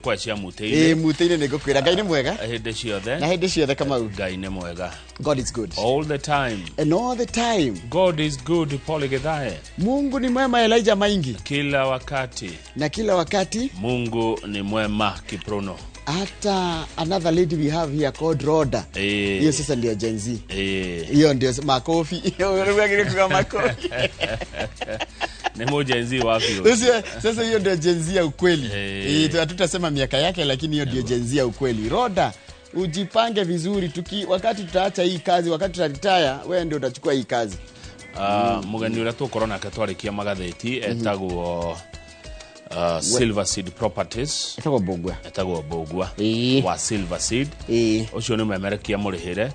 Kwa cia mutĩ-inĩ. Ĩĩ, mutĩ-inĩ nĩ ngũkwĩra Ngai nĩ mwega. Hĩndĩ ciothe. Na hĩndĩ ciothe, Kamau. Ngai nĩ mwega. God is good. All the time. And all the time. God is good, Paul Githae. Mungu ni mwema, Elijah Maingi. Kila wakati. Na kila wakati. Mungu ni mwema, Kiprono. Hata another lady we have here called Rhoda. Hiyo sasa ndio Gen Z. Hiyo ndio makofi. Unaweza kuga makofi. Nĩ mũjenzi wa biũ. Sasa hiyo ndio Gen Z ya ukweli. Hatutasema miaka yake, lakini hiyo ndio Gen Z ya ukweli. Rhoda, ujipange vizuri wakati tutaacha hii kazi, wakati tutaretire, wewe ndio utachukua hii kazi. Mũgeni ũrĩa tũgũkorwo nake twarĩkia magathĩti etagwo Silver Seed Properties. Etagwo Mbũgua. Etagwo Mbũgua wa Silver Seed. Ũcio nĩ memerekia mũrĩhĩre.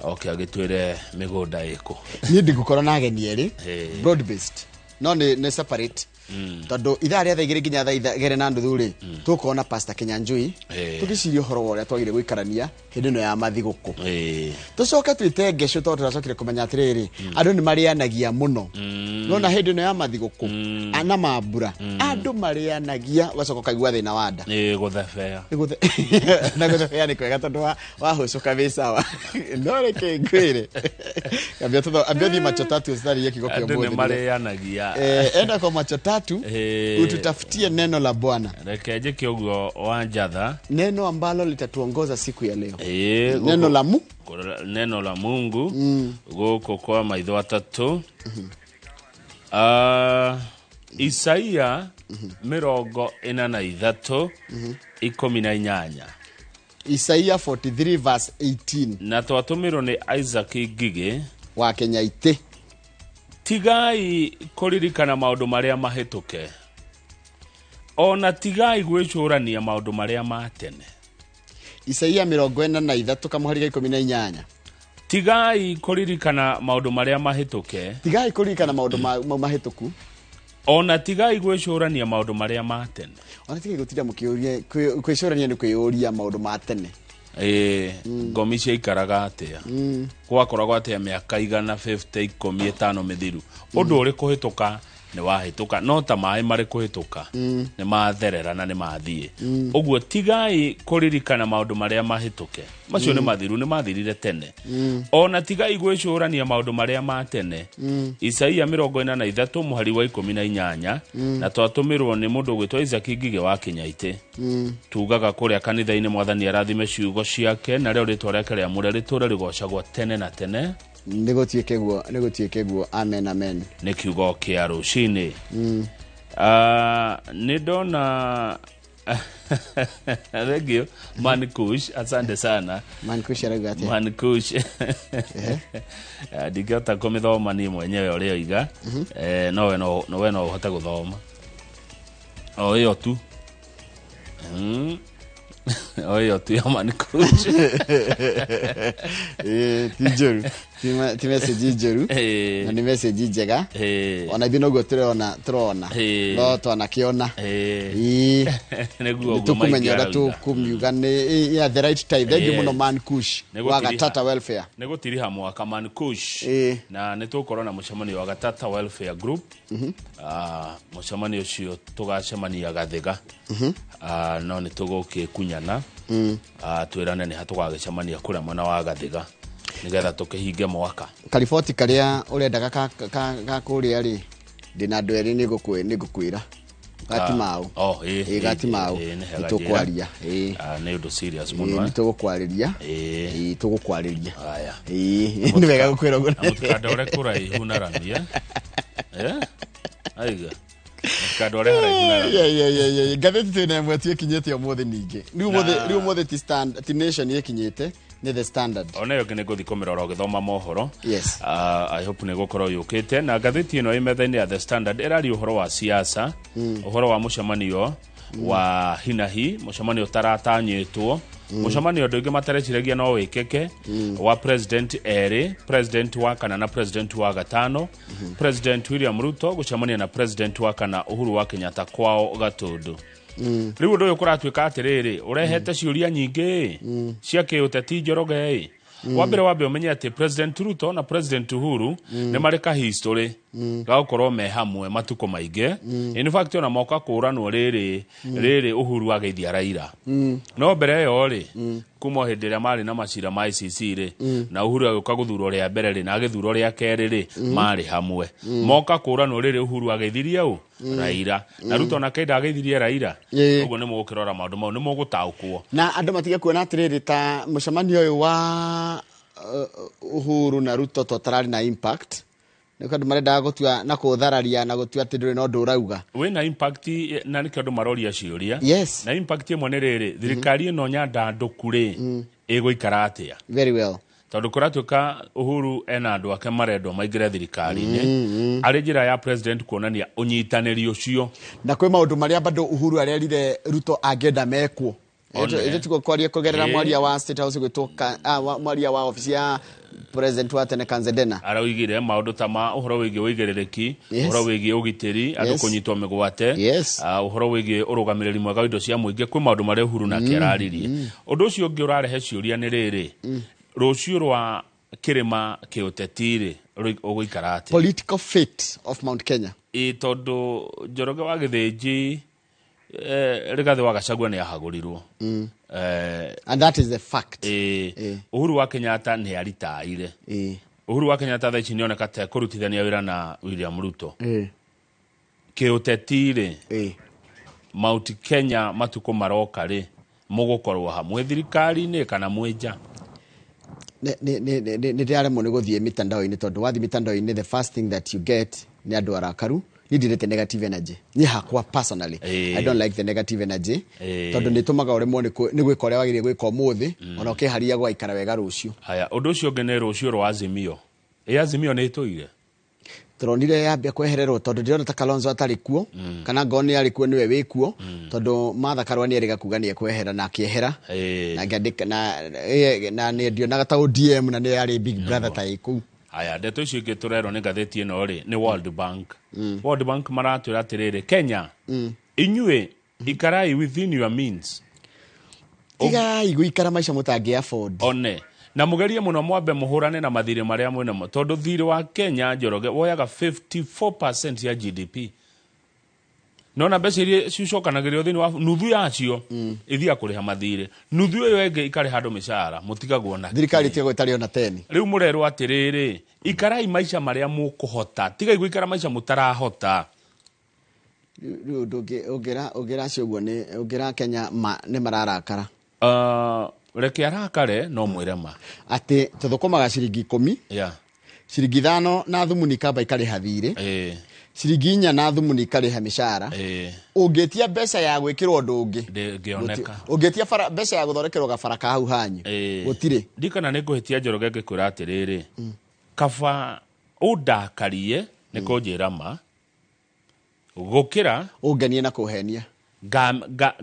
Oke agĩtwĩre mĩgũnda ĩkũ. Niĩ ndĩgũkorwo na ageni erĩ broad based, no nĩ separate, tondũ ithaa rĩa thaa 2 nginya thaa 2:30 rĩ, tũgũkorwo na Pastor Kinyanjui, tũgĩciria ũhoro wa ũrĩa twagĩrĩire gũikarania hĩndĩ ĩno ya mathigũkũ. Tũcoke twĩte ngecũ, tondũ tũracokire kũmenya atĩrĩrĩ, andũ nĩ marĩanagia mũno nona hĩndĩ ĩno ya mathigũkũ na mambura, andũ marĩanagia ũgacoka ũkaigua thĩna wa nda. Ĩĩ, gũthebea. Na gũthebea nĩ kwega tondũ wahũcũka wĩ sawa, no reke ngwĩre, ambia ũthiĩ macho tatu ũcitaririe kiugo kĩa Andũ nĩ ũmũthĩ. Marĩanagia. Enda kwa macho tatu ututafutie neno la Bwana. Reke njĩke ũguo wa njatha. Neno ambalo litatuongoza siku ya leo. Neno Neno la mu Neno la Mungu gũkũ kwa maitho atatũ. Isaia 43:18. Isaia 43 verse 18. Na twatũmĩrwo nĩ Isaac Ngigĩ wa Kenya ite. Tigai kũririkana maũndũ marĩa mahĩtũke, ona tigai gwĩcũrania maũndũ marĩa ma tene. Isaia 43 kamũhari ga 18. Tigai kũririkana maũndũ marĩa mahĩtũke. Tigai kũririkana maũndũ mau mahĩtũku. Ona tigai gwĩcũrania maũndũ marĩa ma tene. Ona tigai gũtinda mũkĩũria kwĩcũrania nĩ kwĩyũria maũndũ ma tene. Ĩĩ, ngomi ciaikaraga atĩa, gwakoragwo atĩa mĩaka 150, 10, 5 mĩthiru? Ũndũ ũrĩ kũhĩtũka nĩ wahĩtũka, no ta maĩ marĩ kũhĩtũka, nĩ matherera na nĩ mathiĩ ũguo. Tigai kũririkana maũndũ marĩa mahĩtũke, macio nĩ mathiru, nĩ mathirire tene. Ona tigai gwĩcũrania maũndũ marĩa ma tene. Isaia 43 mũhari wa 18, na twatũmĩrwo nĩ mũndũ ũgwĩtwo Isaac Ngigĩ wa Kĩnyaitĩ. Tugaga kũrĩa kanitha-inĩ, Mwathani arathime ciugo ciake, na rĩo rĩtwa rĩake rĩamũre rĩtũre rĩgocagwo tene na tene. Nĩ gũtuĩke guo, nĩ gũtuĩke guo, amen, amen. Nĩ kiugo kĩa rũcinĩ. Nĩ ndona, thank you Man Kush, asante sana. Man Kush arauga atĩa? Man Kush, ndingĩhota kũmĩthoma niĩ mwenyewe ũrĩa oiga. No we no ũhote gũthoma o ĩyo tu. O ĩyo tu ya Man Kush. Ĩĩ, ti njũru. Ti message njũru, na nĩ message njega. Ona ithuĩ noguo tũrona tũrona, no twanakĩona. Ĩĩ. Nĩguo nĩ ũguo. Tũkũmenya Maingĩ ũrĩa arauga. tũkũmiuga nĩ yeah, the right time. Thank you mũno, Man Kush Nĩ wa gũtiriha. Gatata Welfare. Nĩ gũtiriha mwaka, Man Kush. Na nĩ tũgũkorwo na mũcemanio wa Gatata Welfare Group. Mũcemanio ũcio tũgacemania Gathĩga. No nĩ tũgũkĩkunyana, twĩrane nĩ ha tũgagĩcemania kũrĩa mwena wa Gathĩga nĩgetha tũkĩhinge mwaka. Kariboti karĩa ũrendaga ka kũrĩa rĩ, ndĩna andũ erĩ, nĩ ngũkwĩra gati mau. Oh, ĩĩ, Ĩĩ, gati mau. Ĩĩ, nĩ hega. Nĩ tũkwaria. Ĩĩ. Nĩ ũndũ serious Ĩĩ, mũno. nĩ tũgũkwarĩria. Ĩĩ, tũgũkwarĩria. Haya. Ĩĩ, nĩ wega gũkwĩra ũguo. Na mũtikandore kũraihu na rami, eh? Eh? Aiga mũtikandore haraihu na rami. Yeah. Ngathĩti twĩna ĩmwe tu ĩkinyĩte ũmũthĩ ningĩ. Rĩu rĩu ũmũthĩ ti ti Nation ĩkinyĩte, nĩ The Standard. Ona ĩyo ĩngĩ nĩ ngũthiĩ kũmĩrora ũgĩthoma mohoro. Yes. I hope nĩ gũkorwo yũkĩte na ngathĩti ĩno ĩ metha-inĩ ya The Standard ĩraria ũhoro wa siasa, ũhoro wa mũcemanio wa hinahi, mũcemanio ũtaratanyĩtwo, mũcemanio andũ aingĩ matareciragia no wĩkĩke, wa president erĩ, president wa kana na president wa gatano, President William Ruto gũcemania na president wa kana Uhuru wa Kenyatta kwao Gatũndũ. Rĩu ũndũ ũyũ kũratuĩka atĩrĩrĩ, ũrehete ciũria nyingĩ cia kĩũteti, Njoroge. Wa mbere wambe ũmenye atĩ President Ruto na President Uhuru nĩ marĩ ka history. Ga gũkorwo me hamwe matukũ maingĩ. In fact, ona moka kũranwo rĩrĩ rĩrĩ Uhuru ageithia Raila. No mbere ĩyo rĩ, kuma o hĩndĩ ĩrĩa marĩ na macira ma ICC rĩ, na Uhuru agĩũka gũthurwo rĩa mbere rĩ, na agĩthurwo rĩa kerĩ rĩ, marĩ hamwe. Moka kũranwo rĩrĩ, Uhuru ageithirie ũ? Raila. Na Ruto nake ndageithirie Raila. Ũguo nĩ mũgũkĩrora maũndũ mau, nĩ mũgũtaũkwo. Na andũ matige kuona atĩrĩrĩ, ta mũcemanio ũyũ wa Uhuru na Ruto to tararĩ na impact, nĩ andũ marendaga gũtua na kũthararia na gũtua atĩ ndũrĩ na ũndũ ũrauga. Wĩna impact, na nĩkĩo andũ maroria ciũria. Na impact ĩmwe nĩ rĩrĩ, thirikari ĩno nyandandũku rĩ, ĩgũikara atĩa? Very well. Tondũ kũratuĩka Uhuru ena andũ ake marendwo maingĩre thirikari-inĩ arĩ njĩra ya president kuonania ũnyitanĩri ũcio. Na kwĩ maũndũ marĩa bado Uhuru arerire Ruto angĩenda mekwo. One. Ĩtũ tiguo kwaria kũgerera mwaria wa State House gwĩtwo mwaria wa ofici ya president wa tene, Kanzedena. Araugire maũndũ ta ma ũhoro wĩgiĩ ũigĩrĩrĩki, ũhoro wĩgiĩ ũgitĩri, andũ kũnyitwo mĩgwate, ũhoro wĩgiĩ ũrũgamĩrĩri mwega wa indo cia mũingĩ. Kwĩ maũndũ marĩa Uhuru nake araririe. Ũndũ ũcio ũngĩ ũrarehe ciũria nĩ rĩrĩ, rũciũ rwa kĩrĩma kĩũteti rĩ, ũgũikara atĩa? Political fate of Mount Kenya. Ĩ tondũ Njoroge wa Gĩthĩnji, Rigathĩ wa Gachagua nĩ ahagũrirwo. And that is the fact. Uhuru wa Kenyatta nĩ aritaire. Uhuru wa Kenyatta thaa ici nĩoneka ta kũrutithania wĩra na William Ruto. Kĩũteti rĩ, Mount Kenya matukũ maroka rĩ, mũgũkorwo hamwe thirikari-inĩ kana mwĩ nja? Nĩ ndĩraremwo nĩ gũthiĩ mitandao-inĩ, tondũ wathiĩ mitandao-inĩ, the first thing that you get nĩ andũ arakaru. Niĩ ndirĩte negative energy. Niĩ hakwa personally, I don't like the negative energy, tondũ nĩ ĩtũmaga ũremwo nĩ gwĩka ũrĩa wagĩrĩire gwĩka ũmũthĩ, ona ũkĩharia gũgaikara wega rũciũ. Haya, ũndũ ũcio ũngĩ nĩ rũciũ rwa Azimio. Ĩ Azimio nĩ ĩtũire? Tũronire yambia kwehererwo, tondũ ndĩrona ta Kalonzo atarĩ kuo, kana ngorwo nĩ arĩ kuo, nĩwe wĩ kuo, tondũ Martha Karua nĩ erĩga kuga nĩ ekwehera na akĩehera. Na ngĩandĩka na nĩ ndionaga ta ODM na nĩ yarĩ big brother ta ĩ kũu. Haya, ndeto icio ingĩ tũrerwo nĩ ngathĩti ĩno rĩ, nĩ World Bank. World Bank maratwĩra atĩrĩrĩ, Kenya, inyuĩ ikarai within your means. Tigai gũikara maica mũtangĩ afford. One na mũgerie mũno mwambe mũhũrane na mathirĩ marĩa mwĩnamo, tondũ thirĩ wa Kenya, Njoroge, woyaga 54% ya GDP. Nona mbeca iria cicokanagĩrĩrio thĩinĩ wa nuthu yacio ithiaga kũrĩha mathirĩ, nuthu ĩyo ĩngĩ ikarĩha andũ mĩcara, mũtigagwo na Thirikari ĩtigagwo ĩtarĩ ona 10. Rĩu mũrerwo atĩrĩrĩ, ikarai maica marĩa mũkũhota, tigai gũikara maica mũtarahota. Rĩu ũndũ ũngĩ ũngĩra ũguo nĩ ũngĩra Kenya ma, nĩ mararakara. Reke arakare, no mwĩre ma. Atĩ tũthũkũmaga ciringi 10, ciringi 5 na thumuni kamba ikarĩha thirĩ, ciringi 4 na thumuni ikarĩha mĩcara. Ũngĩtia mbeca ya gwĩkĩrwo ũndũ ũngĩ, Ndĩngĩoneka. Ũngĩtia mbeca ya gũthondekerwo gabara ka hau hanyu, gũtirĩ. Ndikana nĩ ngũhĩtia, Njoroge, ngĩkwĩra atĩrĩrĩ, kaba ũndakarie nĩ kũnjĩra ma gũkĩra ũngenie na kũhenia.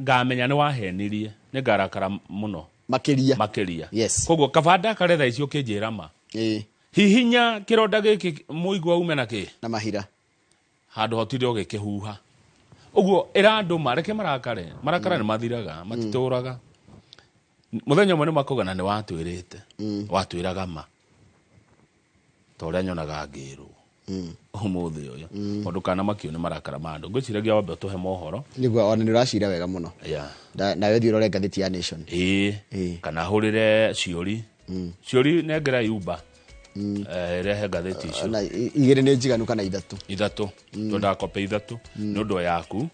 Ngamenya nĩ wahenirie, nĩ ngarakara mũno makĩria. Makĩria. Koguo kaba ndakare thaa ici ũkĩnjĩra ma. Hihinya kĩronda gĩkĩ mũigua ume na kĩ? Na mahira. Handũ hotire ũgĩkĩhuha. Ũguo ĩra andũ mareke marakare, marakara nĩ mathiraga, matitũraga. Mũthenya ũmwe nĩ makauga na nĩ watwĩrĩte. Watwĩraga ma. Ta ũrĩa nyonaga ngĩrwo. Ũmũthĩ ũyũ. Tondũ kana makio nĩ marakara ma andũ. Ngwĩciragia wambe ũtũhe mohoro. Nĩguo ona nĩ ũracira wega mũno. Nawe thiĩ ũrore ngathĩti ya Nation. Kana hũrĩre ciũri. Ciũri nengera Uber. Rehe ngathĩti icio. Na igĩrĩ nĩ njiganu kana ithatũ? Ithatũ. Twendaga kope ithatũ. Nĩ ũndũ yaku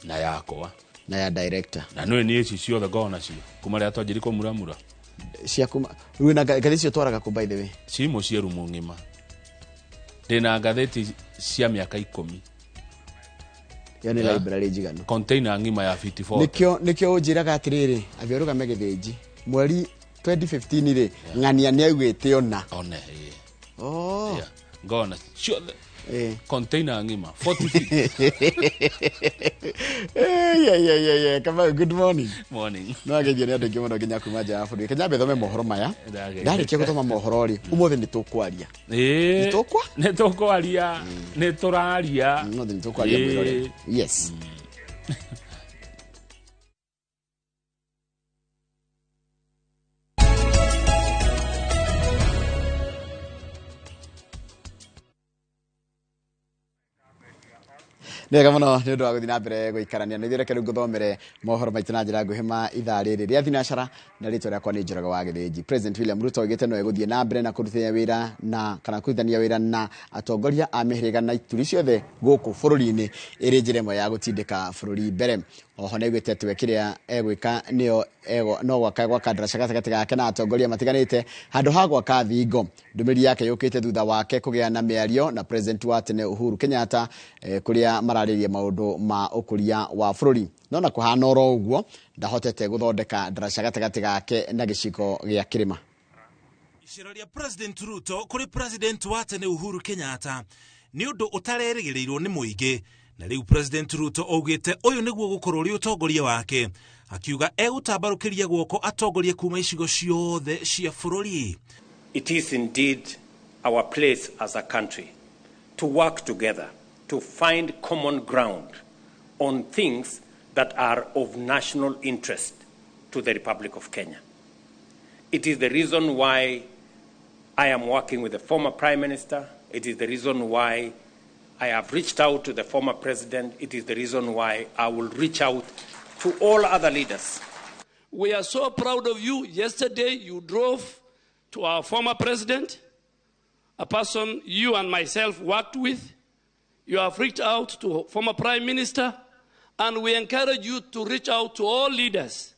na yakwa. Na ya director. Na nĩ niĩ ici ciothe ngoragwo nacio kuma rĩrĩa twanjirie kũmuramura. Cia kuma rĩu na ngathĩti icio twaraga kũ, by the way? Ci mũciĩ rumu ng'ima. Ndĩna ngathĩti cia mĩaka 10. Ĩyo nĩ library njiganu. Container ng'ima ya fifty four. Nĩkĩo ũnjĩraga atĩrĩrĩ, ambia ũrũgame Gĩthĩnji. Mweri 2015 rĩ, ng'ania nĩ augĩte ona. One, ĩĩ. Oh. Yeah. Ngona ciothe. Container ng'ima 40 feet. Yeah, yeah, yeah, yeah. Kamau, good morning. Morning. No ageithio nĩ andũ aingĩ mũno nginya kuma nja ya bũrũri. Kenya nyambe thome mohoro maya. Ndagĩrĩire. Ndarĩkia gũthoma mohoro rĩ, ũmũthĩ nĩ tũkwaria. Nĩ tũkwa? Nĩ tũkwaria. Nĩ tũraria. Ũmũthĩ nĩ tũkwaria mwĩrore. Yes. Nĩ wega mũno nĩ ũndũ wa gũthiĩ na mbere gũikarania na ithuĩ. Reke rĩu ngũthomere mohoro maitũ na njĩra nguhĩ ma ithaa rĩrĩ rĩa thinacara, na rĩtwa rĩakwa nĩ Njoroge wa Gĩthĩnji. President William Ruto oigĩte no egũthiĩ na mbere na kũrutithania wĩra na kana kũrutithania wĩra na atongoria a mĩhĩrĩga na ituri ciothe gũkũ bũrũri-inĩ, ĩrĩ njĩra ĩmwe ya gũtindĩka bũrũri mbere. Oho nĩ augĩte atĩ we kĩrĩa egwĩka nĩyo no gwaka ndaraca gatagatĩ gake na atongoria matiganĩte handũ ha gwaka thingo. Ndũmĩrĩri yake yũkĩte thutha wake kũgĩa na mĩario na President wa tene Uhuru Kenyatta, kũrĩa mararĩria maũndũ ma ũkũria wa bũrũri. No na kũhana oro ũguo, ndahotete gũthondeka ndaraca gatagatĩ gake na gĩcigo gĩa kĩrĩma. Icera rĩa President Ruto kũrĩ President wa tene Uhuru Kenyatta nĩ ũndũ ũtarerĩgĩrĩirwo nĩ mũingĩ, na rĩu President Ruto augĩte ũyũ nĩguo gũkorwo ũrĩ ũtongoria wake, akiuga egũtambarũkĩria guoko atongoria kuma icigo ciothe cia bũrũri. It is indeed our place as a country to work together to find common ground on things that are of national interest to the Republic of Kenya. It is the reason why I am working with the former Prime Minister. It is the reason why I have reached out to the former President. It is the reason why I will reach out to all other leaders. We are so proud of you. Yesterday, you drove to our former president, a person you and myself worked with. You have reached out to former Prime Minister, and we encourage you to reach out to all leaders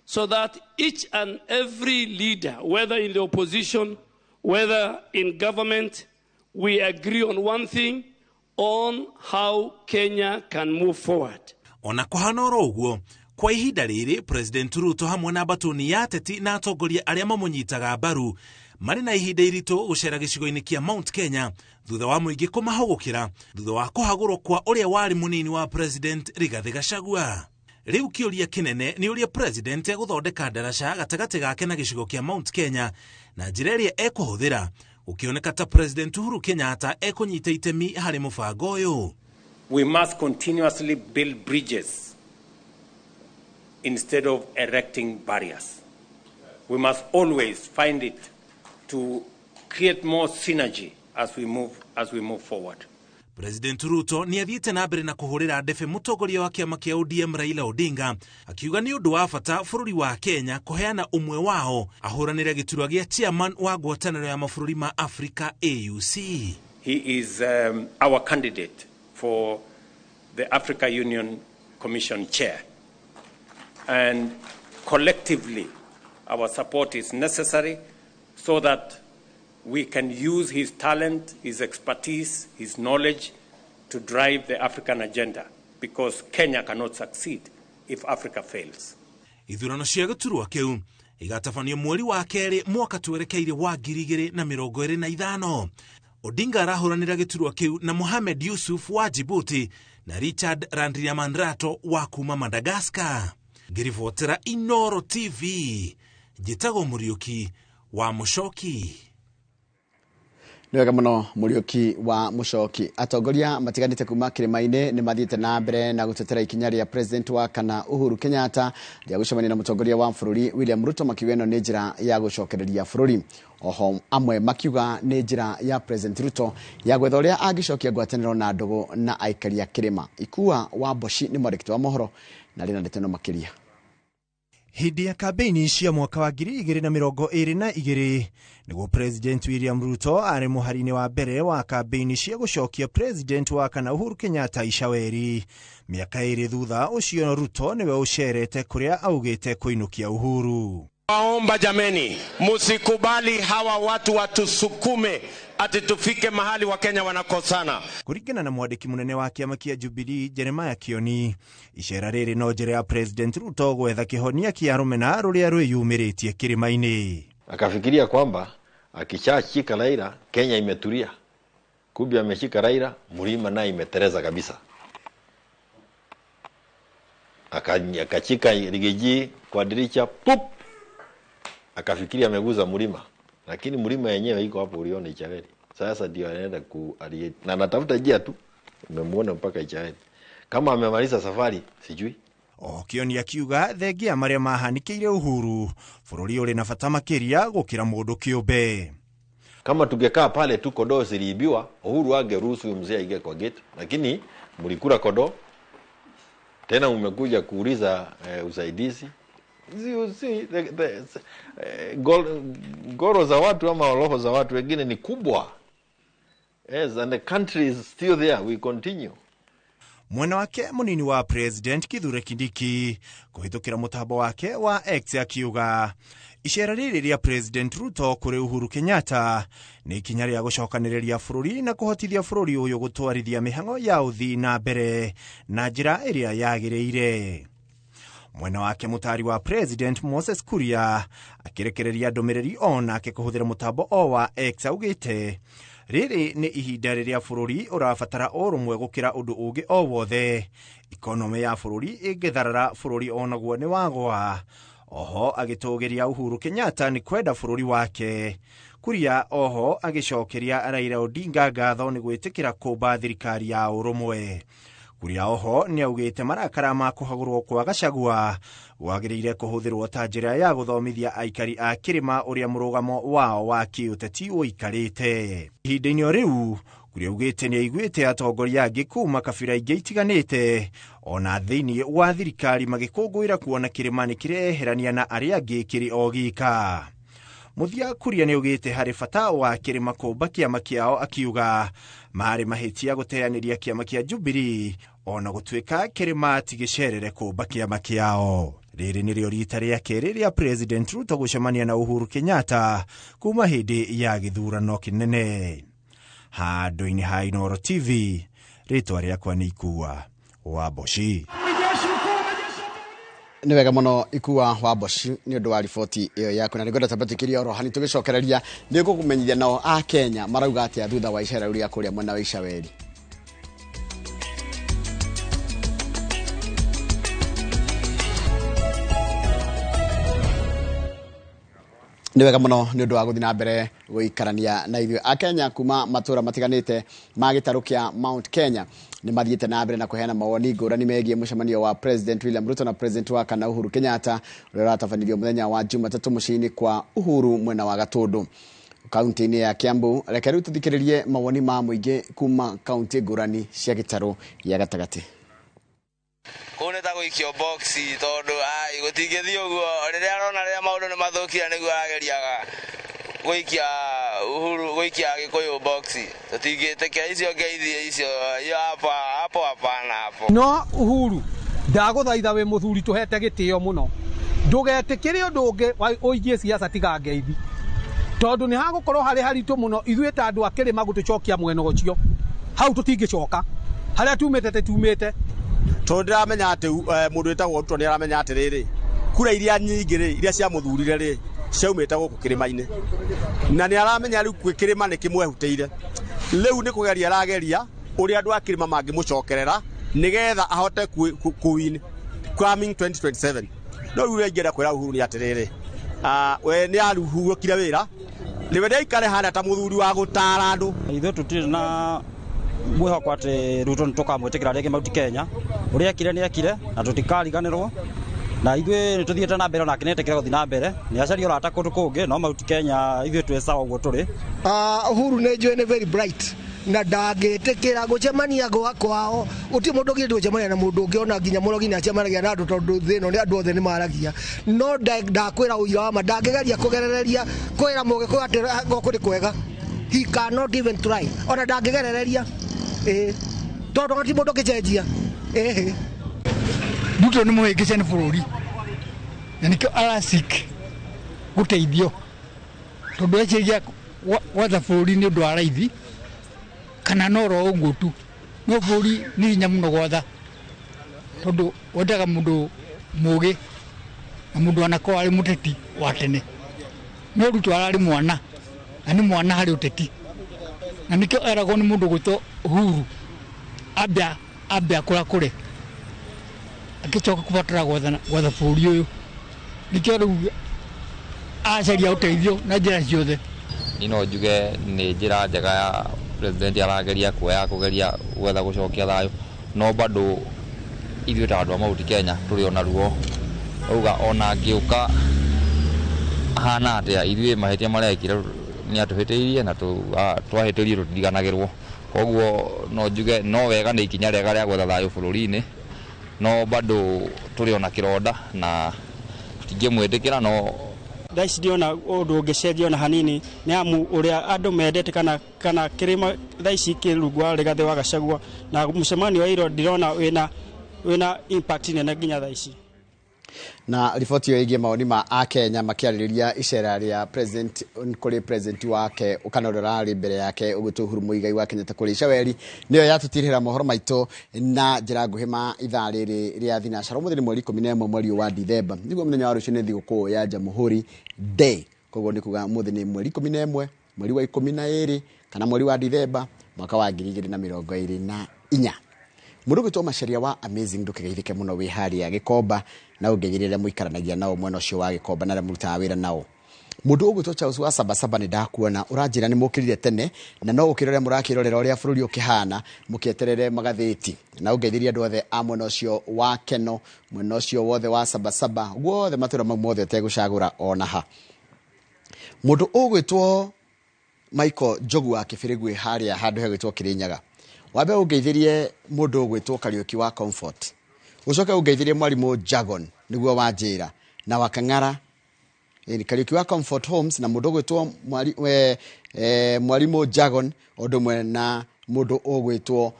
so that each and every leader, whether in the opposition, whether in government, we agree on one thing, on how Kenya can move forward. Ona kũhana oro ũguo, kwa ihinda rĩrĩ President Ruto hamwe na mbatũni ya ateti na atongoria arĩa mamũnyitaga mbaru marĩ na ihinda iritũ gũcera gĩcigo-inĩ kĩa Mount Kenya thutha wa mũingĩ kũmahũgũkĩra thutha wa kũhagũrwo kwa ũrĩa warĩ mũnini wa President Rigathĩ Gachagua. Rĩu kĩũria kĩnene nĩ ũrĩa President egũthondeka ndaraca gatagatĩ gake na gĩcigo kĩa Mount Kenya na njĩra ĩrĩa ekũhũthĩra, gũkĩoneka ta President Uhuru Kenyatta ekũnyita itemi harĩ mũbango ũyũ. We must continuously build bridges instead of erecting barriers. We must always find it to create more synergy as we move forward. President Ruto nĩ athiĩte na mbere na kũhũrĩra ndebe mũtongoria wa kĩama kĩa ODM Raila Odinga, akiuga nĩ ũndũ wa bata bũrũri wa Kenya kũheana ũmwe wao ahũranĩre gĩturwa gĩa chairman wa ngwatanĩro ya mabũrũri ma Afrika, AUC. He is our candidate for the Africa Union Commission chair. And collectively, our support is necessary so that we can use his talent, his expertise, his knowledge to drive the African agenda, because Kenya cannot succeed if Africa fails. Ithurano cia gĩturwa kĩu igatabanio mweri wa kerĩ mwaka twerekeire wa 2025. Odinga arahũranĩra gĩturwa kĩu na Mohamed Yusuf wa Djibouti na Richard Randriamandrato wa kuma Madagascar. Ngĩribotera Inoro TV, njĩtagwo Mũriũki wa Mũcoki. Nĩ wega mũno, Mũriũki wa Mũcoki. Atongoria matiganĩte kuma kĩrĩma-inĩ nĩ mathiĩte na mbere na gũtetera ikinya rĩa President wa kana Uhuru Kenyatta rĩa gũcemania na mũtongoria wa bũrũri William Ruto, makiuga ĩno nĩ njĩra ya gũcokereria bũrũri. Oho amwe makiuga nĩ njĩra ya President Ruto ya gwetha ũrĩa angĩcokia ngwatanĩro na ndũgũ na aikari a kĩrĩma. Ikua wa Mboci nĩ mwandĩki wa mohoro na rĩ na ndeto ĩno makĩria. Hĩndĩ ya kambĩini cia mwaka wa 2022 nĩguo President William Ruto arĩ mũhari-inĩ wa mbere wa kambĩini cia gũcokia President wa kana Uhuru Kenyatta icaweri. Mĩaka 2 thutha ũcio, Ruto nĩwe ũcerete kũrĩa augĩte kũinũkia Uhuru. Waomba jameni, musikubali hawa watu watusukume ati tufike mahali Wakenya wanakosana. Kũringana na mwandĩki mũnene wa kĩama kĩa Jubilee Jeremiah Kioni, icera rĩrĩ no njĩra ya President Ruto gwetha kĩhonia kĩa rũmena rũrĩa rwĩyumĩrĩtie kĩrĩma-inĩ. Akafikiria kwamba akishashika Raila, Kenya imetulia. Kumbe ameshika Raila, mlima naye imetereza kabisa. Akachika Riggy G kwa dirisha pup, akafikiria ameguza mlima, lakini mlima yenyewe iko hapo, uliona Ichaweri. Sasa ndio anaenda ku na anatafuta njia tu, umemuona mpaka Ichaweri. Kama amemaliza safari sijui. O Kioni akiuga thengia marĩa mahanĩkĩire Uhuru, bũrũri ũrĩ na bata makĩria gũkĩra mũndũ kĩũmbe. Kama tungekaa pale tu kondoo ziliibiwa, Uhuru angeruhusu huyu mzee aingie kwa gate, lakini Mlikula kondoo, tena umekuja kuuliza usaidizi. Goro za watu ama roho za watu wengine ni kubwa. Yes, and the country is still there. We continue. Mwena wake munini wa President Kithure Kindiki kuhitukira mutambo wake wa X akiuga icera rĩrĩ rĩa President Ruto kũrĩ Uhuru Kenyatta nĩ ikinya rĩa gũcokanĩrĩria bũrũri na kũhotithia bũrũri ũyũ gũtwarithia mĩhang'o ya ũthii na mbere na njĩra ĩrĩa yagĩrĩire. Mwena wake mũtari wa President Moses Kuria akĩrekereria ndũmĩrĩri onake kũhũthĩra mũtambo o wa X augĩte rĩrĩ nĩ ihinda rĩrĩa bũrũri ũrabatara ũrũmwe gũkĩra ũndũ ũngĩ o wothe. Ikonomĩ ya bũrũri ĩngĩtharara bũrũri onaguo nĩ wagwa. Oho agĩtũgĩria Uhuru Kenyatta nĩ kwenda bũrũri wake. Kuria oho agĩcokeria Raila Odinga ngatho nĩ gwĩtĩkĩra kũmba thirikari ya ũrũmwe. Kuria oho nĩ augĩte marakara ma kũhagũrwo kwa Gachagua gwagĩrĩire kũhũthĩrwo ta njĩra ya gũthomithia aikari a kĩrĩma ũrĩa mũrũgamo wao wa kĩũteti ũikarĩte. Ihinda-inĩ o rĩu Kuria augĩte nĩ aiguĩte atongoria angĩ kuma kabira ingĩ itiganĩte ona thĩinĩ wa thirikari magĩkũngũĩra kuona kĩrĩma nĩ kĩreherania na arĩa angĩ kĩrĩ o gika. Muthia Kuria nĩ augĩte harĩ bata wa kĩrĩma kũmba kĩama kĩao akiuga marĩ mahĩtia gũteanĩria kĩama kĩa Jubilee ona gũtuĩka kĩrĩma ti gĩcerere kũmba kĩama kĩao. Rĩrĩ nĩrĩo rita rĩa kerĩ rĩa President Ruto gũcemania na Uhuru Kenyatta kuma hĩndĩ ya gĩthurano kĩnene. Handũ-inĩ ha Inooro TV, rĩtwa rĩakwa nĩ Ikua wa Mboci. Nĩ wega mũno Ikua wa Mboci nĩ ũndũ wa riboti ĩyo yaku, na nĩngwenda tambatĩkĩria oro hani tũgĩcokereria nĩ ngũkũmenyithia nao a Kenya marauga atĩa thutha wa icera rĩu rĩa kũrĩa mwena wa Icaweri. Nĩ wega mũno nĩ ũndũ wa gũthiĩ na mbere gũikarania na ithuĩ. Akenya kuma matũra matiganĩte ma gĩtarũ kĩa Mount Kenya nĩ mathiĩte na mbere na kũheana mawoni ngũrani megiĩ mũcemanio wa President William Ruto na President wa kana Uhuru Kenyatta ũrĩa ũratabanirio mũthenya wa Jumatatũ mũciĩ-inĩ kwa Uhuru mwena wa Gatũndũ kaunti-inĩ ya Kiambu. Reke rĩu tũthikĩrĩrie mawoni ma mũingĩ kuma kaunti ngũrani cia gĩtarũ gĩa gatagatĩ. Kũu nĩ ta gũikio boxi tondũ ai gũtingĩthiĩ ũguo rĩrĩa arona rĩrĩa maũndũ nĩ mathũkire nĩguo arageriaga gũikia Uhuru gũikia Gĩkũyũ boxi. Tũtingĩtĩkĩra icio ngeithi icio iyo hapa hapo hapana hapo. No Uhuru ndagũthaitha wĩ mũthuri tũhete gĩtĩo mũno ndũgetĩkĩre ũndũ ũngĩ ũigie siasa tiga ngeithi tondũ nĩ hagũkorwo harĩ haritũ mũno ithuĩ ta andũ a kĩrĩma gũtũcokia mwena ũcio hau tũtingĩcoka harĩa tumĩte tĩtumĩte. Tondũ ndĩramenya atĩ mũndũ wĩtagwo Ruto nĩ aramenya atĩrĩrĩ kura iria nyingĩ rĩ iria ciamũthurire rĩ ciaumĩte gũkũ kĩrĩma-inĩ na nĩ aramenya rĩu kwĩ kĩrĩma nĩ kĩmwehutĩire rĩu nĩ kũgeria arageria ũrĩa andũ a kĩrĩma mangĩmũcokerera nĩgetha ahote kũwin coming 2027. No rĩu ũrĩa ingĩenda kwĩra Uhuru nĩ atĩrĩrĩ we nĩ aruhurũkire wĩra nĩwe nĩaikare harĩa ta mũthuri wa gũtara andũ. Ithuĩ tũtirĩ na mwĩhoko atĩ Ruto nĩ tũkamwĩtĩkĩra rĩngĩ Mount Kenya ũrĩa ekire nĩ ekire na tũtikariganĩrwo na ithuĩ nĩ tũthiĩte na mbere onake nĩetĩkĩra gũthiĩ na mbere nĩ acaria ũrata kũndũ kũngĩ no Mount Kenya ithuĩ twĩ sawa ũguo tũrĩ. Uhuru nĩ njũĩ nĩ very bright na ndangĩtĩkĩra gũcemania gwa kwao gũtirĩ mũndũ ũngĩ gũcemania na mũndũ ũngĩ ona nginya mũrogi nĩ acemanagia na andũ tondũ thĩ ĩno nĩ andũ othe nĩ maragia no ndakwĩra ũira wa ma ndangĩgeria kũgerereria kwĩra mũgĩkũyũ atĩ gũkũ nĩ kwega. He cannot even try ona ndangĩgerereria tondũ gũtirĩ mũndũ ũngĩcenjia. Ruto nĩ mũhĩngĩce nĩ bũrũri na nĩkĩo aracik gũteithio tondũ eciria gwatha bũrũri nĩ ũndũ wa raithi kana no ro ũguo tu no bũrũri nĩ hinya mũno gwatha tondũ wendaga mũndũ mũũgĩ na mũndũ anakorwo arĩ mũteti wa tene no Ruto ararĩ mwana na nĩ mwana harĩ ũteti na nĩkĩo eragwo nĩ mũndũ gwĩtwo Uhuru ambe akũrakũre akĩcoka kũbatara gwatha bũrũri ũyũ nĩkĩo rĩu acaria ũteithio na njĩra ciothe. Niĩ no njuge nĩ njĩra njega ya president arageria kuoya kũgeria gwetha gũcokia thayũ no bado ithuĩ ta andũ a Mount Kenya tũrĩ ona ruo auga ona angĩũka ahana atĩa ithuĩ mahĩtia marĩa ekire nĩ atũhĩtĩirie na twahĩtĩirie tũtiriganagĩrwo Koguo no njuge no wega nĩ ikinya rĩega rĩa gwetha thayũ bũrũri-inĩ, no bado tũrĩ ona kĩronda na tũtingĩmwĩtĩkĩra. No thaa ici ndiona ũndũ ũngĩcenjia ona hanini, nĩ amu ũrĩa andũ mendete kana kĩrĩma thaa ici kĩ rungu wa Rigathĩ wa Gachagua, na mũcemanio wa iro ndirona wĩna impact nene nginya thaa ici. Na riboti ĩyo ĩgiĩ mawoni ma akenya makĩarĩrĩria icera rĩa president kũrĩ president wake kana ũrĩa ũrarĩ mbere yake ũgwĩtwo Uhuru Muigai wa Kenyatta kũrĩ Icaweri nĩyo yatũtirĩra mohoro maitũ na njĩra nguhĩ ma ithaa rĩrĩ rĩa thinacara. Ũmũthĩ nĩ mweri 11 mweri wa Dithemba, nĩguo mũthenya wa rũciũ nĩ thigũkũ ya Jamhuri Day. Koguo nĩ kuga ũmũthĩ nĩ mweri 11 mweri wa 12 kana mweri wa Dithemba mwaka wa 2024. Mũndũ ũgwĩtwo Macharia wa Amazing ndũkĩgeithĩke mũno wĩ harĩa Gĩkomba na ũngeithĩrĩre mũikaranagia nao mwena ũcio wa Gĩkomba na arĩa mũrutaga wĩra nao. Mũndũ ũgwĩtwo Charles wa Sabasaba nĩ ndakuona ũranjĩra nĩ mũkĩrire tene na no ũkĩrore mũrakĩrorera ũrĩa bũrũri ũkĩhana mũkĩeterere magathĩti, na ũngeithĩrie andũ othe a mwena ũcio wa Keno, mwena ũcio wothe wa Sabasaba, guothe matũra mau mothe ũtegũcagũra ona ha. Mũndũ ũgwĩtwo Michael Njogu wa Kĩbĩrĩgwĩ harĩa handũ hegwĩtwo Kĩrĩnyaga, wambe ũngeithĩrie mũndũ ũgwĩtwo Kariũki wa Comfort, ũcoke ũngeithĩrie mwarimũ Jagon nĩguo wanjĩra na Wakang'ara, Kariũki wa Comfort Homes na mũndũ ũgwĩtwo mwarimũ Jagon ũndũ ũmwe na mũndũ ũgwĩtwo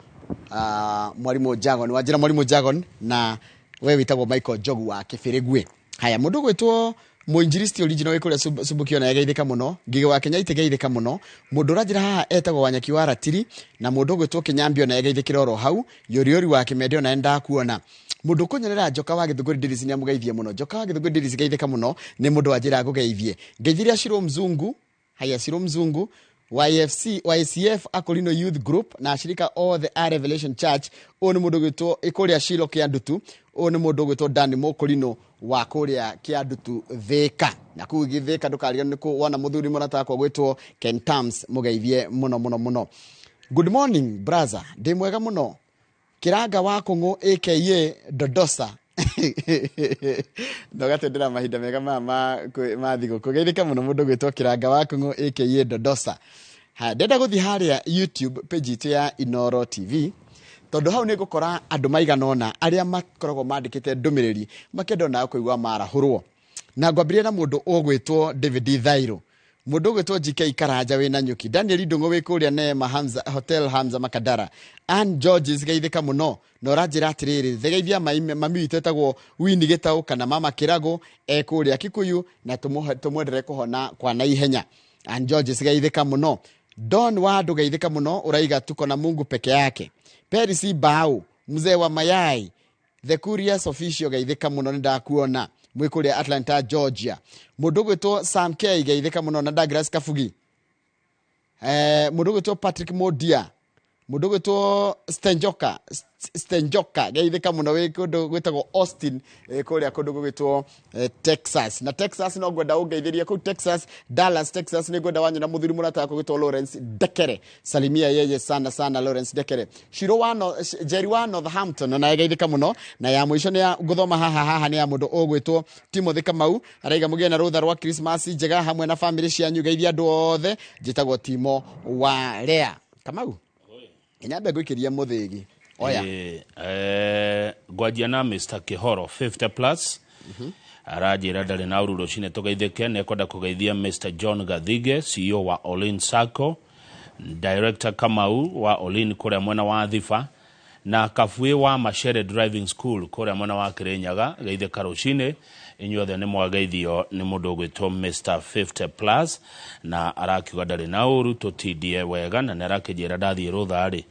mwarimũ Jagon, wanjĩra mwarimũ Jagon na we wĩtagwo Michael Njogu wa Kĩbĩrĩgwĩ. Haya, mũndũ ũgwĩtwo Mũinjilisti original wĩ kũrĩa Sumbukio na geithĩka mũno, Ngigĩ wa Kenya itegeithĩka mũno, mũndũ ũranjĩra haha etagwo Wanyeki wa Ratiri na mũndũ ũgwĩtwo Kĩnyambio na geithĩkĩra oro hau, Yũriũri wa Kĩmende ona ndakuona. Mũndũ ũkũnyonera Njoka wa Gĩthũngũri Ndirici nĩ amũgeithie mũno. Njoka wa Gĩthũngũri Ndirici geithĩka mũno nĩ mũndũ wanjĩra ngũgeithie. Ngeithiria Shiro Mzungu, haya Shiro Mzungu, YFC, YCF Akolino Youth Group na ashirika othe a Revelation Church. Ũyũ nĩ mũndũ ũgwĩtwo kũrĩa Shilo Kĩandutu, ũyũ nĩ mũndũ ũgwĩtwo Dani Mokolino wa kũrĩa Kĩandutu Thĩka. Na kũu Gĩthĩka ndũkariganĩrwo nĩ wona mũthuri mũrata wakwa ũgwĩtwo Ken Tams, mũgeithie mũno mũno mũno. Good morning brother, ndĩ mwega mũno. Kĩranga wa Kũng'ũ aka Dodosa. Ndogatendera mahinda mega ma thigũkũ. Geithĩka mũno mũndũ ũgwĩtwo Kĩranga wa Kũng'ũ aka Dodosa. Ha, ndenda gũthiĩ harĩa YouTube page itũ ya Inooro TV tondũ hau nĩ ngũkora andũ maigana ũna arĩa makoragwo mandĩkĩte ndũmĩrĩri makĩenda onao kũigua marahũrwo. Na ngwambĩrĩria na mũndũ ũgwĩtwo David Thairo, mũndũ ũgwĩtwo GK Karanja wĩna nyuki, Daniel Ndung'u wĩ kũrĩa Neema Hamza Hotel Hamza Makadara, Ann Georges geithĩka mũno na ũranjĩra atĩrĩrĩ thegeithia mami witũ etagwo Winnie Gĩtaũ kana mama Kĩragũ e kũrĩa Kikuyu na tũmwendere kũhona kwa naihenya. Ann Georges geithĩka mũno. Don Wadu geithĩka mũno ũraiga tuko na Mungu peke yake. Perisi Bao mzee wa mayai, The Curious Official geithĩka mũno nĩ ndakuona mwĩ kũrĩa Atlanta Georgia. Mũndũ ũgwĩtwo Sam K geithĩka mũno na Douglas Kabugi. Mũndũ ũgwĩtwo Patrick Modia, mũndũ ũgwĩtwo Stenjoka geithĩka mũno wĩ kũndũ gwĩtagwo Austin, kũrĩa kũndũ gũgwĩtwo Texas. Na Texas no ngwenda ũngeithĩrie kũu Texas, Dallas Texas nĩ ngwenda wanyona mũthuri mũrata wakwa ũgwĩtwo Lawrence Dekere. Salimia yeye sana sana Lawrence Dekere. Shiro wa Jerry wa Northampton na geithĩka mũno. Na ya mũico nĩ ya ngũthoma haha nĩ ya mũndũ ũgwĩtwo Timothy Kamau araiga mũgĩe na rũtha rwa Christmas njega hamwe na family cianyu, geithia andũ othe. Njĩtagwo Timo wa Lea Kamau. Nyambe ngũikĩria mũthĩgi. Oya. Ngwanjia na Mr. Kihoro 50 plus. Aranjĩra ndarĩ na ũru rũcinĩ tũgeithĩke, nĩ ekwenda kũgeithia Mr. John Gathige CEO wa Olin Sacco, Director Kamau wa Olin kũrĩa mwena wa Thiba, na Kabuĩ wa Machere Driving School kũrĩa mwena wa Kĩrĩnyaga. Geithĩka rũcinĩ inyuothe nĩ mwageithio nĩ mũndũ ũgwĩtwo Mr. 50 plus na arakiuga ndarĩ na ũru tũtindie wega, na nĩ arakĩnjĩra ndathiĩ rũtha rĩ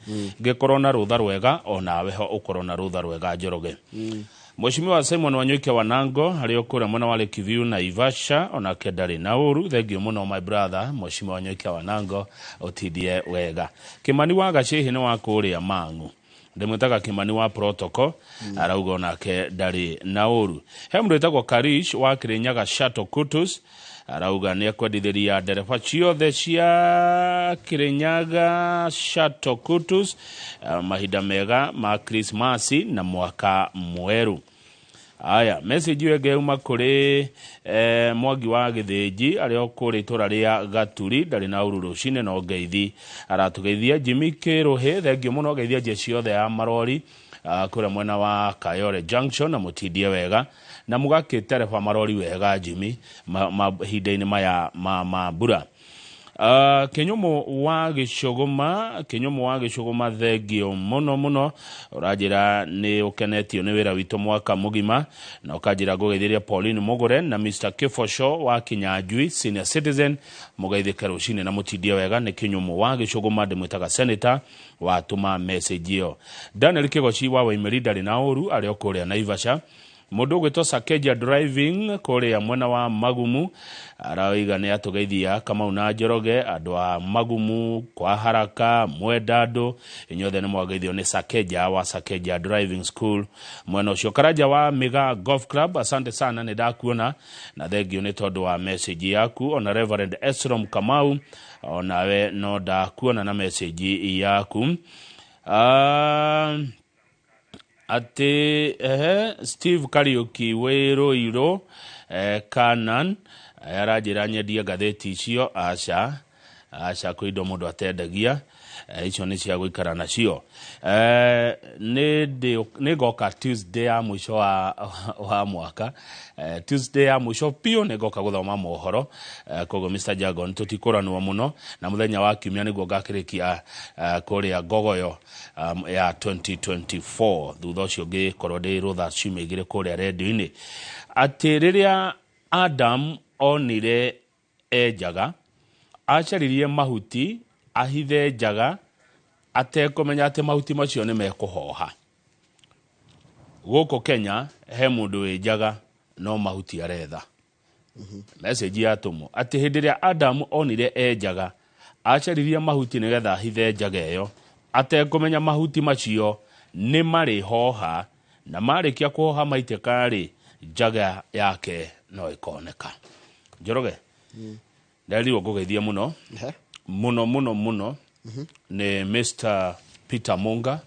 ngĩkorwo na rũtha rwega onawe ho ũkorwo na rũtha rwega Njoroge. Mheshimiwa Simon Wanyoike Wanango arĩ o kũrĩa mwena wa Lake na Ivasha onake ndarĩ na ũru, thank you mũno my brother Mheshimiwa Wanyoike Wanango ũtindie wega. Kimani wa Gacĩhĩ nĩ wa kũrĩa Mang'u, ndĩmwĩtaga Kimani wa protocol, arauga onake ndarĩ na ũru. He mũndũ wĩtagwo Karish wa Kĩrĩnyaga Shuttle Kutus arauga nĩ ekwendithĩria ndereba ciothe cia Kĩrĩnyaga Shuttle Kutus mahinda mega ma Krismasi na mwaka mwerũ. Aya, message ĩyo ĩngĩ yauma kũrĩ Mwangi wa Gĩthĩnji arĩ o kũrĩ itũra rĩa Gaturi, ndarĩ na ũru rũcinĩ no ngeithi aratũgeithia. Jimmy Kĩrũhĩ, thengio mũno, geithia jeshi yothe ya marori kũrĩa mwena wa Kayole Junction na mũtindie wega na mũgakĩtereba marori wega Jimmy mahinda-inĩ maya ma mbura. Kĩnyũmũ wa Gĩcũgũma, Kĩnyũmũ wa Gĩcũgũma, thengio mũno mũno, ũranjĩra nĩ ũkenetio nĩ wĩra witũ mwaka mũgima na ũkanjĩra ngũgeithĩria Pauline Mũgũre na Mr. Kĩboco wa Kinyanjui senior citizen, mũgeithĩke rũcinĩ na mũtindie wega. Nĩ Kĩnyũmũ wa Gĩcũgũma, ndĩmwĩtaga senator, watũma message ĩyo. Daniel Kĩgoci wa Waimeri ndarĩ na ũru, arĩ o kũrĩa Naivasha. Mũndũ ũgwĩtwo Sakeja Driving kũrĩa mwena wa Magumu arauga nĩ atũgeithia Kamau na Njoroge, andũ a Magumu kwa Haraka Mwendandũ, inyuothe nĩ mwageithio nĩ Sakeja wa Sakeja Driving School mwena ũcio. Karanja wa Miga Golf Club, asante sana, nĩ ndakuona na thengio nĩ tondũ wa message yaku. Ona Reverend Esrom Kamau, onawe no ndakuona na message yaku. Atĩ ehe Steve Kariuki wĩ Ruiru Kanan aranjĩra nyendie ngathĩti icio. Aca aca, kwĩ indo mũndũ atendagia, icio nĩ cia gũikara nacio. Nĩ ngoka Tuesday ya mũico wa mwaka, Tuesday ya mũico biũ nĩ ngoka gũthoma mohoro, koguo Mr. Jagon tũtikũranwo mũno, na mũthenya wa kiumia nĩguo ngakĩrĩkia kũrĩa Ngogoyo ya 2024. Thutha ũcio ngĩkorwo ndĩ rũtha ciumia igĩrĩ kũrĩa redio-inĩ. Atĩ rĩrĩa Adam onire enjaga, acaririe mahuti ahithe njaga atekũmenya atĩ mahuti macio nĩ mekũhoha. Gũkũ Kenya he mũndũ wĩ njaga no mahuti aretha. Message yatũmwo atĩ hĩndĩ ĩrĩa Adam onire enjaga, acaririe mahuti nĩgetha ahithe njaga ĩyo atekũmenya mahuti macio nĩ marĩhoha, na marĩkia kũhoha maitĩka-rĩ, njaga yake no ĩkoneka. Njoroge, nderirwo ngũgeithie mũno mũno mũno mũno nĩ Mr. Peter Munga,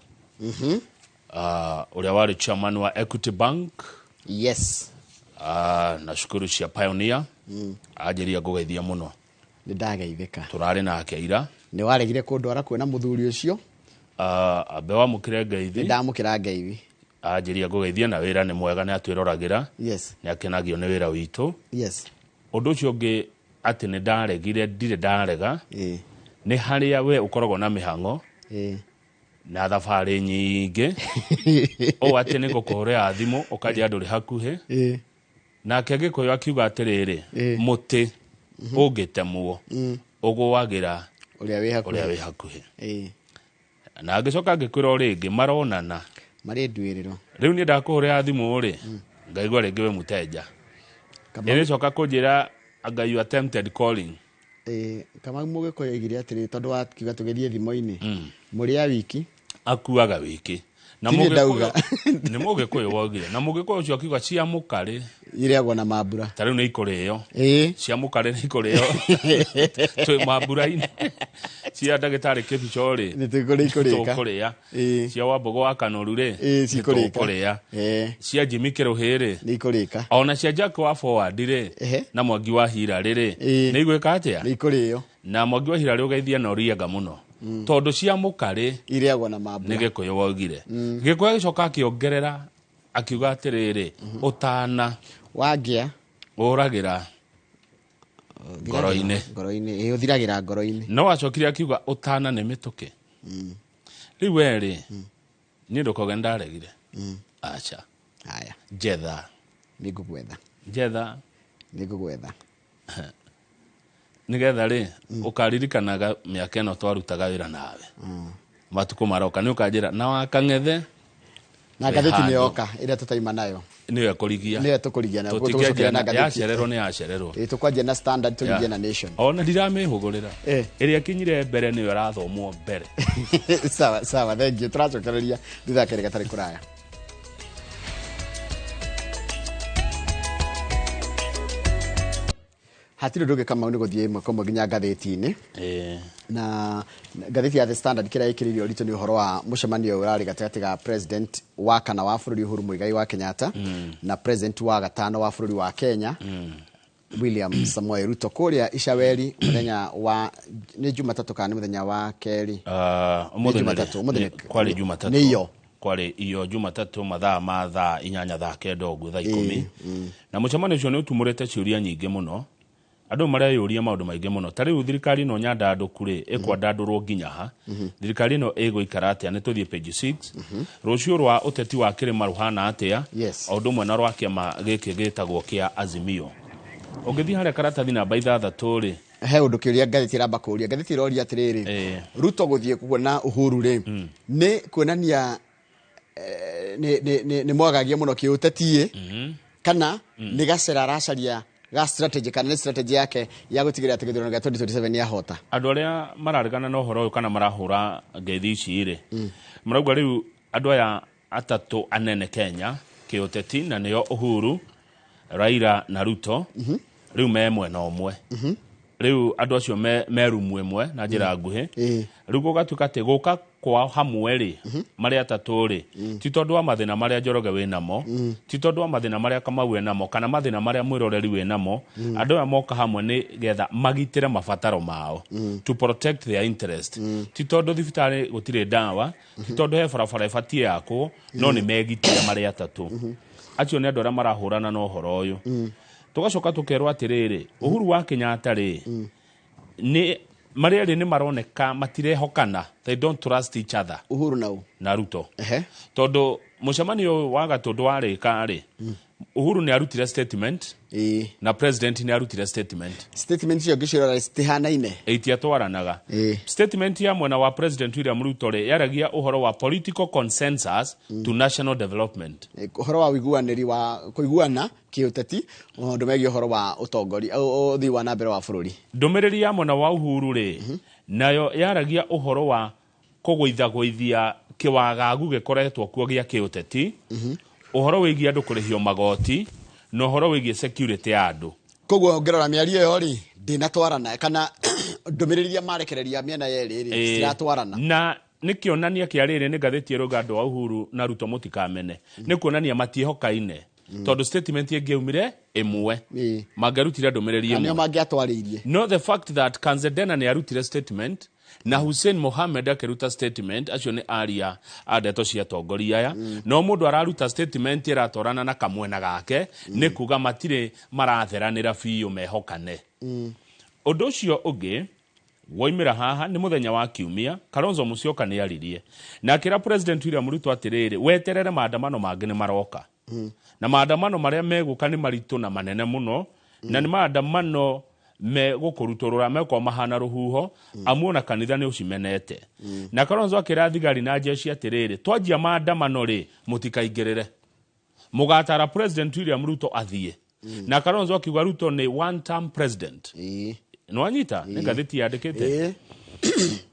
ũrĩa warĩ chairman wa Equity Bank. Yes. Na cukuru cia Pioneer. Anjĩria ngũgeithia mũno. Nĩ ndageithĩka. Tũrarĩ nake ira. Nĩ waregire kũndwara kuona mũthuri ũcio. Ambe wamũkĩre ngeithi. Nĩ ndamũkĩra ngeithi. Anjĩria ngũgeithia na wĩra nĩ mwega, nĩ atwĩroragĩra. Yes. Nĩ akenagio nĩ wĩra witũ. Yes. Ũndũ ũcio ũngĩ atĩ nĩ ndaregire, ndirĩ ndarega. Nĩ harĩa we ũkoragwo na mĩhang'o na thabarĩ nyingĩ ũũ atĩ nĩ ngũkũhũrĩra thimũ ũkanjĩra ndũrĩ hakuhĩ. Nake Gĩkũyũ akiuga atĩrĩrĩ, mũtĩ ũngĩtemwo ũgũagĩra ũrĩa wĩ hakuhĩ. Ũrĩa wĩ hakuhĩ. Na ngĩcoka ngĩkwĩra o rĩngĩ maronana marĩ nduĩrĩro. Rĩu niĩ ndakũhũrĩra thimũ rĩ, ngaigua rĩngĩ wĩ mũtenja. Ĩrĩcoka kũnjĩra anga you attempted calling. Kamau Mũgĩkũyũ oigire atĩrĩ, tondũ wakiuga tũgĩthiĩ thimũ-inĩ, mũrĩ a wiki akuaga wiki. Na Tirĩ ndauga. Nĩ Mũgĩkũyũ waugire. Na Mũgĩkũyũ ũcio akiuga cia mũkarĩ irĩagwo na mambura. Ta rĩu nĩ ikũrĩo. Cia mũkarĩ nĩ ikũrĩo. Twĩ mambura-inĩ. Cia ndagĩtarĩ Kĩbico rĩ, Nĩ tũkũrĩa ikũrĩka. tũkũrĩa. Cia Wambũgũ wa Kanoru rĩ, Nĩ cikũrĩka. tũkũrĩa. Cia Jimmy Kĩrũhĩ rĩ, nĩ ikũrĩka. Ona cia Jack wa Forward rĩ, na Mwangi wa Hirarĩ rĩ, nĩ igwĩka atĩa? Nĩ ikũrĩo. Na Mwangi wa Hirarĩ ũgeithia na ũrienga mũno. Tondũ cia mũkarĩ irĩagwo na mambura. Nĩ Gĩkũyũ waugire. Gĩkũyũ agĩcoka akĩongerera akiuga atĩrĩrĩ, ũtana wangĩa ũragĩra ngoro-inĩ. Ngoro-inĩ, ũthiragĩra ngoro-inĩ. No acokire akiuga ũtana nĩ mĩtũkĩ. Rĩu we rĩ, niĩ ndũkoge ndaregire. Aca. Haya. Njetha. Nĩ ngũgwetha. Njetha. Nĩ ngũgwetha. Nĩgetha rĩ, ũkaririkanaga mĩaka ĩno twarutaga wĩra nawe. Matukũ maroka nĩ ũkanjĩra na wakang'ethe. Na ngathĩti nĩ yoka ĩrĩa tũtaima nayo. Nĩyo ĩkũrigia. Nĩyo tũkũrigia nayo. Tũtingĩanjia Tũgũcokeria na ngathĩti. Yacererwo nĩ yacererwo. Tũkwanjia na Standard, tũrigie na Nation. Ona ndiramĩhũgũrĩra. Ĩrĩa ĩkinyire mbere nĩyo ĩrathomwo mbere. Sawa sawa, thank you. Tũracokereria thutha wa kerĩ gatarĩ kũraya. Hatirĩ ũndũ ũngĩ Kamau nĩ gũthiĩ ĩmwe kwa ĩmwe nginya ngathĩti-inĩ. Na ngathĩti ya The Standard kĩrĩa ĩkĩrĩirie ũritũ nĩ ũhoro wa mũcemanio ũyũ ũrarĩ gatagatĩ ga president wa kana wa bũrũri Uhuru Muigai wa Kenyatta na president wa gatano wa bũrũri wa Kenya William Samoei Ruto kũrĩa Icaweri mũthenya wa nĩ Jumatatũ kana nĩ mũthenya wa kerĩ? Ũmũthĩ Nĩ Jumatatũ, ũmũthĩ kwarĩ Jumatatũ. Nĩ iyo. Kwarĩ iyo Jumatatũ mathaa ma thaa 8 thaa 9 ũguo, thaa 10. Na mũcemanio ũcio nĩ ũtumũrĩte ciũria nyingĩ mũno. Andũ mareyũria maũndũ maingĩ mũno. Ta rĩu thirikari ĩno nyandandũku rĩ, ĩkwandandũrwo nginya ha? Thirikari ĩno ĩgũikara atĩa? Nĩ tũthiĩ page 6. Rũciũ rwa ũteti wa kĩrĩma rũhana atĩa? O ũndũ ũmwe na rwa kĩama gĩkĩ gĩtagwo kĩa Azimio. Ũngĩthiĩ harĩa karatathi namba 6 rĩ, He ũndũ kĩũria ngathĩti ĩramba kũũria. Ngathĩti ĩroria atĩrĩrĩ, Ruto gũthiĩ kuona Uhuru rĩ, nĩ kuonania nĩ mwagagia mũno kĩũteti ĩ, kana nĩ gacera aracaria ga strategy, kana nĩ strategy yake ya gũtigĩrĩra atĩ gĩthurano gĩa 2027 nĩ ahota? Andũ arĩa mararegana na ũhoro ũyũ kana marahũra ngeithi ici rĩ, marauga rĩu andũ aya atatũ anene Kenya kĩũteti, na nĩo Uhuru, Raila na Ruto, rĩu me mwena ũmwe. Rĩu andũ acio me rumu ĩmwe na njĩra nguhĩ. Rĩu gũgatuĩka atĩ gũka kwao hamwe rĩ, marĩ atatũ rĩ, ti tondũ wa mathĩna marĩa Njoroge wĩ namo, ti tondũ wa mathĩna marĩa Kamau wĩ namo, kana mathĩna marĩa mwĩroreri wĩ namo. Andũ aya moka hamwe nĩ getha magitĩre mabataro mao, to protect their interest. Ti tondũ thibitarĩ gũtirĩ ndawa, ti tondũ he barabara ĩbatiĩ yakwo, no nĩ megitĩre marĩ atatũ. Acio nĩ andũ arĩa marahũrana na ũhoro ũyũ. Tũgacoka tũkerwo atĩrĩrĩ, Uhuru wa Kenyatta rĩ, nĩ marĩa erĩ nĩ maroneka matirehokana, they don't trust each other. Uhuru na ũ? Na Ruto. Tondũ mũcemanio ũyũ wa gatũndũ warĩka rĩ, Uhuru nĩ arutire statement na president nĩ arutire statement. Statement icio ngĩcirora citihanaine. Itiatwaranaga. Statement ya mwena wa President William Ruto rĩ, yaragia ũhoro wa political consensus to national development. Ũhoro wa ũiguanĩri wa kũiguana kĩũteti maũndũ megiĩ ũhoro wa ũtongoria, ũthii wa na mbere wa bũrũri. Ndũmĩrĩri ya mwena wa Uhuru rĩ, nayo yaragia ũhoro wa kũgũithagũithia kĩwagagu gĩkoretwo kuo gĩa kĩũteti, ũhoro wĩgiĩ andũ kũrĩhio magoti, na ũhoro wĩgiĩ security ya andũ. Koguo ngĩrora mĩario ĩyo rĩ, ndĩnatwarana, kana ndũmĩrĩri iria marekereria mĩena yerĩ rĩ, citiratwarana. Na nĩ kĩonania kĩa rĩrĩ, nĩ ngathĩti ĩrauga andũ a Uhuru na Ruto mũtikamene, nĩ kuonania matiĩhokaine, tondũ statement ĩngĩaumire ĩmwe, mangĩarutire ndũmĩrĩri Na nĩo ĩmwe. Mangĩatwarĩirie. No the fact that Kanzedena nĩ arutire statement na Hussein Mohamed akĩruta statement, acio nĩ aria a ndeto cia atongoria aya, no mũndũ araruta statement ĩratwarana na kamwena gake, nĩ kuga matirĩ maratheranĩra biũ mehokane. Ũndũ ũcio ũngĩ woimĩra haha nĩ mũthenya wa kiumia, Kalonzo Musyoka nĩ aririe na akĩra President William Ruto atĩrĩrĩ, weterere maandamano mangĩ nĩ maroka, na maandamano marĩa megũka nĩ maritũ na manene mũno, na nĩ maandamano megũkũrutũrũra, mekorwo mahana rũhuho, amu ona kanitha nĩ ũcimenete. Na Kalonzo akĩra thigari na jeshi atĩrĩrĩ, twanjia maandamano rĩ, mũtikaingĩrĩre, mũgatara President William Ruto athiĩ. Na Kalonzo akiuga Ruto nĩ one term president. Nĩwanyita? Nĩ ngathĩti yandĩkĩte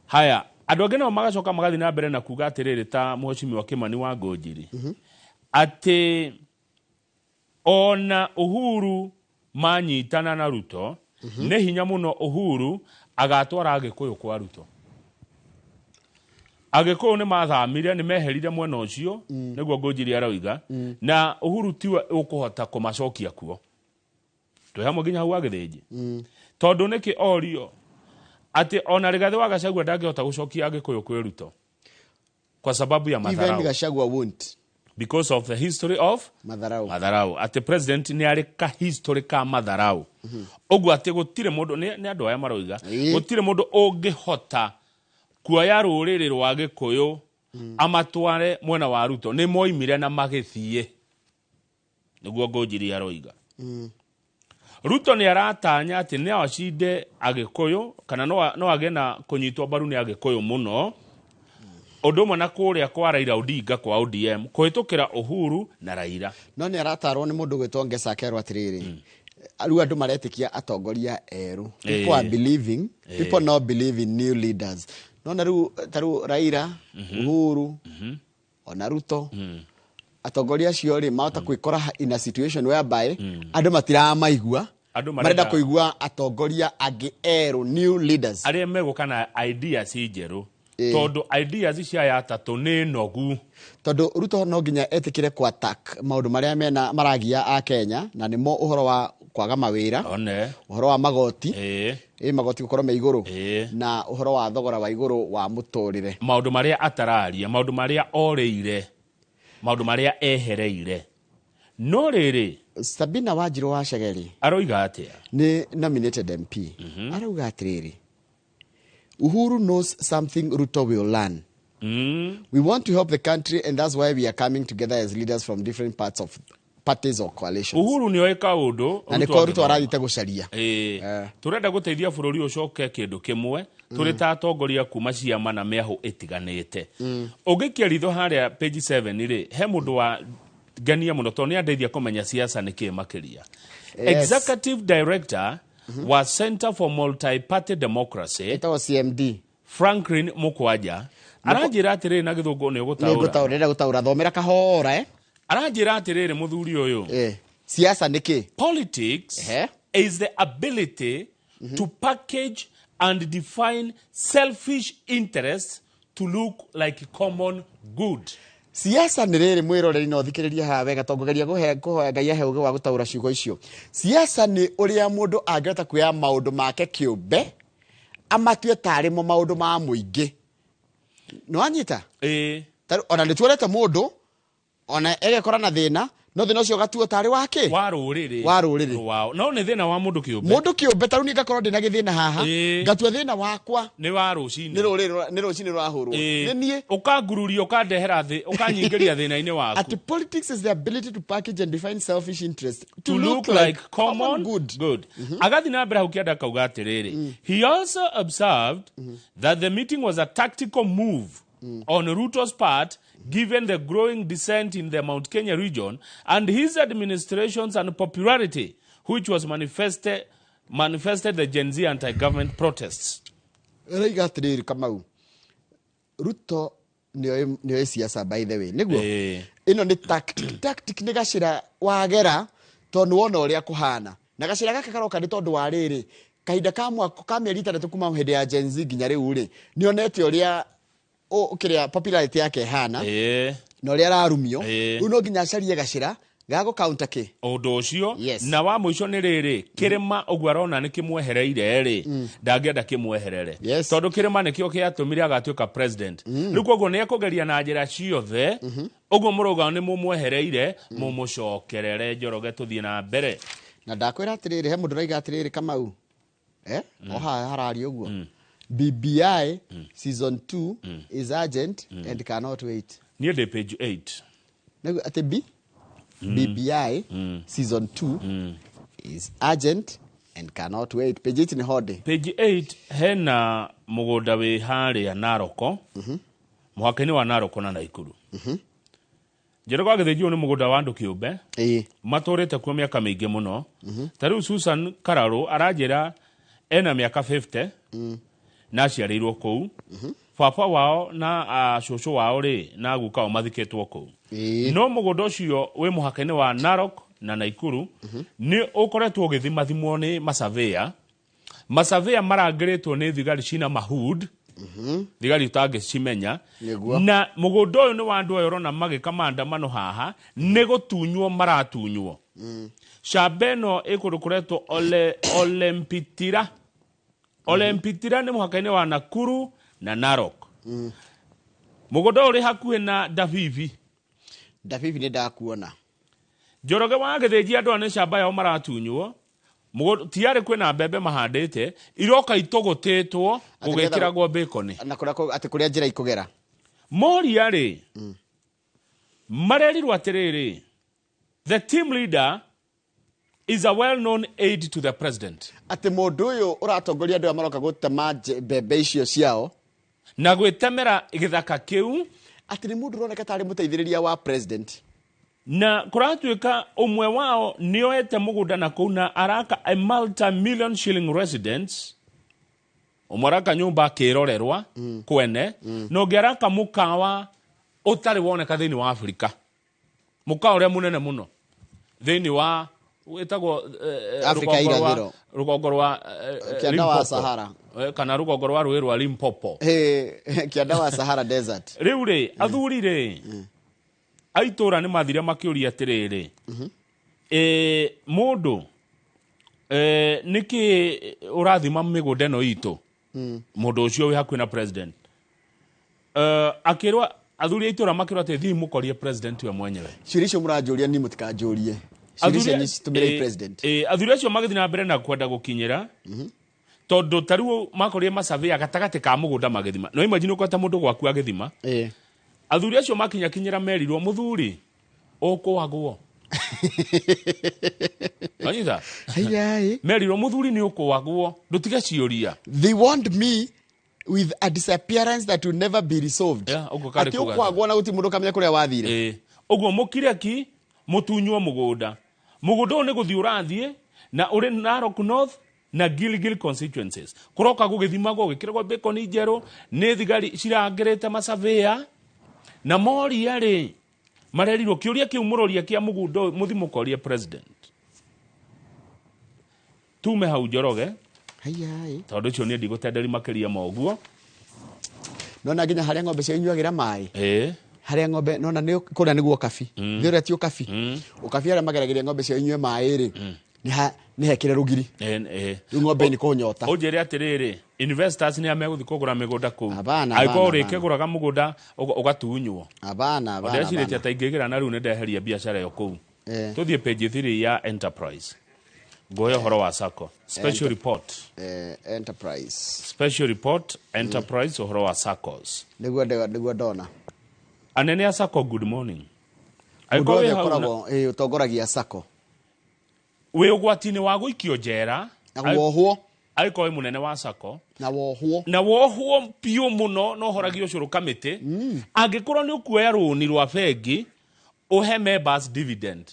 haya. Andũ angĩ nao magacoka magathiĩ na mbere na kuga atĩrĩrĩ, ta Mheshimiwa Kimani wa Ngũnjiri, atĩ ona Uhuru manyitana na Ruto, nĩ hinya mũno Uhuru agatwara Agĩkũyũ kwa Ruto. Agĩkũyũ nĩ mathamire, nĩ meherire mwena ũcio, nĩguo Ngũnjiri aroiga, na Uhuru tiwe ũkũhota kũmacokia kuo. Twĩ hamwe nginya hau Agĩthĩnji? Tondũ nĩkĩ orio atĩ ona Rigathĩ wa Gachagua ndangĩhota gũcokia Agĩkũyũ kwĩ Ruto kwa sababu ya Even madharau. Gachagua won't. Because of the history of madharau. Madharau, atĩ president nĩ arĩ ka history ka madharau ũguo, atĩ gũtirĩ mũndũ, nĩ andũ aya maroiga, gũtirĩ mũndũ ũngĩhota kuoya rũrĩrĩ rwa Gĩkũyũ amatware mwena wa Ruto, nĩ moimire na magĩthiĩ, nĩguo Ngũnjiri aroiga. Ruto nĩ aratanya atĩ no acinde Agĩkũyũ, kana no agĩe na kũnyitwo mbaru nĩ Agĩkũyũ mũno, ũndũ ũmwe na kũrĩa kwa Raila Odinga kwa ODM, kũhĩtũkĩra Uhuru na Raila. No nĩ aratarwo nĩ mũndũ gwĩtwo Ngesa, akerwo atĩrĩrĩ, rĩu andũ maretĩkia atongoria erũ. People are believing, people now believe in new leaders. Nona rĩu ta rĩu Raila, Uhuru, ona Ruto, atongoria acio rĩ, mahota kwĩkora in a situation whereby andũ matiramaigua. Andũ Marenda kũigua atongoria angĩ erũ, new leaders. Arĩa megũka na ideas njerũ. Ĩĩ. Tondũ ideas cia aya atatũ nĩ nogu. Tondũ Ruto no nginya etĩkĩre ku attack maũndũ marĩa mena maragia a Kenya, na nĩmo ũhoro wa kwaga mawĩra, one ũhoro wa magoti, ĩĩ ĩ magoti gũkorwo me igũrũ, ĩĩ na ũhoro wa thogora wa igũrũ wa mũtũrĩre. Maũndũ marĩa atararia, maũndũ marĩa orĩire, maũndũ marĩa ehereire. No rĩrĩ, Sabina Wanjirũ wa Chegeri aroiga atĩa? Nĩ nominated MP. Arauga atĩrĩrĩ, "Uhuru knows something Ruto will learn. We want to help the country and that's why we are coming together as leaders from different parts of parties or coalitions." Uhuru nĩoĩ kaũndũ. Na nĩko Ruto arathiĩte gũcaria. Ĩĩ, tũrenda gũteithia bũrũri ũcoke kĩndũ kĩmwe, tũrĩ ta atongoria kuma ciama na mĩahũ ĩtiganĩte. Ũngĩkia ritho harĩa page 7 rĩ, he mũndũ wa ngenia mũno tondũ nĩ andeithia kũmenya siasa nĩ kĩĩ makĩria. Executive director wa Center for Multi-Party Democracy, ĩtagwo CMD, Franklin Mũkwanja, aranjĩra atĩrĩrĩ na gĩthũngũ, nĩ ũgũtaũra? Nĩngũtaũra, ndĩrenda gũtaũra, thomera kahora, eh. Aranjĩra atĩrĩrĩ mũthuri ũyũ, siasa nĩ kĩ? Politics is the ability to package and define selfish interests to look like common good. Siasa nĩ rĩrĩ, mwĩroreri, no thikĩrĩria haha wega tondũ ngũgeria kũhoya Ngai ahe ũgĩ wa gũtaũra ciugo icio. Siasa nĩ ũrĩa mũndũ angĩhota kuoya maũndũ make kĩũmbe amatue tarĩ mo maũndũ ma mũingĩ. Nĩ wanyita? Ĩĩ. Ona nĩ tuonete mũndũ ona egekora na thĩna, no thĩna ũcio ũgatuo tarĩ wa kĩ? Wa rũrĩrĩ. Wa rũrĩrĩ. Rwao. No nĩ thĩna wa mũndũ kĩũmbe. Mũndũ kĩũmbe, tarĩu niĩ ngakorwo ndĩna gĩthĩna haha, ngatua thĩna wakwa nĩ wa rũcinĩ. Nĩ rũrĩrĩ, nĩ rũcinĩ rũrahũrwo. Nĩ niĩ. Ũkangururia, ũkandehera thĩ, ũkanyingĩria thĩna-inĩ waku. Ati politics is the ability to package and define selfish interest to look like common good. Agathiĩ na mbere hau kĩanda akauga atĩrĩrĩ, he also observed that the meeting was a tactical move on Ruto's part, given the growing dissent in the Mount Kenya region and his administration's unpopularity, which was manifested the Gen Z anti-government protests. Ĩraiga atĩrĩrĩ, Kamau, Ruto nĩoĩ siasa, by the way, nĩguo ĩno nĩ tactic. Tactic nĩ gacĩra wagera tondũ nĩ wona ũrĩa kũhana, na gacĩra gaka karoka nĩ tondũ wa rĩrĩ, kahinda ka mwaka ka mĩeri 6 kuma hĩndĩ ya Gen Z nginya rĩu rĩ, nĩonete ũrĩa kĩrĩa popularity yake ĩhana na ũrĩa ararumio. Rĩu no nginya acarie gacĩra ga gũ-counter kĩ? Ũndũ ũcio. Na wa mũico nĩ rĩrĩ, kĩrĩma ũguo arona nĩ kĩmwehereire rĩ, ndangĩenda kĩmweherere, tondũ kĩrĩma nĩkĩo kĩatũmire agatuĩka president. Rĩu koguo nĩ ekũgeria na njĩra ciothe ũguo mũrauga nĩ mũmwehereire, mũmũcokerere. Njoroge, tũthiĩ na mbere. Na ndakwĩra atĩrĩrĩ, he mũndũ ũraiga atĩrĩrĩ, Kamau, o haha hararia ũguo, BBI season 2 is urgent and cannot wait. Niĩ ndĩ page 8. Nĩguo atĩ BBI season 2 is urgent and cannot wait. Page 8 nĩ hode. Page 8 hena mũgũnda wĩ harĩa Naroko, mũhaka-inĩ wa Naroko na Naikuru. Njoroge wa Gĩthĩnji, ũyũ nĩ mũgũnda wa andũ kĩũmbe matũrĩte kuo mĩaka mĩingĩ mũno. Ta rĩu Susan Kararũ aranjĩra ena mĩaka 50 na aciarĩirwo kũu. Baba wao na cũcũ wao rĩ na guka wao mathikĩtwo kũu. No mũgũnda ũcio wĩ mũhaka-inĩ wa Narok na Naikuru nĩ ũkoretwo ũgĩthimathimwo nĩ masavĩa. Masavĩa marangĩrĩtwo nĩ thigari cina mahud, thigari ũtangĩcimenya. Na mũgũnda ũyũ nĩ wa andũ aya ũrona magĩka maandamano haha, nĩ gũtunywo maratunywo. Camba ĩno ĩ kũndũ kũretwo Olempitira. Olempitira nĩ mũhaka-inĩ wa Nakuru na Narok. Mũgũnda ũyũ ũrĩ hakuhĩ na Davivi. Davivi nĩ ndakuona. Njoroge wa Gĩthĩnji, andũ aya nĩ camba yao maratunywo. Tiarĩ kwĩna mbembe mahandĩte, iroka itũgũtĩtwo gũgĩkĩragwo bacon. Na kũrĩa atĩ kũrĩa njĩra ikũgera. Moria rĩ, marerirwo atĩrĩrĩ, the team leader is a well-known aide to the president. Atĩ mũndũ ũyũ ũratongoria andũ aya maroka gũtema mbembe icio ciao na gwĩtemera gĩthaka kĩu, atĩ nĩ mũndũ ũroneka tarĩ mũteithĩrĩria wa president. Na kũratuĩka ũmwe wao nĩoete mũgũnda na kũu na araka a multi-million shilling residence. Ũmwe araka nyũmba akĩrorerwa kwene, na ũngĩ araka mũkawa ũtarĩ woneka thĩinĩ wa Afrika, mũkawa ũrĩa mũnene mũno thĩinĩ wa Wĩtagwo Afrika rũgongo rwa- Irathĩro. Rũgongo rwa Kĩanda wa Limpopo. Sahara. Kana rũgongo rwa rũĩ rwa Limpopo. Kĩanda wa Sahara Desert. Rĩu rĩ, athuri rĩ, a itũra nĩ mathire makĩũria atĩrĩrĩ, mũndũ nĩkĩ ũrathima mĩgũnda ĩno itũ? Mũndũ ũcio wĩ hakuhĩ na president akĩrwo, athuri a itũra makĩrwo atĩ thiĩ mũkorie president we mwenyewe. Ciũria icio mũranjũria ni mũtikanjũrie. Ciũria cianyu citũmĩrei president. Athuri acio magĩthiĩ na mbere na kwenda gũkinyĩra, tondũ ta rĩu makorire masurveyor gatagatĩ ka mũgũnda magĩthima. No imagine ũkweta mũndũ gwaku agĩthima. Athuri acio makinyakinyĩra merirwo, mũthuri, ũkũagwo. Wanyita? Haiya. Merirwo, mũthuri, nĩ ũkũagwo, ndũtige ciũria. They want me with a disappearance that will never be resolved. Yeah, ũguo karĩ Atĩ kuga. ũkwagwo na gũtirĩ mũndũ ũkamenya kũrĩa wathire. Ũguo mũkire ki mũtunywo mũgũnda. Mũgũnda ũyũ nĩ gũthiĩ ũrathiĩ na ũrĩ Narok North na Gilgil constituencies. Kũroka gũgĩthimagwo gĩkĩragwo bacon njerũ nĩ thigari cirangĩrĩte masurveyor, na moria rĩ, marerirwo kĩũria kĩu mũroria kĩa mũgũnda ũyũ mũthi mũkorie president. Tume hau, Njoroge. Haiya. Tondũ ũcio niĩ ndigũtenderi makĩria ma ũguo. Nona nginya harĩa ng'ombe cio inyuagĩra maĩ. Harĩa ng'ombe nona nĩ kũrĩa nĩguo Ũkabi. Nĩ ũrĩa ti Ũkabi. Ũkabi harĩa mageragĩria ng'ombe cio inyue maĩ rĩ, nĩ hekĩre rũgiri. Rĩu ng'ombe nĩ kũnyota. Ũnjĩre atĩrĩrĩ, investors nĩ amegũthiĩ kũgũra mĩgũnda kũu? Hapana, Angĩkorwo hapana. ũrĩkĩgũraga mũgũnda ũgatunywo. Hapana, hapana. Ndecirĩtie ta ingĩgĩra na rĩu nĩ ndeheria biacara ĩyo kũu. Tũthiĩ page 3 ya Enterprise, nguoya ũhoro wa sacco special report. Enterprise. Special report, Enterprise, ũhoro wa saccos. Nĩguo ndona. Anene a sacco, good morning. Mũndũ Angĩkorwo wothe wĩ hau ũkoragwo ũtongoragia sacco. Wĩ ũgwati-inĩ wa gũikio njera. Na wohwo. Angĩkorwo wĩ mũnene wa sacco. Na wohwo. Na wohwo biũ mũno na ũhoragio ũcũrũ kamĩtĩ angĩkorwo nĩ ũkuoya rũni rwa bengi ũhe members dividend.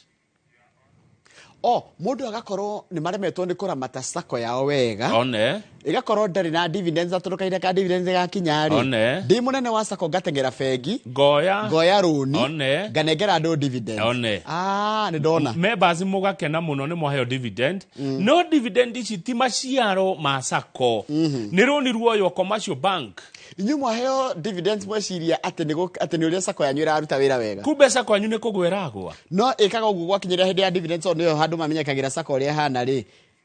O mũndũ agakorwo nĩ maremetwo nĩ kũramata sacco yao wega. One. Ĩgakorwo ndarĩ na dividends, na tondũ kahinda ka dividends gakinya rĩ, One. ndĩ mũnene wa sacco ngateng'era bengi, ngoya ngoya rũni, One. nganengera andũ dividends. One. Ah, nĩ ndona. Members mũgakena mũno nĩ mwaheo dividend, no dividend ici ti maciaro ma sacco, nĩ rũni ruoywo commercial bank. Inyuĩ mwaheo dividends mweciria atĩ atĩ nĩ ũrĩa sacco yanyu ĩraruta wĩra wega. Kumbe sacco yanyu nĩ kũgwa ĩragwa. No ĩkaga ũguo gwakinyĩra hĩndĩ ya dividends, o nĩyo handũ mamenyekagĩra sacco ũrĩa ĩhana rĩ,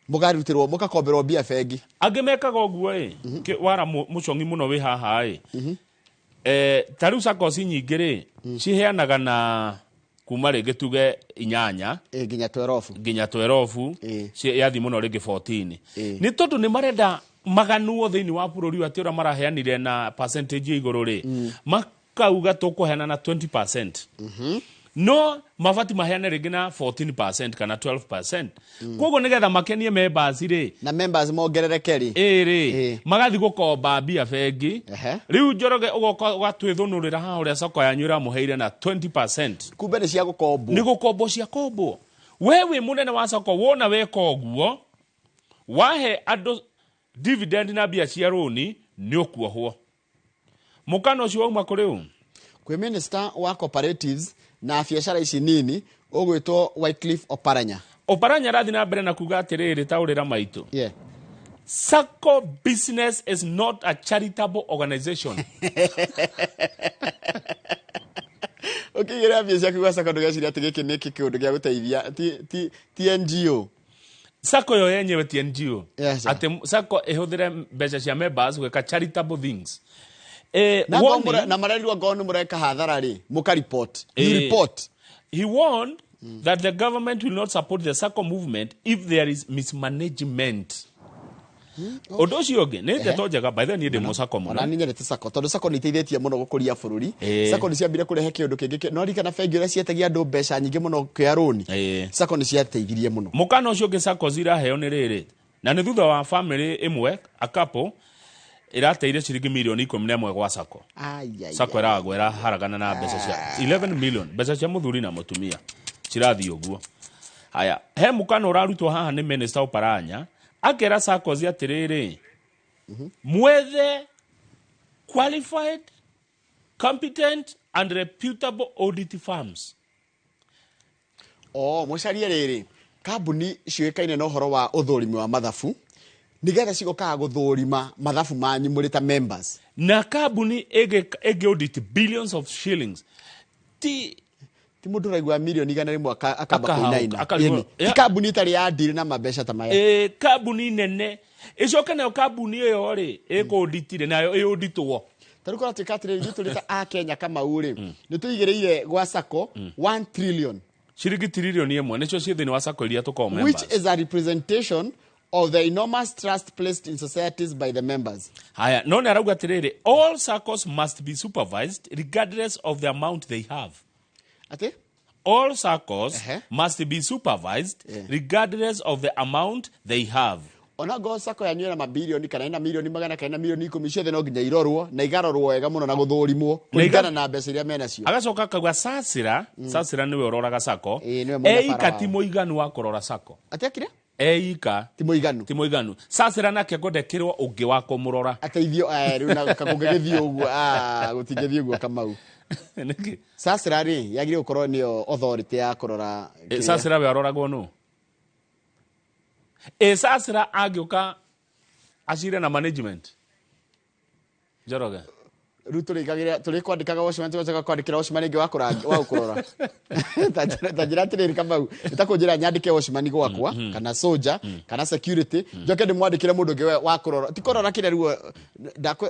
mũkarutĩrwo, mũgakomberwo mbia bengi. Angĩ mekaga ũguo ĩ. Wara mũcong'i mũno wĩ haha ĩ. Ta rĩu saccos nyingĩ rĩ, ciheanaga na kuma rĩngĩ tuge 8 nginya 12. Nginya 12, yathi mũno rĩngĩ 14, nĩ tondũ nĩ marenda maganwo thĩinĩ wa bũrũri ũyũ atĩ ũrĩa maraheanire na percentage ya igũrũ rĩ, makauga tũkũheana na 20%, no mabati maheane rĩngĩ na 14% kana 12%. Koguo nĩgetha makenie members rĩ, na members mongerereke rĩ, ĩ rĩ, magathiĩ gũkomba mbia bengi. Rĩu Njoroge, ũgoka ũgatwĩthũnũrĩra haha ũrĩa sacco yanyu ĩramũheire na 20%. Kumbe nĩ cia gũkombwo. Nĩ gũkombwo cia kombwo. We wĩ mũnene wa sacco, wona weka ũguo, wahe andũ dividend na mbia cia rũni, nĩ ũkuohwo. Mũkana ũcio wauma kũrĩ ũ? Kwĩ minister wa cooperatives na biacara ici nini ũgwĩtwo Wycliffe Oparanya. Oparanya arathiĩ na mbere na kuga atĩrĩrĩ, taũrĩra maitũ, "Sacco business is not a charitable organization." Ũkĩigĩra mbia ciaku gwa sacco ndũgeciria atĩ gĩkĩ nĩ kĩũndũ gĩa gũteithia, ti NGO. Sacco yo yenyewe ti NGO. Yes, sir. Atĩ sacco ĩhũthĩre mbeca cia members gwĩka charitable things. Na na marerirwo ngorwo nĩ mũreka hathara rĩ, mũka report. You report. He warned that the government will not support the SACCO movement if there is mismanagement. Ũndũ ũcio ũngĩ nĩ ndeto njega. By the way, niĩ ndĩ mũsacco mũno. Ona niĩ nyendete sacco tondũ sacco nĩ iteithĩtie mũno gũkũria bũrũri. Sacco nĩ ciambire kũrehe kĩũndũ kĩngĩ no ririkana bengi ũrĩa cietagia andũ mbeca nyingĩ mũno kũoya rũni. Sacco nĩ ciateithirie mũno. Mũkana ũcio ũngĩ SACCOs iraheo nĩ rĩrĩ, na nĩ thutha wa family ĩmwe, a couple ĩrateire ciringi mirioni 11 gwa sacco. Ai, ai, Sacco ai. ĩragwa ĩraharagana na mbeca cia 11 million, mbeca cia mũthuri na mũtumia cirathiĩ ũguo. Haya, he mũkana ũrarutwo haha nĩ Minister Oparanya, akera SACCOs atĩrĩrĩ, mwethe qualified, competent and reputable audit firms. O mũcarie rĩrĩ Kambuni ciũĩkaine na ũhoro wa ũthũrimi wa mathabu nĩgetha cigokaga gũthũrima mathabu manyu mũrĩ ta members. Na kambuni ĩngĩ audit billions of shillings ti ti mũndũ ũraigua milioni 100 akamba Akahau- kũinaina. akarigwo- Ĩni. Ti kambuni ĩtarĩ ya deal na mabeca ta maya. Ĩ kambuni nene ĩcoke nayo kambuni ĩyo rĩ ĩkũnditire nayo ĩũnditwo. Ta rĩu kũratuĩka atĩrĩrĩ, ithuĩ tũrĩ ta a Kenya Kamau rĩ, nĩ tũigĩrĩire gwa sacco 1 trillion. Ciringi 1 trillion nĩcio ciĩ thĩinĩ wa sacco iria tũkoragwo Which members. is a representation of the enormous trust placed in societies by the members. Haya, no nĩ arauga atĩrĩrĩ, all saccos must be supervised regardless of the amount they have. Atĩ? All saccos must be supervised regardless of the amount they have. Ona ngorwo sacco yanyu ĩna mabirioni kana ĩna milioni 100 kana ĩna milioni 10, ciothe no nginya irorwo na igarorwo wega mũno na gũthũrimwo Na iga- kũringana na mbeca iria menacio. Agacoka akauga sasira, sasira nĩwe ũroraga sacco. Nĩwe mũnyabara eika ti wao. mũiganu wa kũrora sacco. Atĩ akire? Eika ti mũiganu, ti mũiganu. Sasira nake ngondekĩrwo ũngĩ wa kũmũrora. Ateithio aya rĩu na kũngĩgĩthiĩ ũguo, ah, gũtingĩthiĩ ũguo Kamau. Nĩkĩ? Sasira rĩ yagĩrĩirwo gũkorwo nĩyo authority ya kũrora kĩrĩa. Sasira we aroragwo nũ? Ĩ sasira angĩũka acire na management, Njoroge? Rĩu tũrĩkagĩra tũrĩkwandĩkaga watchman, tũgacoka kwandĩkĩra watchman ĩngĩ wa kũra- wa gũkũrora. Ta njĩra atĩrĩrĩ Kamau, nĩ ta kũnjĩra nyandĩke watchman gwakwa kana soldier kana security, njoke ndĩmwandĩkĩre mũndũ ũngĩ wa kũrora, ti kũrora kĩrĩa rĩu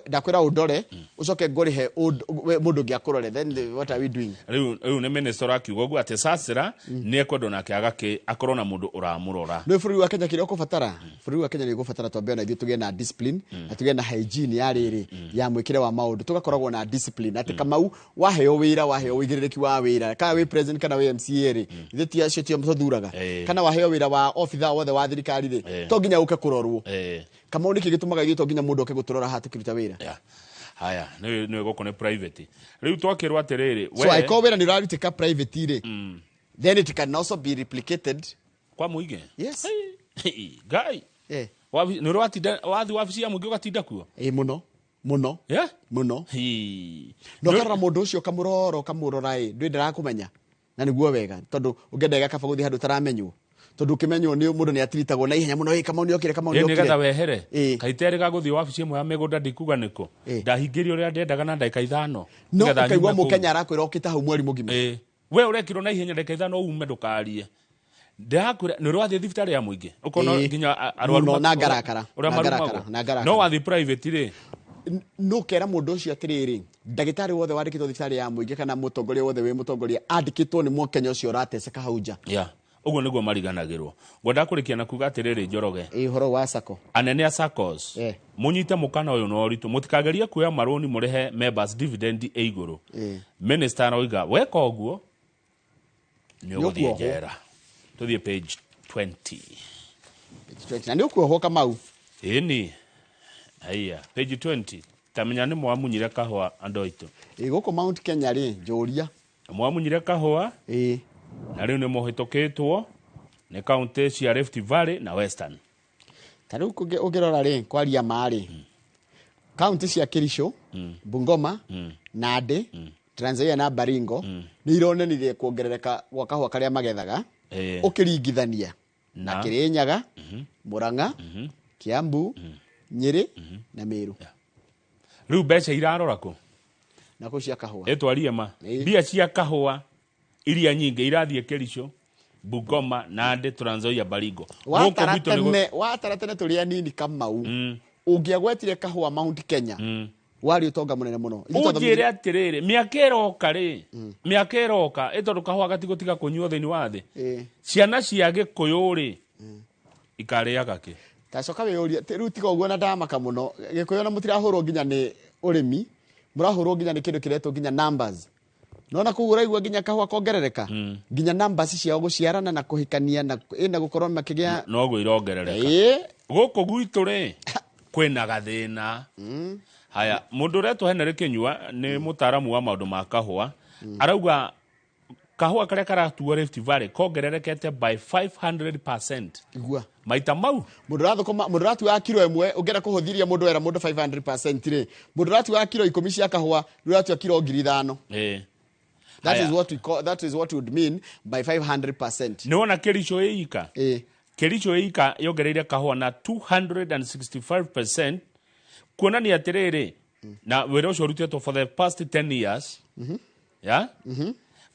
ndakwĩra ũndore ũcoke ngũrĩhe we mũndũ ũngĩ akũrore. Then what are we doing? Rĩu nĩ minister ũrakiuga ũguo atĩ sasira nĩ ekwendwo nake agakĩ akorwo na mũndũ ũramũrora. Nĩ bũrũri wa Kenya kĩrĩa ũkũbatara, bũrũri wa Kenya nĩ ũkũbatara twambe ona ithuĩ tũgĩe na discipline na tũgĩe na hygiene ya rĩrĩ ya mwĩkĩre wa maũndũ, tũgakoragwo na discipline atĩ Kamau waheo wĩra, waheo ũigĩrĩrĩki wa wĩra, kana wĩ president kana wĩ MCA rĩ, ithuĩ ti acio tio tũthuraga, kana waheo wĩra wa obitha wothe wa thirikari rĩ, to nginya ũke kũrorwo. Kamau, nĩkĩ gĩtũmaga ithuĩ to nginya mũndũ oke gũtũrora haha tũkĩruta wĩra? Yeah. Haya, nĩ gũkũ nĩ private rĩu twakĩrwo atĩrĩrĩ. So angĩkorwo wĩra nĩ ũrarutĩka private rĩ, then it can also be replicated kwa mũingĩ. Yes. Ngai. Nĩ ũrĩ watinda wathi wabici ya mũingĩ ũgatinda kuo? Ĩ, mũno mũno. Yeah? Mũno. Hii. Na ũkarora mũndũ ũcio, ũkamũrora ũkamũrora, ĩ ndwĩ ndarakũmenya na nĩguo wega, tondũ ũngĩenda gakaba gũthiĩ handũ ũtaramenywo, tondũ ũkĩmenywo nĩ mũndũ nĩ atiritagwo na ihenya mũno, ĩ Kamau nĩ okire, Kamau nĩ Ĩ nĩgetha okire. wehere kaiterĩ ga gũthiĩ wabici ĩmwe ya mĩgũnda, ndikuga nĩkũ, ndahingĩrio ũrĩa ndendaga na ndagĩka 5. No Nĩgetha ũkaigua nyume kũu. mũkenya arakwĩra okĩte hau mweri mũgima. Ĩ. We ũrekirwo na ihenya ndagĩka 5 ume ndũkarie. Ndĩrakwĩra nĩ ũrĩ wathiĩ thibitarĩ ya mũingĩ ũkona nginya arwaru Mũno, na ngarakara, ũrĩa na ngarakara, marumagwo. na ngarakara. No wathiĩ private rĩ, No kera mũndũ ũcio atĩrĩrĩ, ndagĩtarĩ wothe wandĩkĩtwo thibitarĩ ya mũingĩ kana mũtongoria wothe wĩ mũtongoria andĩkĩtwo nĩ mũkenya ũcio ũrateceka hau nja. Ya, ũguo nĩguo mariganagĩrwo. Ngwendaga kũrĩkia na kuga atĩrĩrĩ, Njoroge. Ĩ, ũhoro wa sacco. Anene a saccos, mũnyite mũkana ũyũ na ũritũ, mũtikagerie kuoya marũni mũrĩhe members dividend ĩ igũrũ. Minister aroiga weka ũguo nĩ ũgũthiĩ Nĩ ũkuohwo. njera. Tũthiĩ page 20. Na nĩ ũkuohwo Kamau. Ĩni, aya, page 20, tamenya nĩ mwamunyire kahũa andũ aitũ. Ĩ, gũkũ Mount Kenya rĩ, njũria. Mwamunyire kahũa na rĩu nĩ mũhĩtũkĩtwo nĩ kaunti cia Rift Valley na Western. Ta rĩu ũngĩrora rĩ, kwaria ma rĩ, kaunti cia Kericho, Bungoma, Nandi, Trans Nzoia na Baringo nĩ ironanirie kuongerereka gwa kahũa karĩa magethaga ũkĩringithania na Na? Kirinyaga, Murang'a, Kiambu, Nyĩrĩ na Meru. Rĩu mbeca irarora kũ? Na kũ cia kahũa. Ĩtwarie ma mbia cia kahũa iria nyingĩ irathiĩ Kericho, Bungoma, Nandi, Trans Nzoia, Baringo. Gũkũ Watara gwitũ nĩ tene, watara tene tũrĩ anini Kamau, ũngĩagwetire kahũa Mount Kenya warĩ ũtonga mũnene mũno. Ithuĩ Ũnjĩre twathomire- atĩrĩrĩ, mĩaka ĩroka rĩ, mĩaka ĩroka ĩ, tondũ kahũa gatigũtiga kũnyuo thĩinĩ wa thĩ, ciana cia gĩkũyũ rĩ ikarĩaga kĩ? Tacoka wĩyũrie, rĩu tiga ũguo na ndamaka mũno gĩkũyũ na mũtirahũrwo nginya nĩ ũrĩmi, mũrahũrwo nginya nĩ kĩndũ kĩretwo nginya numbers. Nona kũu ũraigua nginya kahũa kongerereka, nginya numbers ciao gũciarana na kũhikania na ĩna gũkorwo makĩgĩa. Noguo irongerereka. Gũkũ gwitũ rĩ kwĩna gathĩna. Haya, mũndũ ũretwo Henry Kĩnyua nĩ mũtaaramu wa maũndũ ma kahũa, arauga kahũa karĩa karatuo Rift Valley kongererekete by 500%. Igua. Maita mau. Mũndũ ũrathũkũma, mũndũ ũratuaga kiro 1, ũngĩenda kũhũthĩria mũndũ wera mũndũ 500% rĩ, mũndũ ũratuaga kiro 10 cia kahũa rĩu ũratua kiro 5,000. Ĩĩ. That Haya. is what we call, that is what would mean by 500%. Nĩ wona Kericho ĩika? Kericho ĩika yongereire kahũa na 265%, kuonania atĩrĩrĩ, na wĩra ũcio ũrutĩtwo for the past 10 years, ya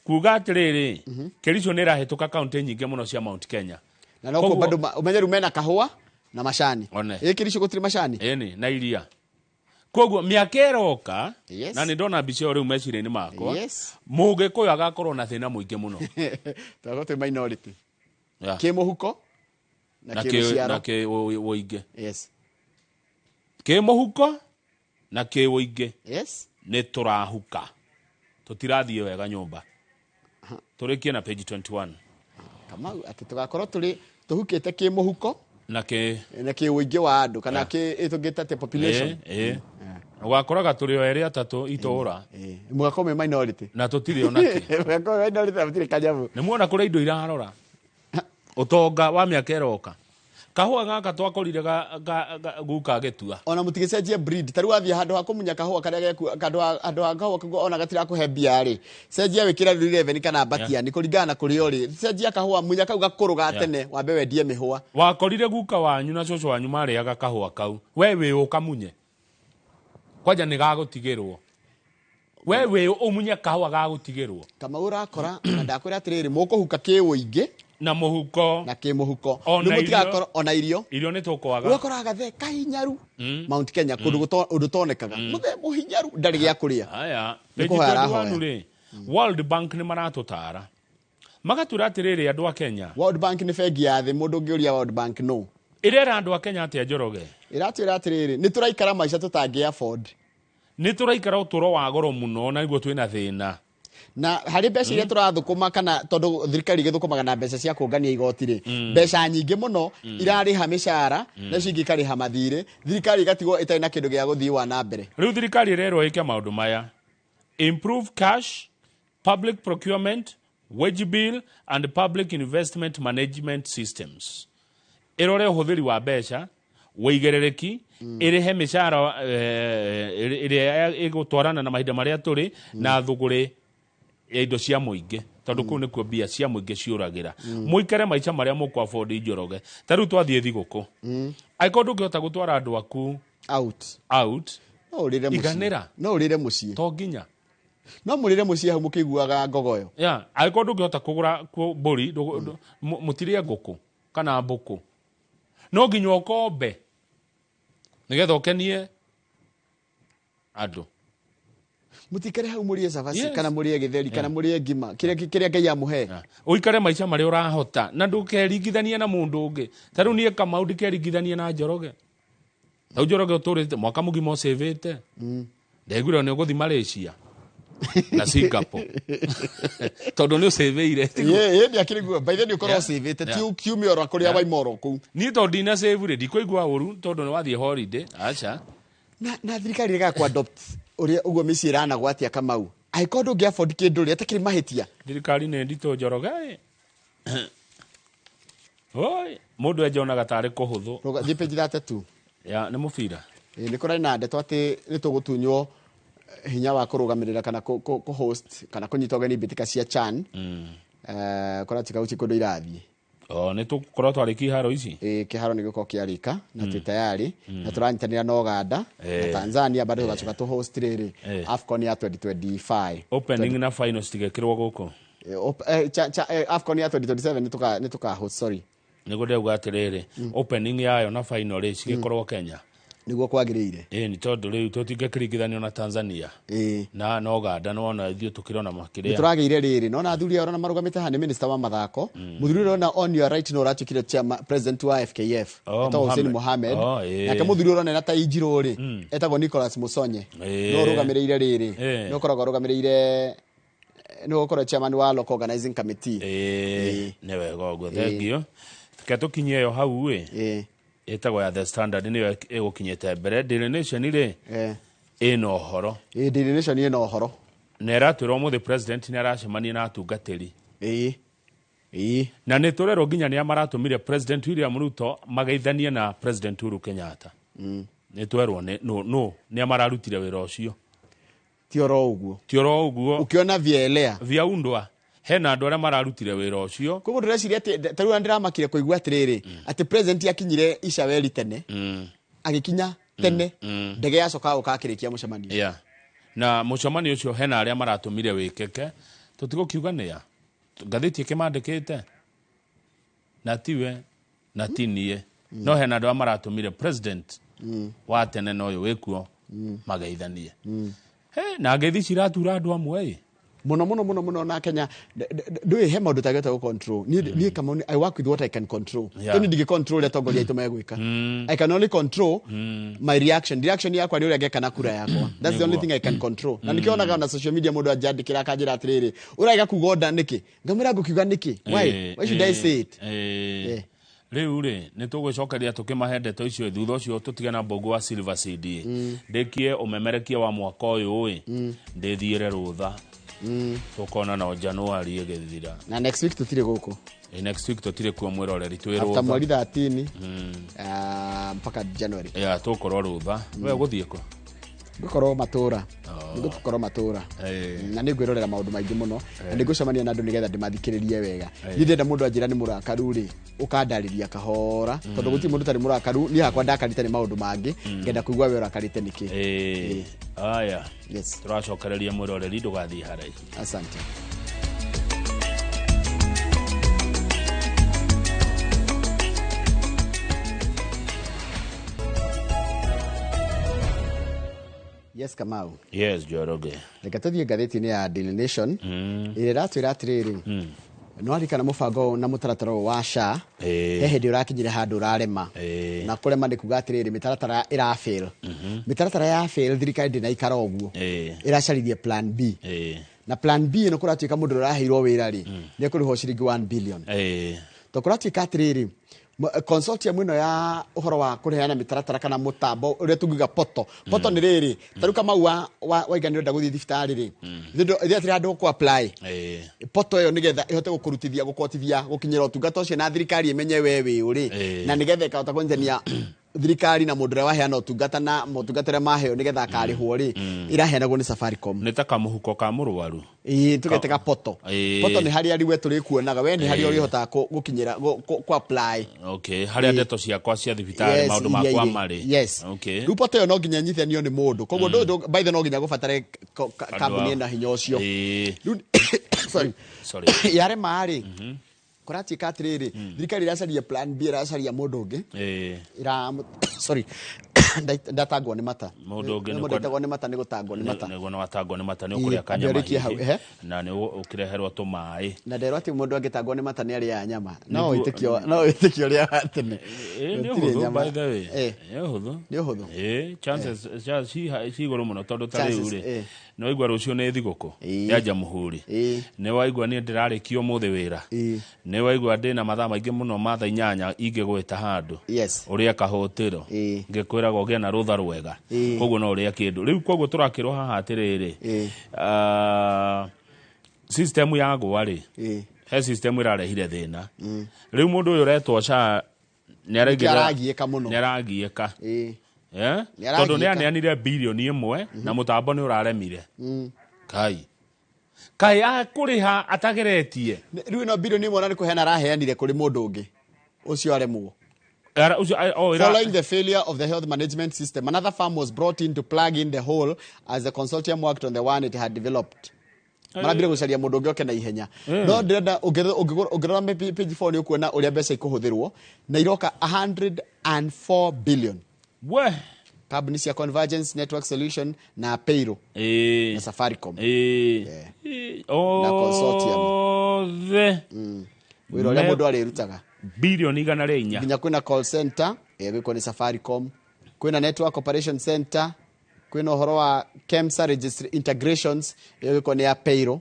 kuga atĩrĩrĩ, Kericho nĩ ĩrahĩtũka kaunti nyingĩ mũno cia Mount Kenya. Na no bado umenye rĩu mena kahũa na macani. One. Ĩ Kericho gũtirĩ macani? Ĩni, na iria. Koguo mĩaka ĩroka, Yes. na nĩ ndona mbica ĩyo rĩu meciria-inĩ makwa, Yes. Mũgĩkũyũ agakorwo na thĩna mũingĩ mũno. Twakorwo twĩ minority. Yeah. Kĩmũhuko na Na kĩrũciaro. na kĩ ũingĩ. Yes. Kĩmũhuko na kĩũingĩ. Yes. Nĩ tũrahuka, tũtirathiĩ wega nyũmba. Tũrĩkie na page 21. Kamau, atĩ tũgakorwo tũrĩ tũhukĩte kĩmũhuko na kĩ na kĩũingĩ wa andũ, kana kĩ tũngĩta atĩ population. Ĩ, ũgakoraga tũrĩ o erĩ atatũ itũũra. Mũgakorwo mwĩ minority. Na tũtirĩ ona kĩ. Mũgakorwo mwĩ minority na mũtirĩ kanyamũ. Nĩ muona kũrĩa indo irarora, ũtonga wa mĩaka ĩroka, kahũa gaka twakorire guka gĩtua. Ona mũtigĩcenjie breed. Ta rĩu wathiĩ handũ ha kũmunya kahũa karĩa geku, handũ ha kahũa kau ona gatirakũhe mbia rĩ, cenjia wĩkĩre 11 kana batiani kũringana na kũrĩa ũrĩ. Cenjia kahũa, munya kau gakũrũ ga tene, wambe wendie mĩhũa. Wakorire guka wanyu na cũcũ wanyu marĩaga kahũa kau, we wĩ ũkamunye kwanja nĩ gagũtigĩrwo, we wĩ ũmunye kahũa gagũtigĩrwo. Kamau, ũrakora na ndakwĩra atĩrĩrĩ, mũkũhuka kĩũingĩ na mũhuko na kĩmũhuko. Ona Rĩu irio. mũtigakorwo ona irio. Irio nĩ tũkwaga. Ũgakora gathe kahinyaru Mount Kenya, kũndũ ũndũ tonekaga, mũthee mũhinyaru ndarĩ gĩa kũrĩa. Aya. Nĩ Page kũhoya 21. arahoya. Rĩ, World Bank nĩ maratũtara, magatwĩra atĩrĩrĩ, andũ a Kenya. World Bank nĩ bengi ya thĩ, mũndũ ũngĩũria World Bank no. Ĩrera andũ a Kenya atĩa, Njoroge? Ĩratwĩra atĩrĩrĩ, nĩ tũraikara maica tũtangĩ afford. Nĩ tũraikara ũtũũro wa goro mũno na nĩguo twĩna thĩna. Na harĩ mbeca iria tũrathũkũma, kana tondũ thirikari ĩgĩthũkũmaga na mbeca cia kũngania igoti rĩ, mbeca nyingĩ mũno irarĩha mĩcara, na icio ingĩ ikarĩha mathirĩ, thirikari ĩgatigwo ĩtarĩ na kĩndũ gĩa gũthiĩ wa na mbere. Rĩu thirikari ĩrerwo ĩke maũndũ maya: improve cash, public procurement, wage bill and public investment management systems. Ĩrore ũhũthĩri wa mbeca, wĩigĩrĩrĩki, ĩrĩhe mĩcara ĩrĩa ĩgũtwarana na mahinda marĩa tũrĩ na thũgũrĩ ya indo cia mũingĩ, tondũ kũu nĩkuo mbia cia mũingĩ ciũragĩra. Mũikare maica marĩa mũkũ afford. Njoroge, ta rĩu twathiĩ thigũkũ, angĩkorwo ndũngĩhota gũtwara andũ aku out out, no ũrĩre mũciĩ. Iganĩra. No ũrĩre mũciĩ. To nginya. No mũrĩre mũciĩ hau mũkĩiguaga ngogoyo. Ya, angĩkorwo ndũngĩhota kũgũra mbũri, mũtirĩe ngũkũ kana mbũkũ, no nginya ũkombe nĩgetha ũkenie andũ. Mũtikare hau mũrĩe cabaci kana mũrĩe gĩtheri kana mũrĩe ngima, kĩrĩa kĩrĩa Ngai amũhe. Ũikare maica marĩa ũrahota na ndũkeringithanie na mũndũ ũngĩ. Ta rĩu niĩ Kamau ndikeringithanie na Njoroge. Rĩu Njoroge ũtũrĩte mwaka mũgima ũcĩvĩte, ndaiguire nĩ ũgũthiĩ Malaysia na Singapore tondũ nĩ ũcĩvĩire. Ĩ nĩ akĩrĩ guo, by the way, ũkorwo ũcĩvĩte ti kiumia oro kũrĩa waima oro kũu. Niĩ tondũ ndina save rĩ, ndikũigua ũru tondũ nĩ wathiĩ holiday, aca. Na thirikari ĩregaga ku adopt ũrĩa ũguo mĩciĩ ĩranagwo atĩa, Kamau, angĩkorwo ndũngĩ afford kĩndũ rĩ, atakĩrĩ mahĩtia. Thirikari nĩ nditũ, Njoroge. Oi, mũndũ enjonaga tarĩ kũhũthũ. Thiĩ page 32. Ya nĩ mũbira. Ĩ, nĩ kũrarĩ na ndeto atĩ nĩ tũgũtunywo hinya wa kũrũgamĩrĩra kana kũ host kana kũnyita ũgeni mbĩtĩka cia CHAN. Kũratuĩka gũtirĩ kũndũ irathiĩ. O nĩ tũgũkorwo twarĩkia iharo ici. Ĩ, kĩharo nĩ gĩgũkorwo kĩarĩka na twĩ tayari na tũranyitanĩra na Uganda na Tanzania, bado tũgacoka tũ host rĩrĩ AFCON ya 2025. Opening na final citigekĩrwo gũkũ. AFCON ya 2027 nĩ tũka host, sorry. Nĩguo ndauga atĩrĩrĩ, opening yayo na final rĩ, cigĩkorwo Kenya. Nĩguo kwagĩrĩire. Ĩ, nĩ tondũ rĩu tũtingĩkĩringithanio na Tanzania na Uganda, nĩwona ithuĩ tũkĩrona Nĩ makĩrĩa. Tũragĩire rĩrĩ, nona athuri aya ũrona marũgamĩte haha nĩ minister wa mathako. Mũthuri ũrĩa ũrona on your right no ũratuĩkire chairman, president wa FKF, Oh, etagwo Hussein Mohamed. Mohamed. Oh, ĩĩ. Nake mũthuri ũrona ena tai njirũ rĩ, etagwo Nicholas Musonye. No ũrũgamĩrĩire rĩrĩ, nĩ ũkoragwo arũgamĩrĩire, nĩ ũkoragwo chairman wa local organizing committee. Ĩĩ, nĩ wega ũguo, thengio. Reke tũkinyie ĩyo hau ĩ ĩtagwo ya The Standard, nĩyo ĩgũkinyĩte mbere. Daily Nation rĩ, ĩna ũhoro. Ĩ, Daily Nation ĩna ũhoro. Na ĩratwĩra ũmũthĩ president nĩ aracemania na atungatĩri. Ĩĩ. Ĩĩ. Na nĩ tũrerwo nginya nĩa maratũmire President William Ruto mageithanie na President Uhuru Kenyatta. Nĩ twerwo nĩ no nĩa mararutire wĩra ũcio. Ti oro ũguo. Ti oro ũguo. Ukiona vielea viaundwa hena andũ arĩa mararutire wĩra ũcio. Koguo ndĩreciria atĩ ta rĩu ndĩramakire kũigua atĩrĩrĩ, atĩ president akinyire Icaweri tene, agĩkinya tene, ndege yacoka gũka akĩrĩkia mũcemanio. Yeah. Na mũcemanio ũcio hena arĩa maratũmire wĩkĩke, tũtigũkiuga nĩa, ngathĩti ĩkĩmandĩkĩte na tiwe na ti niĩ, no hena andũ arĩa maratũmire president wa tene na ũyũ wĩkuo mageithanie. He, na ngeithi ciratura andũ amwe ĩ. Muno muno muno muno. Na Kenya ndũĩ he maũndũ tagĩhota gũ control. Niĩ Kamau, I work with what I can control. Tondũ ndingĩ control ũrĩa atongoria aitũ megwĩka. I can only control my reaction. Reaction yakwa nĩ ũrĩa ngeka na kura yakwa. That's the only thing I can control. Na nĩkĩo onaga na social media mũndũ anjandĩkĩra akanjĩra atĩrĩrĩ, ũraiga kuga onda nĩkĩ? Ngamwĩra ngũkiuga nĩkĩ? Why should I say it? Rĩu rĩ, nĩ tũgwĩcokeria tũkĩmahe ndeto icio. Thutha ũcio tũtige na mbũngũ wa Silver CD, ndĩkie ũmemerekia wa mwaka ũyũ ĩ, ndĩthiĩre rũtha, tũkona no Januari ĩgĩthira. Na next week tũtirĩ gũkũ. Ĩ, next week tũtirĩ kuo, mwĩroreri, twĩ after rũtha. Mweri 13 mpaka January. Ya, tũgũkorwo rũtha. We ũgũthiĩ kũ? Ngũkorwo matũra. Nĩngũkorwo matũra na nĩ ngwĩrorera maũndũ maingĩ mũno, na nĩ ngũcemania na andũ nĩgetha ndĩmathikĩrĩrie wega. Niĩ ndĩrenda mũndũ anjĩra nĩ mũrakaru rĩ, ũkandarĩria kahora, tondũ gũtirĩ mũndũ ũtarĩ mũrakaru. Niĩ hakwa ndakarĩte nĩ maũndũ mangĩ, ngenda kũigua we ũrakarĩte nĩkĩ. Aya. Yes. Tũracokereria mwĩroreri, ndũgathiĩ haraihu. Asante. Yes, Kamau. Yes, Njoroge. Reke tũthiĩ ngathĩti-inĩ ya Daily Nation ĩrĩa ĩratwĩra atĩrĩrĩ, nĩ warikana mũbango ũyũ na mũtaratara ũyũ wa SHA, he hĩndĩ ũrakinyire handũ ũrarema. Na kũrema nĩ kuga atĩrĩrĩ, mĩtaratara ĩra fail. Mĩtaratara ya fail, thirikari ndĩnaikara ũguo, ĩracaririe plan B. Na plan B ĩno kũratuĩka mũndũ ũrĩa ũraheirwo wĩra rĩ, nĩ ekũrĩhwo ciringi 1 billion. To kũratuĩka atĩrĩrĩ, consortium ĩno ya ũhoro wa kũheana mĩtaratara kana mũtambo ũrĩa tũngiuga poto poto nĩ rĩrĩ, ta rĩu Kamau waiga nĩ ũrenda gũthiĩ thibitarĩ rĩ, ithuĩ hatirĩ handũ ũkũ apply poto ĩyo nĩgetha ĩhote gũkũrutithia, gũkũhotithia gũkinyĩra ũtungata ũcio, na thirikari ĩmenye we wĩ ũrĩ, na nĩgetha ĩkahota kũnyitania thirikari na mũndũ ũrĩa waheana ũtungata na motungata ũrĩa maheo nĩgetha akarĩhwo rĩ, ĩraheanagwo nĩ Safaricom. Nĩ ta kamũhuko ka mũrwaru. Ĩĩ, tũgete ga poto. Poto nĩ harĩa rĩu we tũrĩkuonaga, we nĩ harĩa ũrĩhotaga gũkinyĩra kũ apply. Okay, harĩa ndeto ciakwa cia thibitarĩ, Yes, maũndũ iria makwa irĩ. marĩ. Yes. Rĩu poto ĩyo no nginya nyithanio nĩ mũndũ, koguo by the no nginya gũbatare kambuni ĩna hinya ũcio. Rĩu sorry. Sorry. Yarema rĩ, kũratuĩka atĩrĩrĩ, thirikari ĩracaria plan B, ĩracaria mũndũ ũngĩ. Ĩra sorry, ndatangwo nĩ mata. Mũndũ ũngĩ Mũndũ aitagwo nĩ mata nĩ gũtangwo nĩ mata. Nĩguo, nĩ watangwo nĩ mata, nĩ ũkũrĩa Ĩĩ, kanyama ambĩrĩrie hau, hihi, ehe. na nĩ ũkĩreherwo tũmaĩ. Na nderwo atĩ mũndũ angĩtangwo nĩ mata nĩ arĩaga nyama. No wĩtĩkio, no wĩtĩkio ũrĩa wa tene. Ĩ, nĩ Gũtirĩ ũhũthũ nyama. by the way. Nĩ ũhũthũ. Nĩ ũhũthũ. Ĩ, chances ci igũrũ mũno, tondũ ta rĩu Chances, rĩ, nĩ waigua rũciũ nĩ thigũkũ ya Jamhuri, nĩ waigua niĩ ndĩrarĩkia ũmũthĩ wĩra, nĩ waigua ndĩna mathaa maingĩ mũno ma thaa 8 ingĩgwĩta handũ ũrĩe kahũtĩro, ngĩkwĩraga ũgĩe na rũtha rwega. Koguo no ũrĩe kĩndũ rĩu. Koguo tũrakĩrwo haha atĩrĩrĩ, system yagwa rĩ, he system ĩrarehire thĩna. Rĩu mũndũ ũyũ ũretwo SHA nĩ Nĩkĩo aragiĩka mũno. Nĩ aragiĩka. Eh? Nĩ Tondũ nĩ aragiĩka. aneanire 1 bilioni na mũtambo nĩ ũraremire. Kai kai akũrĩha atageretie. Rĩu ĩno 1 bilioni na nĩ kũheana araheanire kũrĩ mũndũ ũngĩ ũcio aremwo. Ũcio, oh, Following the failure of the health management system, another firm was brought in to plug in the hole as the consortium worked on the one it had developed. Marambire gũcaria mũndũ ũngĩ oke na ihenya. No ndĩrenda ũngĩrora page 4 nĩ ũkuona ũrĩa mbeca ikũhũthĩrwo, na iroka 104 billion. We. Kambuni cia Convergence Network Solution na Payro na Safaricom na consortium. Othe. Wĩra ũrĩa mũndũ arĩrutaga. 104 bilioni. Nginya kwĩna call center ĩgwĩkwo nĩ Safaricom, kwĩna network operation center, kwĩna ũhoro wa KEMSA registry integrations ĩgwĩkwo nĩ ya Payro,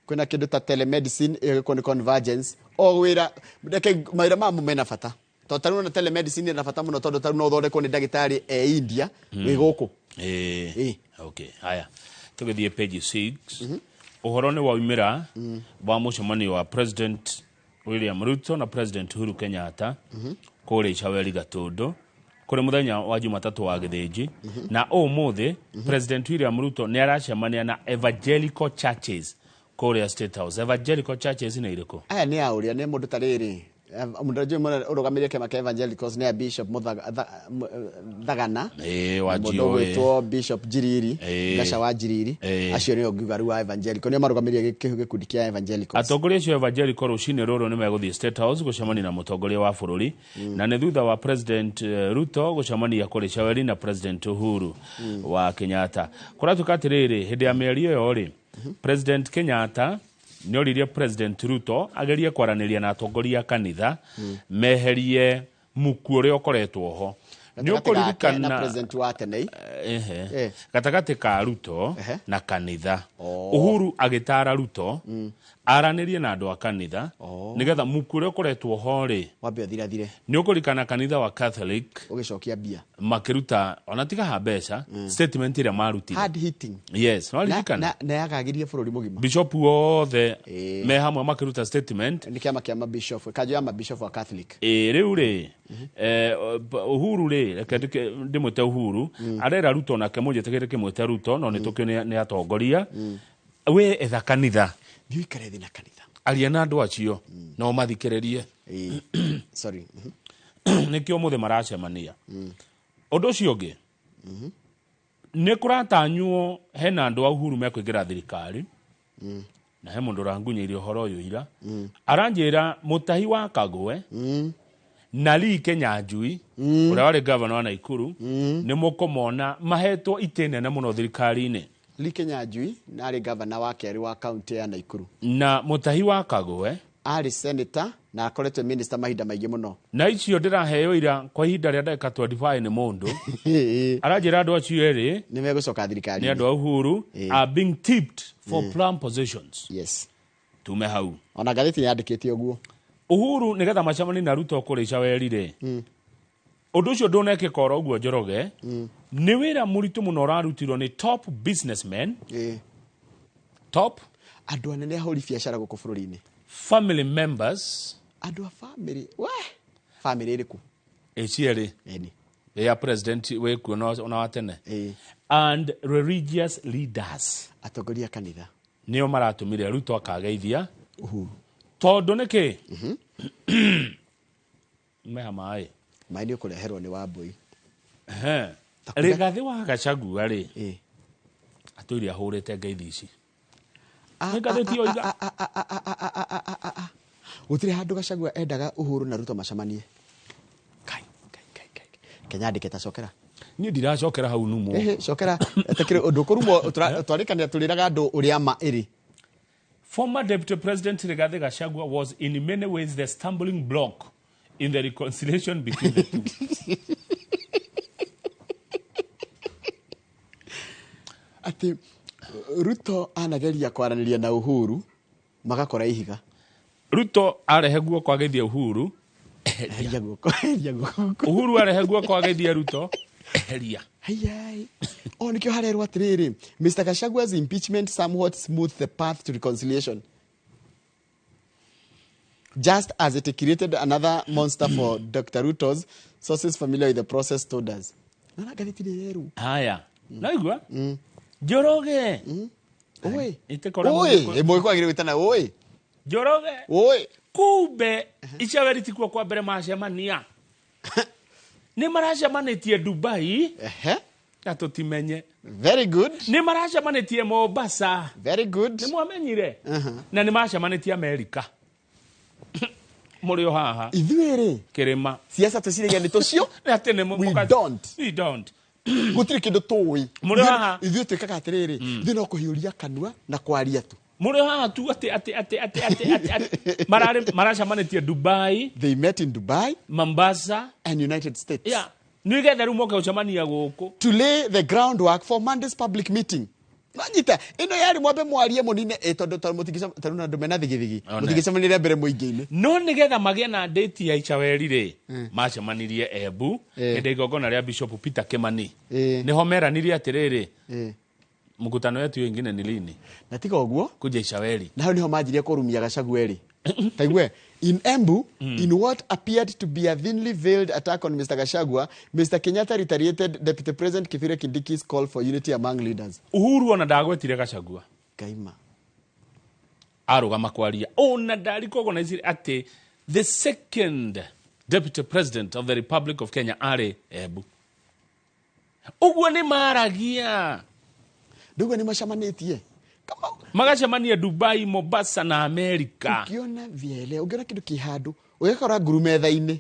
kwĩna kĩndũ ta telemedicine ĩgwĩkwo nĩ Convergence. O wĩra reke mawĩra mamo mena bata, tondũ tarĩu ona telemedicine ĩna bata mũno, tondũ tarĩu no ũthondekwo nĩ ndagĩtarĩ e India wĩ gũkũ. Okay, haya, tũgĩthiĩ page 6. Ũhoro nĩ waumĩra wa mũcemanio wa President William Ruto na President Uhuru Kenyatta kũrĩa Icaweri Gatũndũ. Kũrĩ mũthenya wa Jumatatũ wa Gĩthĩnji na ũmũthĩ, President William Ruto nĩ aracemania na evangelical churches kũrĩa State House. Evangelical churches nĩ irĩkũ? Aya nĩ a ũrĩa nĩ mũndũ ta rĩrĩ, mũndũ njũĩ mũno ũrũgamĩrĩire kĩama kĩa evangelicals nĩ a Bishop Thagana, wa mũndũ GOA. ũgwĩtwo Bishop Njiriri, Gaca wa Njiriri. Acio nĩo ngiuga rĩu a evangelical nĩo marũgamĩrĩire gĩkundi kĩa evangelicals. Atongoria acio evangelical rũcinĩ rũrũ nĩ megũthiĩ State House gũcemania na mũtongoria wa bũrũri, na nĩ thutha wa President Ruto gũcemania kũrĩ Caweri na President Uhuru wa Kenyatta. Kũratuĩka atĩrĩrĩ, hĩndĩ ya mĩario ĩyo rĩ, President Kenyatta nĩ oririe President Ruto agerie kwaranĩria na atongoria a kanitha meherie muku ũrĩa ũkoretwo ho. Nĩ Gatagatĩ gake na ũkũririkana president wa tene. Ehe. Gatagatĩ ka Ruto na kanitha. Uhuru agĩtara Ruto aranĩrie na andũ a kanitha nĩgetha muku ũrĩa ũkoretwo ho rĩ wambe ũthirathire. Nĩ ũkũririkana kanitha wa Catholic ũgĩcokia mbia. Makĩruta ona tiga ha mbeca, statement ĩrĩa marutire Hard hitting. Yes, nĩwaririkana? Na yagagirie bũrũri mũgima. Bishop othe me hamwe makĩruta statement. Nĩ kĩama kĩa mabishop, kanjũ ya mabishop wa Catholic. Ĩ rĩu rĩ, Uhuru rĩ, reke ndĩmwĩte Uhuru, arera Ruto nake mũnjĩtĩkĩre kĩmwĩte Ruto, no nĩ tũkĩo nĩ atongoria we etha kanitha. Thiĩ ũikare thĩ na kanitha. Aria na andũ acio no mathikĩrĩrie. Sorry. Nĩkĩo ũmũthĩ maracemania. Ũndũ ũcio ũngĩ, nĩ kũratanywo hena andũ a Uhuru mekũingĩra thirikari, na he mũndũ ũrangunyĩire ũhoro ũyũ ira, aranjĩra Mũtahi wa Kagwe na Lee Kinyanjui, ũrĩa warĩ gavana wa Naikuru, nĩ mũkũmona mahetwo itĩ nene mũno thirikari-inĩ. Lee Kinyanjui na arĩ gavana wa kerĩ wa kaunti ya Naikuru. Na Mũtahi wa Kagwe arĩ senator na akoretwo minister mahinda maingĩ mũno. Na icio ndĩraheo ira kwa ihinda rĩa ndagĩka 25 nĩ mũndũ aranjĩra andũ acio erĩ nĩ megũcoka thirikari. Nĩ andũ a Uhuru, are being tipped for plum positions. Tume hau. Ona ngathĩti nĩ yandĩkĩte ũguo. Uhuru nĩgetha macemanie na Ruto kũrĩ Caweri rĩ, ũndũ ũcio ndũnekĩka oro ũguo, Njoroge. Nĩ wĩra mũritũ mũno ũrarutirwo nĩ top businessmen, top andũ anene ahũri biacara gũkũ bũrũri-inĩ, family members. Andũ a family we family ĩrĩkũ? Ĩ cierĩ. Ĩni. Ya president wĩkuo na wa tene, and religious leaders. Atongoria a kanitha. Nĩo maratũmire Ruto akageithia Uhuru. Tondũ nĩkĩ meha maĩ? Maĩ nĩ ũkũreherwo nĩ Wambui. Rigathĩ wa Gachagua rĩ, atũire ahũrĩte ngeithi ici. Nĩ ngathĩti yoiga. Gũtirĩ handũ Gachagua endaga Uhuru na Ruto macemanie. Kai, kai, kai, kai. Kenya andĩke ta cokera. Niĩ ndiracokera hau numo. Ehe, cokera. Etekire ũndũ kũrumwo twarĩkanĩra tũrĩraga andũ ũrĩa ma ĩrĩ. Former Deputy President Rigathi Gachagua was in many ways the stumbling block in the reconciliation between the two. Ati Ruto anageria kwaranĩria na Uhuru magakora ihiga. Ruto arehe guoko ageithie Uhuru. Eheria guoko, eheria guoko. Uhuru arehe guoko ageithie Ruto. Eheria. Hayai. Oh, nikio harerwo atiriri. Mr. Gachagua's impeachment somewhat smoothed the path to reconciliation, just as it created another monster for Dr. Ruto's, sources familiar with the process told us. Nana ngathĩti nĩ ĩrerwo. Haya. Naigua? Njoroge. Oi. Ĩtĩkora Oi, mũndũ. ĩmwe kwagĩrĩire gwĩtana oi. Njoroge. Oi. Kumbe Icaweri tikuo kwa mbere macemania. Nĩ maracemanĩtie Dubai. Ehe. Na tũtimenye. Very good. Nĩ maracemanĩtie Mombasa. Very good. Nĩ mwamenyire? Na nĩ macemanĩtie Amerika. Mũrĩ o haha. Ithuĩ rĩ. Kĩrĩma. Siasa tũciragia nĩ tũcio. Atĩ nĩ We don't. We don't. Gũtirĩ kĩndũ tũĩ. Mũrĩ o haha. Ithuĩ twĩkaga atĩrĩrĩ, ithuĩ no kũhiũria kanua na kwaria tu. Mũrĩ o haha tu atĩ atĩ atĩ atĩ atĩ atĩ atĩ mararĩ maracemanĩtie Dubai. They met in Dubai, Mombasa and United States. Yeah. Nĩgetha rĩu moke gũcemania gũkũ. To lay the groundwork for Monday's public meeting. Nanyita ĩno yarĩ mwambe mwarie mũnine tondũ tondũ mũtingĩcem tondũ na andũ mena thigithigi. One. Mũtingĩcemanĩria mbere mũingĩ-inĩ. No nĩgetha magĩe na date ya Icaweri rĩ, macemanirie Embu hĩndĩ ya igongona rĩa Bishop Peter Kimani. Nĩho meranirie atĩrĩrĩ, mkutano yetu hiyo ingine ni lini? Na tiga ũguo, kuja Icaweri. Na hau nĩho manjirie kũrumia Gachagua rĩ. Taigue In Embu, in what appeared to be a thinly veiled attack on Mr. Gachagua, Mr. Kenyatta reiterated Deputy President Kithure Kindiki's call for unity among leaders. Uhuru ona ndagwetire Gachagua. Kaima. Arugama kwaria. Ona ndari recognize atĩ the second Deputy President of the Republic of Kenya arĩ Embu. Ũguo nĩ maragia. Ndugu nĩ macamanĩtie. Magacemania Dubai, Mombasa na Amerika. Ukiona viele, ũngĩona kĩndũ kĩ handũ, ũgakora nguru metha-inĩ.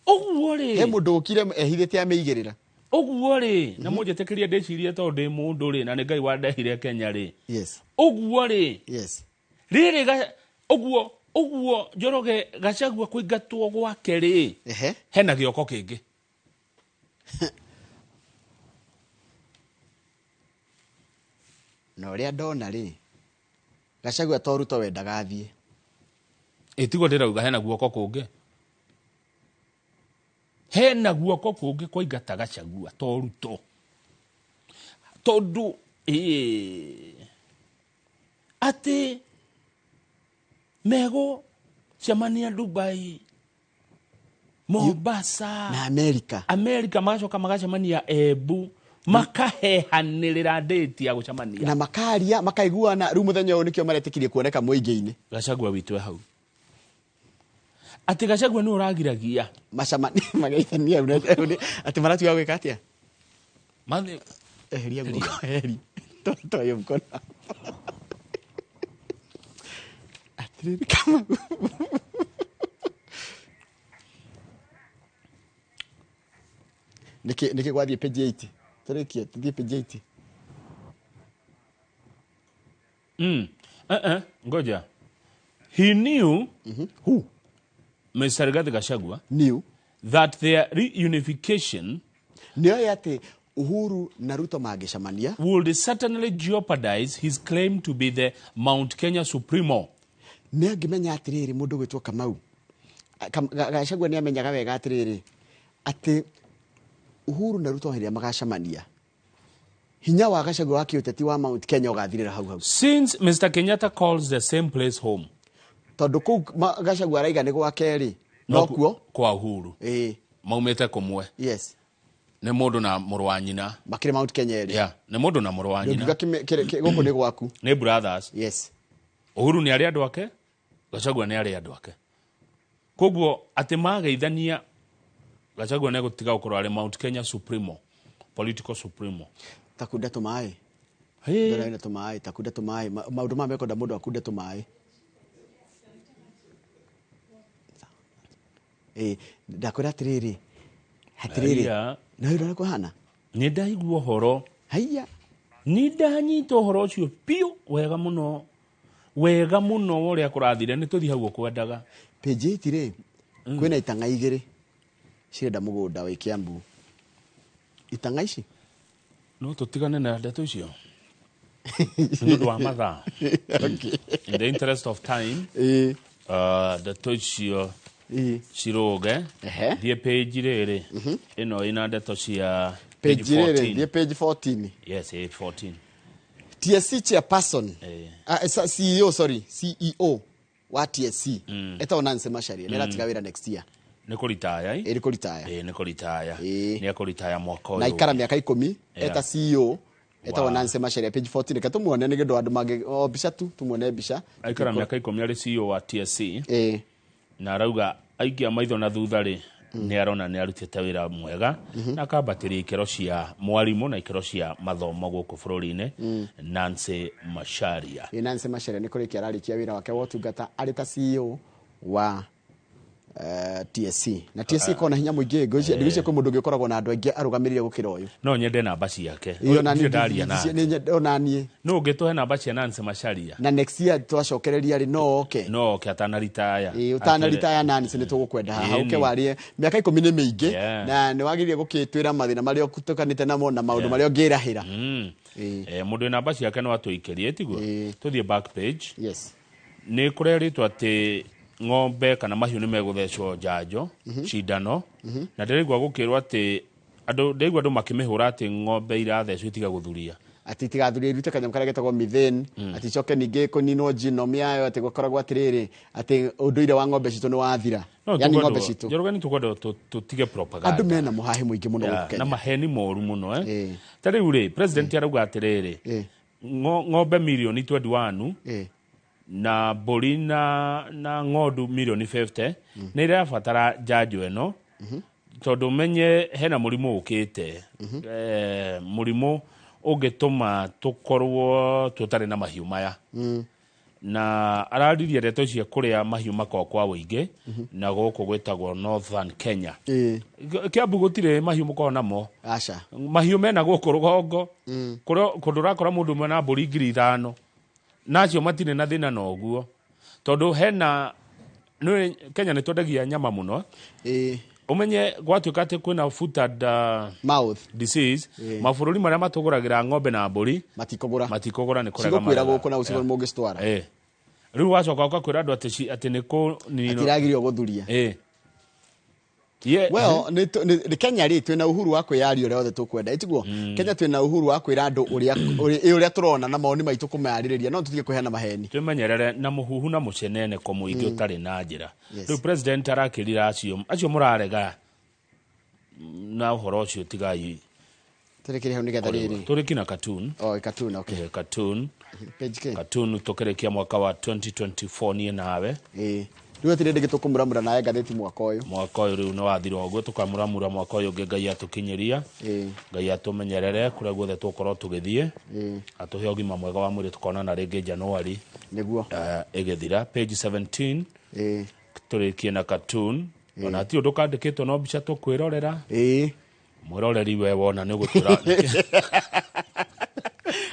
Ũguo rĩ. He mũndũ ũkire ehithĩte amĩigĩrĩra. Ũguo rĩ, na mũnjĩtĩkĩrie ndĩcirie tondũ ndĩ mũndũ rĩ, na nĩ Ngai wandehire Kenya rĩ. Yes. Ũguo rĩ. Yes. Rĩrĩ ũguo ũguo Njoroge Gachagua kũingatwo gwake rĩ. Ehe. Hena gĩoko kĩngĩ. Na ũrĩa ndona rĩ, Gachagua to Ruto wendaga athiĩ. Ĩtiguo ndĩrauga hena guoko kũngĩ. Hena guoko kũngĩ kũingata Gachagua to Ruto. Tondũ atĩ mego cemania Dubai, Mombasa na America. America magacoka magacemania Embu. Makahehanĩrĩra date ya gũcemania. Na makaria makaiguana rĩu mũthenya ũyũ nĩkĩo maretĩkirie kuoneka mũingĩ-inĩ. Gachagua witũ e hau. Atĩ Gachagua nĩ ũragiragia macemania magaithania atĩ maratuga gwĩka atĩa? Mathi eheria guoko eheri. Toa hiyo mkono. Atĩrĩrĩ kama nĩkĩ gwathiĩ page 8. Tũrĩkie tũthiĩ page 8. Ngoja. He knew who Mr. Rigathi Gachagua knew that their reunification nĩoĩ atĩ Uhuru na Ruto mangĩcemania would certainly jeopardize his claim to be the Mount Kenya Supremo. Nĩ angĩmenya atĩrĩrĩ mũndũ gwĩtwo Kamau. Gachagua nĩ amenyaga wega atĩrĩrĩ atĩ Uhuru na Ruto hĩrĩa magacemania hinya wa Gachagua wa kĩũteti wa Mount Kenya ũgathirĩra hau hau. Since Mr. Kenyatta calls the same place home. Tondũ kũu Gachagua araiga nĩ gwake rĩ, no kuo kwa Uhuru. Maumĩte kũmwe. Yes. Nĩ mũndũ na mũrũ wa nyina. Makĩrĩ Mount Kenya rĩ. Yeah, nĩ mũndũ na mũrũ wa nyina. Ndũngiuga gũkũ nĩ gwaku. Nĩ brothers. Yes. Uhuru nĩ arĩ andũ ake, Gachagua nĩ arĩ andũ ake. Koguo atĩ mageithania Gachagua nĩ gũtiga gũkorwo arĩ Mount Kenya Supremo, political supremo. Takunda tũmaĩ. Ndĩrona tũmaĩ, takunda tũmaĩ. Maũndũ maya mekwenda mũndũ akunde tũmaĩ. Ndakwĩra atĩrĩrĩ. Atĩrĩrĩ. Na ũrĩa kũhana? Nĩ ndaigua ũhoro. Haiya. Nĩ ndanyita ũhoro ũcio biũ wega mũno. Wega mũno ũrĩa kũrathire nĩ tũthiĩ hau ũkwendaga. Page 8 rĩ, kwĩna itang'a igĩrĩ cirenda mũgũnda wĩ Kiambu. Itang'a ici? No tũtigane na ndeto icio. Nĩ ũndũ wa mathaa. Okay. In the interest of time, ndeto icio cirũge. Thiĩ page rĩrĩ. Ĩno ĩna ndeto cia page rĩrĩ, thiĩ page 14. Yes, 14. TSC chairperson. CEO, sorry, CEO wa TSC. Etagwo Nancy Macharia. Nĩ aratiga wĩra next year. Nĩ kũritaya. Nĩ kũritaya. Nĩ kũritaya. Nĩ ekũritaya mwaka ũyũ. Na ikara mĩaka 10 eta CEO etagwo Nancy Macharia page 14. Reke tũmuone nĩ kĩndũ andũ mangĩ o mbica tu tumuone mbica. Aikara mĩaka 10 arĩ CEO wa TSC. Na arauga aikia maitho na thutha rĩ nĩ arona nĩ arutĩte wĩra mwega na akambatĩria ikĩro cia mwarimũ na ikĩro cia mathomo gũkũ bũrũri-inĩ. Nancy Macharia. Nancy Macharia nĩ kũrĩkia ararĩkia wĩra wake wa ũtungata arĩ ta CEO wa TSC. Na TSC kona hinya mũingĩ ngwĩciria kwĩ mũndũ ũngĩ ũkoragwo na andũ aingĩ arũgamĩrĩire gũkĩra ũyũ. No nyende namba ciake. Ona niĩ. No ũngĩtũhe namba cia Nancy Macharia. Na next year twacokereria rĩ no oke. No oke atanaritaya. Ũtanaritaya Nancy nĩ tũgũkwenda haha ũke warie mĩaka 10 nĩ mĩingĩ na nĩ wagĩrĩire gũkĩtwĩra mathĩna marĩa ũtukanĩte namo na maũndũ marĩa ũngĩrahĩra. Mũndũ wĩ namba ciake no atũikĩrie tiguo. Tũthiĩ back page. Yes. Nĩ kũrerĩtwo atĩ ng'ombe kana mahiũ nĩ megũthecwo njanjo cindano na ndĩraigua gũkĩrwo atĩ andũ ndĩraigua andũ makĩmĩhũra atĩ ng'ombe irathecwo itiga gũthuria. Atĩ itigathurie irute kanyamũ karĩa getagwo methane, atĩ icoke ningĩ kũninwo genome yayo, atĩ gũkoragwo atĩrĩrĩ, atĩ ũndũire wa ng'ombe citũ nĩ wathira. No, Yani ng'ombe citũ. Njoroge, nĩ tũkwenda tũtige propaganda. Andũ mena mũhahĩ mũingĩ mũno Yeah, gũkũ Kenya. Na maheni moru mũno, eh. Ta rĩu rĩ, president arauga atĩrĩrĩ, ng'ombe mirioni 21 na mbũri na ng'ondu mirioni 50 nĩ irabatara njanjo ĩno, tondũ menye hena mũrimũ ũkĩte, mũrimũ ũngĩtũma tũkorwo tũtarĩ na mahiũ maya. Na araririe ndeto cia kũrĩa mahiũ makoragwo kwa ũingĩ na gũkũ gwĩtagwo Northern Kenya. Kiambu gũtirĩ mahiũ mũkoragwo namo. Aca. Mahiũ mena gũkũ rũgongo, kũndũ ũrakora mũndũ ũmwe na mbũri 5,000, na acio matirĩ na thĩna na ũguo, tondũ hena nĩ Kenya nĩ twendagia nyama mũno. Ũmenye gwatuĩka atĩ kwĩna foot and mouth disease, mabũrũri marĩa matũgũragĩra ng'ombe na mbũri matikũgũra. Matikũgũra, nĩ kũrega Cigũkuĩra marega. gũkũ na gũcigo mũngĩcitwara. Rĩu wacoka ũkakwĩra andũ atĩ atĩ nĩ kũninwo. Atiragirio gũthuria. Ye- Well, nĩ Kenya rĩ, twĩna uhuru wa kwĩyaria ũrĩa othe tũkwenda, ĩtiguo? Kenya twĩna uhuru wa kwĩra andũ ũrĩa tũrona na mawoni maitũ, kũmayarĩrĩria, no tũtige kũheana maheni. Twĩmenyerere na mũhuhu na mũceneneko mũingĩ ũtarĩ na njĩra. Yes. Rĩu president arakĩrira acio mũrarega na ũhoro ũcio, tigai. Tũrĩkĩre hau nĩgetha rĩrĩ. Tũrĩki na cartoon. Oh, cartoon, okay. Cartoon. Page K. Cartoon tũkĩrĩkia mwaka wa 2024 niĩ nawe. Rĩu hatirĩ ndĩngĩ tũkũmũramũra nawe ngathĩti mwaka ũyũ. Mwaka ũyũ rĩu nĩ wathira ũguo, tũkamũramũra mwaka ũyũ ũngĩ Ngai atũkinyĩria. Ngai atũmenyerere kũrĩa guothe tũgũkorwo tũgĩthiĩ, atũhe ũgima mwega wa mwĩrĩ, tũkonana rĩngĩ Januari nĩguo ĩgĩthira. Page 17 tũrĩkie na cartoon, ona hatirĩ ũndũ kandĩkĩtwo, no mbica tũkwĩrorera. Mwĩroreri, we wona nĩ ũgũtwĩra.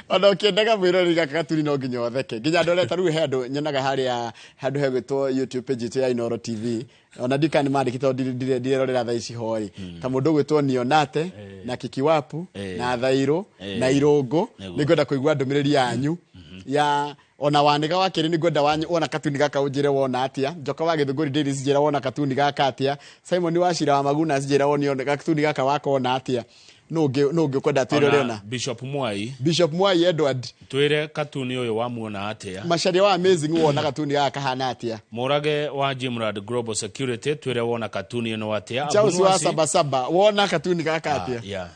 Ona ũkĩendaga mwĩroreri gaka gatuni no nginya ũtheke, nginya andũ arĩa ta rĩu he andũ nyonaga harĩa handũ hegwĩtwo YouTube page itũ ya Inooro TV, ona ndika nĩ mandĩkĩte, tondũ ndirerorera thaa ici hoi, ta mũndũ ũgwĩtwo Nionate na Kikiwapu na Thairũ na Irũngũ. Nĩguo. Nĩ ngwenda kũigua ndũmĩrĩri yanyu ya ona wanĩga wa kerĩ, nĩ ngwenda wanyu wona katuni gaka ũnjĩre wona atĩa. Njoka wa Gĩthũngũri Davis, njĩra wona katuni gaka atĩa. Simon wa Cira wa Maguna, njĩra woni katuni gaka wakona atĩa. Nũ ũngĩ ũkwenda twĩrore? Ona Ona Bishop Mwai. Bishop Mwai Edward. Twĩre katuni ũyũ wamuona atĩa. Macaria wa Amazing, wona katuni gaka kahana atĩa? Mũrage wa Jimrad Global Security, twĩre wona katuni ĩno atĩa. Charles wa Abunuasi- Sabasaba, wona katuni gaka atĩa? Yeah.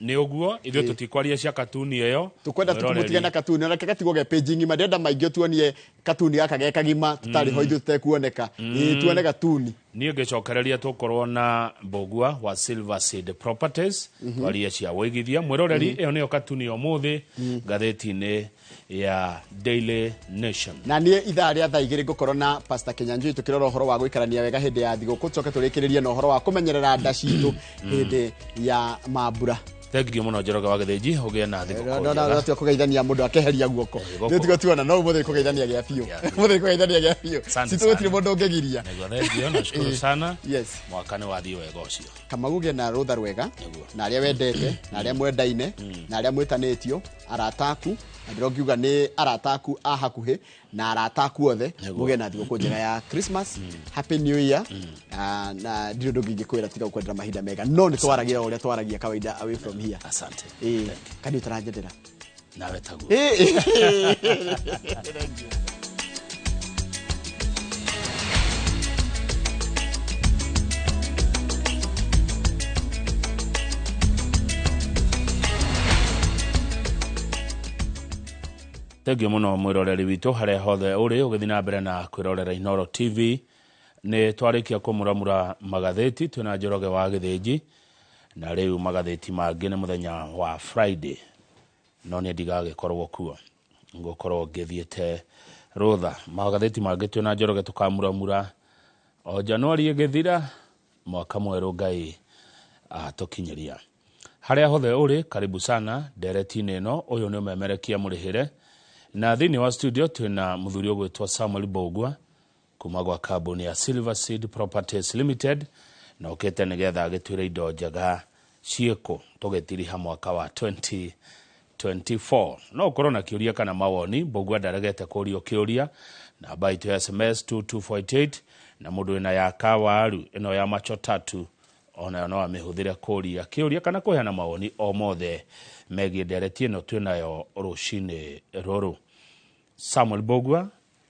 Nĩ ũguo ithuĩ tũtikwaria cia katuni ĩyo. Tukwenda Mwĩroreri. tũmũtige na katuni, ona gatigwo ge page ng'ima. Ndĩrenda maingĩ tuonie katuni gaka ge kagima tũtarĩ ho ithuĩ tũtekuoneka. Ĩĩ, tuone gatuni. Niĩ ngĩcokereria tũkorwo na Mbũgua wa Silver Seed Properties, twarie cia wĩigithia. Mwĩroreri, ĩyo nĩyo katuni ya ũmũthĩ ngathĩti-inĩ ya Daily Nation. Na niĩ ithaa rĩa thaa 2 ngũkorwo na Pastor Kenyanjui, tũkĩrora ũhoro wa gũikarania wega hĩndĩ ya thigũkũ, tũcoke tũrĩkĩrĩrie na ũhoro wa kũmenyerera nda citũ hĩndĩ ya mambura. Thengiũ mũno, Njoroge wa Gĩthĩnji, ũgĩe na thigũkũ Ndona njega. tua kũgeithania mũndũ akeheria guoko. Gũkũ. Nĩ tigo tuona no ũmũthĩ kũgeithania gĩa biũ, ũmũthĩ kũgeithania gĩa biũ. Asante Citũ gũtirĩ sana. mũndũ ũngĩgiria. Nĩguo, thengio, nashukuru sana. Yes. Mwaka nĩ wathiĩ wega ũcio. Kamau, gĩa na rũtha rwega na arĩa wendete na arĩa mwendaine na arĩa mwĩtanĩtio, arata aku, na ndĩrongiuga nĩ arata aku a hakuhĩ na arata aku othe. Mũgĩe na thigũkũ njega ya Christmas, Happy New Year. Ah, na ndirĩ ũndũ ũngĩ ingĩkwĩra tiga gũkwendera mahinda mega, no nĩ twaragia o ũrĩa twaragia kawaida away from here. Asante. Ĩĩ, kandi ũtaranjendera. Nawe taguo. Ĩĩ. Thengio mũno, mwĩroreri witũ harĩa hothe ũrĩ ũgĩthiĩ na mbere na kwĩrorera Inooro TV. Nĩ twarĩkia kũmũramũra magathĩti twĩna Njoroge wa Gĩthĩnji, na rĩu magathĩti mangĩ nĩ mũthenya wa Friday, no niĩ ndigagĩkorwo kuo, ngũkorwo ngĩthiĩte rũtha. Magathĩti mangĩ twĩna Njoroge tũkamuramura o Januari ĩgĩthira, mwaka mwerũ Ngai atũkinyĩria. Harĩa hothe ũrĩ, karibu sana ndereti-inĩ ĩno. Ũyũ nĩ ũmemerekia mũrĩhĩre, na thĩinĩ wa studio twĩna mũthuri ũgwĩtwo Samuel Mbũgua kuma gwa kambuni ya Silver Seed Properties Limited, na ũkĩte nĩgetha agĩtwĩre indo njega ciĩkũ tũgĩtiriha mwaka wa 2024. No ũkorwo na kĩũria kana mawoni, Mbũgua ndaregete kũrio kĩũria. Namba itũ ya SMS 22488, na mũndũ wĩna ya kawaru ĩno ya macho tatu Onayo no amĩhũthĩre kũria kĩũria kana kũheana mawoni o mothe megiĩ ndereti ĩno twĩnayo rũcinĩ rũrũ. Samuel Mbugua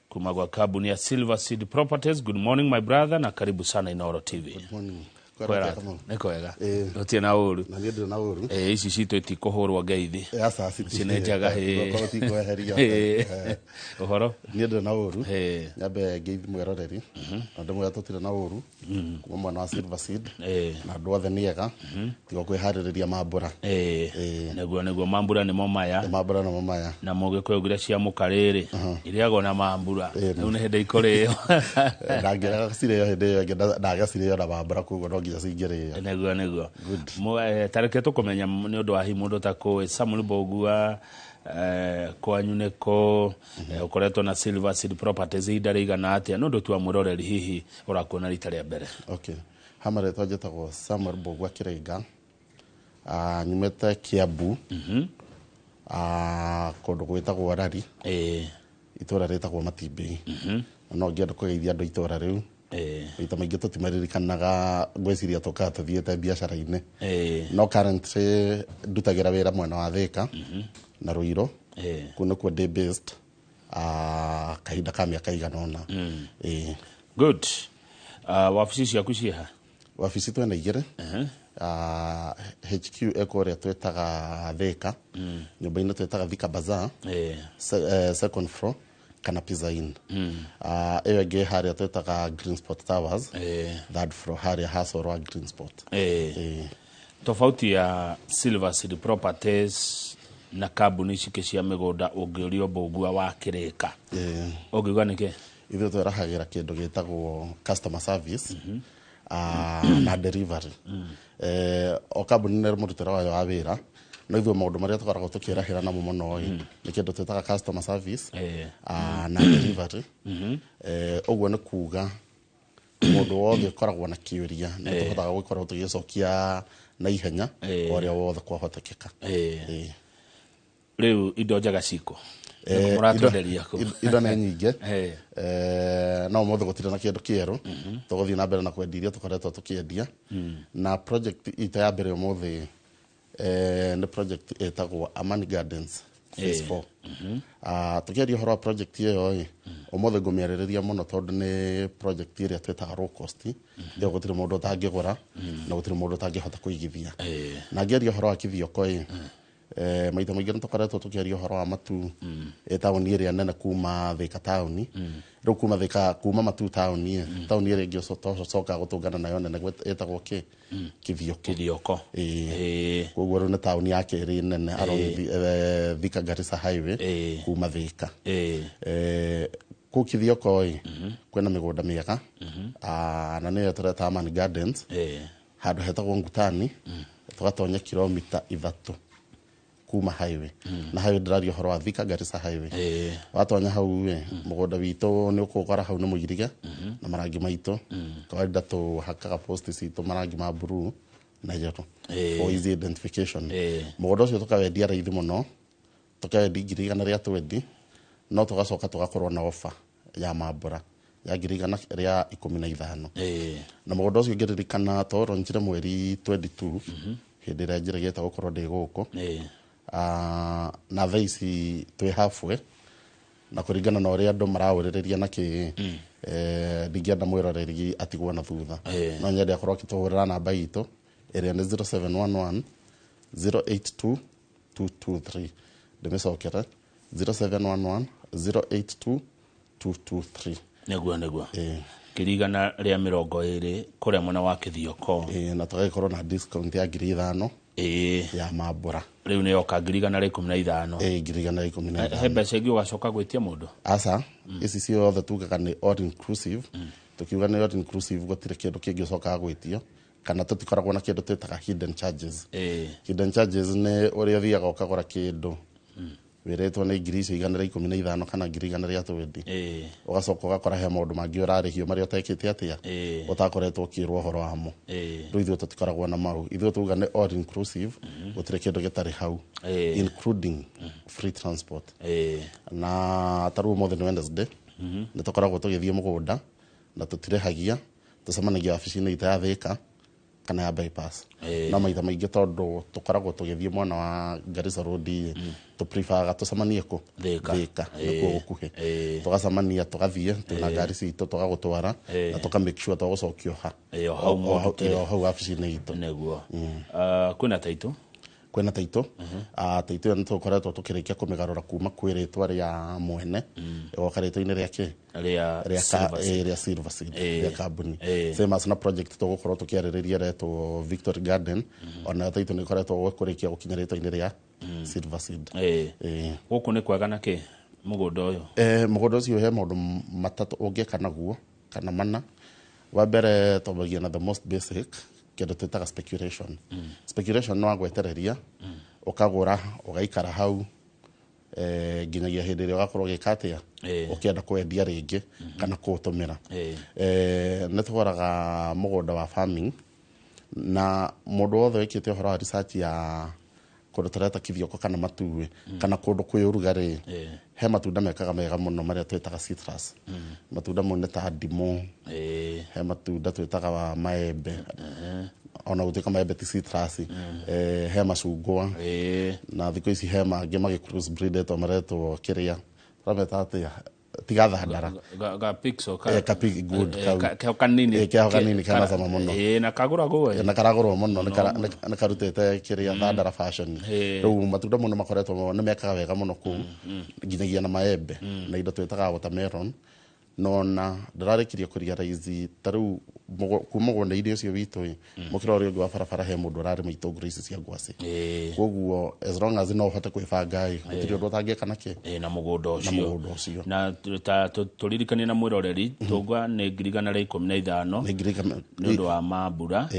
kuma kwa kambuni ya Silver Seed Properties, good morning my brother, na karibu sana Inooro TV. Good morning. Kwera nĩ kwega, gũtirĩ na ũru. Na niĩ ndirĩ na ũru. Ici citũ itikũhũrwo ngeithi. Aca. Ici nĩ njega. Ngorwo tikweheria. Ũhoro? Niĩ ndirĩ na ũru. Nyambe ngeithi mwĩroreri na ndĩmwĩra tũtirĩ na ũru kuma mwena wa Silver Seed, na andũ othe nĩ ega tiga kwĩharĩrĩria mambũra. Nĩguo mambura nĩmo maya. Mambura nĩmo maya. Na mũgĩkũyũ augire cia mũkarĩrĩ irĩagwo na mambura, rĩu nĩ hĩndĩ ikũrĩo. Ndangĩrega cirĩo hĩndĩ ĩyo ĩngĩ, ndagacirĩo na mambura, koguo no nginya cingĩrĩo. Nĩguo tareke tũkũmenya nĩ ũndũ wa hihi mũndũ ũtakũĩ Samuel Mbugua, kwanyu nĩkũ, ũkoretwo na Silver Seed Properties ihinda rĩigana atĩa, nĩ ũndũ tu wa mwĩroreri hihi ũrakuona rita rĩa mbere. Okay, ha marĩtwa njĩtagwo Samuel Mbugua Kĩrĩnga. Nyumĩte Kiambu, kũndũ gwĩtagwo Rari, itũra rĩtagwo Matimbĩ. Na no ngĩenda kũgeithia andũ a itũra rĩu. Maita maingĩ tũtimaririkanaga, ngwĩciria tũkaga tũthiĩte biacara-inĩ, no currently ndutagĩra wĩra mwena wa Thĩka na Ruiru. Kũu nĩkuo ndĩ based kahinda ka mĩaka igana ũna. Good. Wabici ciaku ciĩha? Wabici twĩna igĩrĩ. HQ ĩ kũrĩa twĩtaga Thĩka, nyũmba-inĩ twĩtaga Thika Bazaar, second floor kana Pizza Inn. Ĩyo ĩngĩ harĩa twĩtaga Green Spot Towers, third floor, harĩa hacorwa Green Spot. Tofauti ya Silver Seed Properties na kambuni ici ingĩ cia mĩgũnda, ũngĩũrio Mbugua wa Kĩrĩka, ũngiuga nĩkĩ? Ithuĩ twĩrahagĩra kĩndũ gĩtagwo customer service na delivery. O kambuni nĩ mũrutĩre wayo wa wĩra, no ithuĩ maũndũ marĩa tũkoragwo tũkĩrahĩra namo mũno ĩ nĩ kĩndũ twĩtaga customer service na delivery. Ũguo nĩ kuga mũndũ wothe ũkoragwo na kĩũria nĩ tũhotaga gũkorwo tũgĩcokia na ihenya o ũrĩa wothe kwahotekeka. Rĩu indo njega ciko mũratwenderia kũ? Indo nĩ nyingĩ, no ũmũthĩ gũtirĩ na kĩndũ kĩerũ. Tũgũthiĩ na mbere na kwendia iria tũkoretwo tũkĩendia, na project itũ ya mbere ũmũthĩ nĩ project ĩtagwo Amani Gardens Phase 4. Tũkĩaria ũhoro wa project ĩyo ĩ, ũmũthĩ ngũmĩarĩrĩria mũno tondũ nĩ project ĩrĩa twĩtaga low cost, ĩyo gũtirĩ mũndũ ũtangĩgũra na gũtirĩ mũndũ ũtangĩhota kũigithia. Na ngĩaria ũhoro wa Kithioko ĩ, maita maingĩ nĩ tũkoretwo tũkĩaria ũhoro wa Matu, ĩ taũni ĩrĩa nene kuma Thika taũni. Rĩu kuma Thika, kuma Matu taũni ĩ, taũni ĩrĩa ĩngĩ tũcokaga gũtũngana nayo nene ĩtagwo kĩ? Kithioko. Kithioko. Koguo rĩu nĩ taũni ya kerĩ nene along Thika Garissa Highway kuma Thika. Kũu Kithioko ĩ, kwĩna mĩgũnda mĩega, na nĩyo tũreta Amani Gardens, handũ hetagwo Ngutani, tũgatonya kilomita 3 kuma highway. Na highway ndĩraria ũhoro wa Thika Garissa Highway. Watonya hau ĩ, mũgũnda witũ nĩ ũkũũkora hau nĩ mũirige na marangi maitũ. Kawaida tũhakaga post citũ marangi ma blue na yellow for easy identification. Mũgũnda ũcio tũkawendia raithi mũno, tũkawendia 120,000, no tũgacoka tũgakorwo na offer ya mambũra ya 115,000. Na mũgũnda ũcio ngĩririkana twaũronjire mweri 22, hĩndĩ ĩrĩa njĩrĩgĩte gũkorwo ndĩ gũkũ. Na thaa ici twĩ halfway, na kũringana na ũrĩa andũ maraũrĩrĩria na kĩ, ndingĩenda mwĩroreri atigwo na thutha. No nyende akorwo akĩtũhũrĩra namba itũ ĩrĩa nĩ 0711 082 223. Ndĩmĩcokere, 0711 082 223. Nĩguo 120,000 kũrĩa mwena wa Kithioko. Na tũgagĩkorwo na discount ya 5,000 ya mambũra. Rĩu nĩ yoka 115,000. 115,000. He mbeca ingĩ ũgacoka gwĩtia mũndũ? Aca, ici ciothe tugaga nĩ all inclusive. Tukiuga nĩ all inclusive, gũtirĩ kĩndũ kĩngĩ ũcokaga gwĩtio, kana tũtikoragwo na kĩndũ twĩtaga hidden charges. Hidden charges nĩ ũrĩa ũthiaga ũkagũra kĩndũ wĩrĩtwo nĩ 115,000 kana 120,000, ũgacoka ũgakora he maũndũ mangĩ ũrarĩhio marĩa ũtekĩte atĩa, ũtakoretwo ũkĩrwo ũhoro wamo. Rĩu ithuĩ tũtikoragwo na mau. Ithuĩ tuga nĩ all inclusive, gũtirĩ kĩndũ gĩtarĩ hau, including free transport. Na ta rĩu ũmũthĩ nĩ Wednesday, nĩ tũkoragwo tũgĩthiĩ mũgũnda na tũtirĩhagia. Tũcemanagia wabici-inĩ itũ ya Thika. Kana ya bypass. No maita maingĩ tondũ tũkoragwo tũgĩthiĩ mwena wa Garissa Road, tũ tũcemanie kũ? Thika. Thika nĩkuo gũkuhĩ. Tũgacemania, tũgathiĩ twĩna ngari citũ, tũgagũtwara na tũka make sure twagũcokio ha? O hau mũrutire. O hau wabici-inĩ itũ. Nĩguo. Kwĩna taitũ? Kwĩna taitũ. Taitũ ĩyo nĩ tũkoretwo tũkĩrĩkia kũmĩgarũra kuma kwĩ rĩtwa rĩa mwene ĩgoka rĩtwa-inĩ rĩa kĩ? Rĩa rĩa Silver Seed. Rĩa Silver Seed, rĩa kambuni. Same as na project tũgũkorwo tũkĩarĩrĩria retwo Victory Garden, onayo taitũ nĩ ĩkoretwo kũrĩkia gũkinya rĩtwa-inĩ rĩa Silver Seed. Gũkũ nĩ kwega na kĩ mũgũnda ũyũ? Mũgũnda ũcio he maũndũ matatũ ũngĩka naguo kana mana. Wa mbere, twambagia na the most basic, kĩndũ twĩtaga speculation. Speculation nĩ wagwetereria, ũkagũra, ũgaikara hau nginyagia hĩndĩ ĩrĩa ũgakorwo ũgĩka atĩa? Ũkĩenda kwendia rĩngĩ kana kũũtũmĩra. Nĩ tũgũraga mũgũnda wa farming, na mũndũ wothe wĩkĩte ũhoro wa research ya kũndũ tũreta Kithioko kana Matuĩ kana kũndũ kwĩ ũrugarĩ, he matunda mekaga mega mũno marĩa twĩtaga citrus. Matunda mau nĩ ta ndimũ, he matunda twĩtaga wa maembe, ona gũtuĩka maembe ti citrus, he macungwa, na thikũ ici he mangĩ magĩ cross breedetwo maretwo kĩrĩa tũrameta atĩa, tiga thandara. Ga pixel. Ka pig good kau. Keho kanini. Keho kanini kena cama mũno. Na kagũragwo Na karagũrwo mũno, nĩ karutĩte kĩrĩa thandara fashion. Rĩu matunda mũno makoretwo nĩ mekaga wega mũno kũu, nginyagia na maembe na indo twĩtaga watermelon. No na ndĩrarĩkirie kũrealize ta rĩu kuma mũgũnda-inĩ ũcio witũ ĩ, mũkĩra ũrĩa ũngĩ wa barabara he mũndũ ũrarĩma itũngũrũ ici cia ngwacĩ. Koguo as long as no ũhote kwĩbanga ĩ, gũtirĩ ũndũ ũtangĩka na kĩ? Na mũgũnda Na ũcio. Mũgũnda ũcio. Na ta tũririkanie na mwĩroreri tũngwa nĩ 115,000 nĩ ũndũ wa mambura.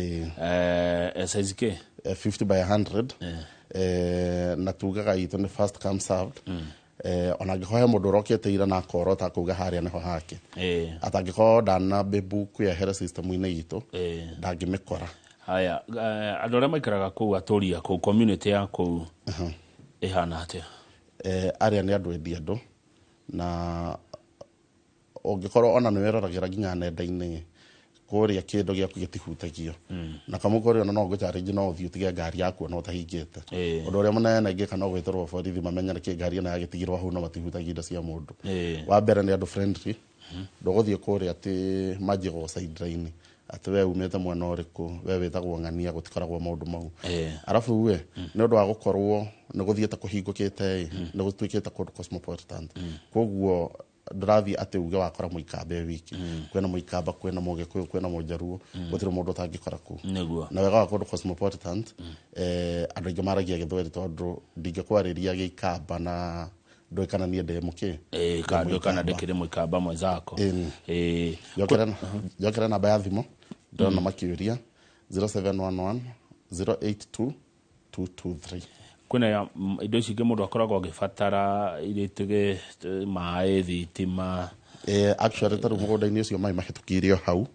Size kĩ? 50 by 100. Na tugaga itũ nĩ first come served. Ona angĩkorwo he mũndũ ũrokĩte ira na akorota akauga harĩa nĩho hake, atangĩkorwo ndana book yehere system-inĩ itũ, ndangĩmĩkora. Haya, andũ arĩa maikaraga kũu, atũri a kũu, community ya kũu ĩhana atĩa? Arĩa nĩ andũ endi andũ, na ũngĩkorwo ona nĩ wĩroragĩra nginya nenda-inĩ kũrĩa, kĩndũ gĩaku gĩtihutagio. Na kamũ kũrĩa ona no ngũcarĩnji, no ũthiĩ ũtige ngari yaku ona ũtahingĩte. Ũndũ ũrĩa mũnene ingĩka no gwĩtĩrwo borithi mamenye nĩkĩ ngari ĩno yagĩtigirwo hau, no matihutagia indo cia mũndũ. Wa mbere nĩ andũ friendly. Ndũgũthiĩ kũrĩa atĩ manjie gũ sideline atĩ we umĩte mwena ũrĩkũ, we wĩtagwo ng'ania, gũtikoragwo maũndũ mau. Arabu we nĩ ũndũ wa gũkorwo nĩ gũthiĩte kũhingũkĩte ĩ, nĩ gũtuĩkĩte kũndũ cosmopolitan, koguo ndũrathiĩ atĩ uge wakora mũikamba e wiki. Kwĩna mũikamba, kwĩna mũgĩkũyũ, kwĩna mũjaruo, gũtirĩ mũndũ ũtangĩkora kũu. Na wega wa kũndũ cosmopolitan, andũ aingĩ maragia gĩthweri, tondũ ndingĩkwarĩria gĩikamba na ndũĩ kana niĩ ndĩ mũkĩ. Ka ndũĩ kana ndĩkĩrĩ mũikamba mwenzako. Njokere namba ya thimũ, ndĩrona makĩũria, 0711 082 223. Kwĩna indo ici ingĩ mũndũ akoragwo agĩbatara iria itũge maĩ, thitima? Actually ta rĩu mũgũnda-inĩ ũcio maĩ mahĩtũkĩire o hau,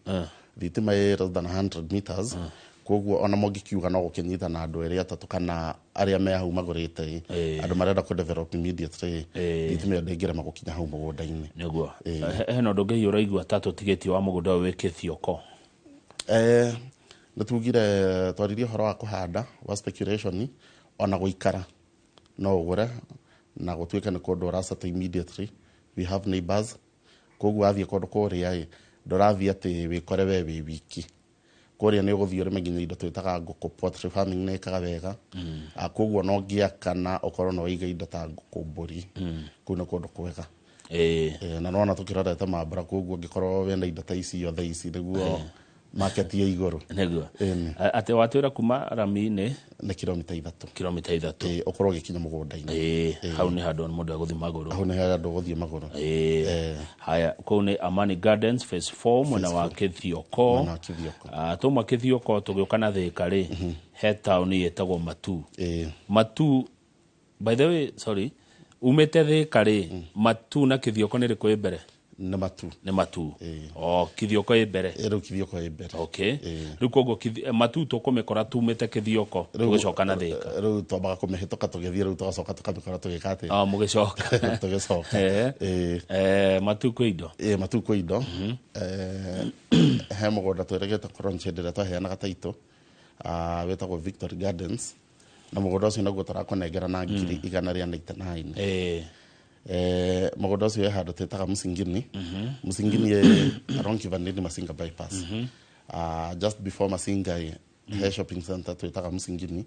thitima ĩ less than 100 meters, koguo ona mũngĩkiuga no gũkĩnyita na andũ erĩ atatũ kana arĩa me hau magũrĩte ĩ, andũ marenda kũ develop immediately, thitima ĩyo ndĩngĩrema gũkinya hau mũgũnda-inĩ. Nĩguo. Hena ũndũ ũngĩ hihi ũraigua ta tũtigĩtie wa mũgũnda ũyũ wĩ Kĩthioko? Nĩ tugire twaririe ũhoro wa kũhanda wa speculation, ona gũikara no ũgũre na gũtuĩke nĩ kũndũ ũracata immediately. We have neighbors, koguo wathiĩ kũndũ kũrĩa ĩ, ndũrathiĩ atĩ wĩkore we wĩ wiki. Kũrĩa nĩ ũgũthiĩ ũrĩme nginya indo twĩtaga ngũkũ, poultry farming nĩ ĩkaga wega. Koguo no ngĩaka na ũkorwo no wĩige indo ta ngũkũ, mbũri, kũu nĩ kũndũ kwega. Na nona tũkĩrorete mambura, koguo ũngĩkorwo wĩna indo ta icio thaa ici nĩguo market ya igũrũ. Nĩguo. Atĩ watwĩra kuma rami-inĩ? Nĩ kilomita 3. Kilomita 3. Ũkorwo ũgĩkinya mũgũnda-inĩ. Hau nĩ handũ mũndũ egũthiĩ magũrũ. Hau nĩ handũ ũgũthiĩ magũrũ. Haya, kũu nĩ Amani Gardens phase 4 mwena wa Kĩthioko. Mwena wa Kĩthioko. Twauma Kĩthioko tũgĩũka na Thĩka rĩ, he taũni ĩtagwo Matu. Matu, by the way, sorry, umĩte Thĩka rĩ, Matu na Kĩthioko nĩ rĩkũ ĩ mbere? Nĩ Matu. Nĩ Matu. O Kĩthioko ĩ mbere? Rĩu Kĩthioko ĩ mbere. Okay, rĩu koguo Matu tũkũmĩkora tumĩte Kĩthioko tũgĩcoka na Thĩka? Rĩu twambaga kũmĩhĩtũka tũgĩthiĩ, rĩu tũgacoka tũkamĩkora tũgĩka atĩa? O mũgĩcoka. Tũgĩcoka. Matu kwĩ indo? Matu kwĩ indo. He mũgũnda twĩrĩgĩte kũronch hĩndĩ ĩrĩa twaheanaga taitũ. Wĩtagwo Victory Gardens, na mũgũnda ũcio naguo tũrakũnengera na 199,000. Mũgũnda ũcio wĩ handũ twĩtaga Musingini. Musingini ĩ along Kivandini Masinga bypass. Just before Masinga ĩ, he shopping center twĩtaga Musingini,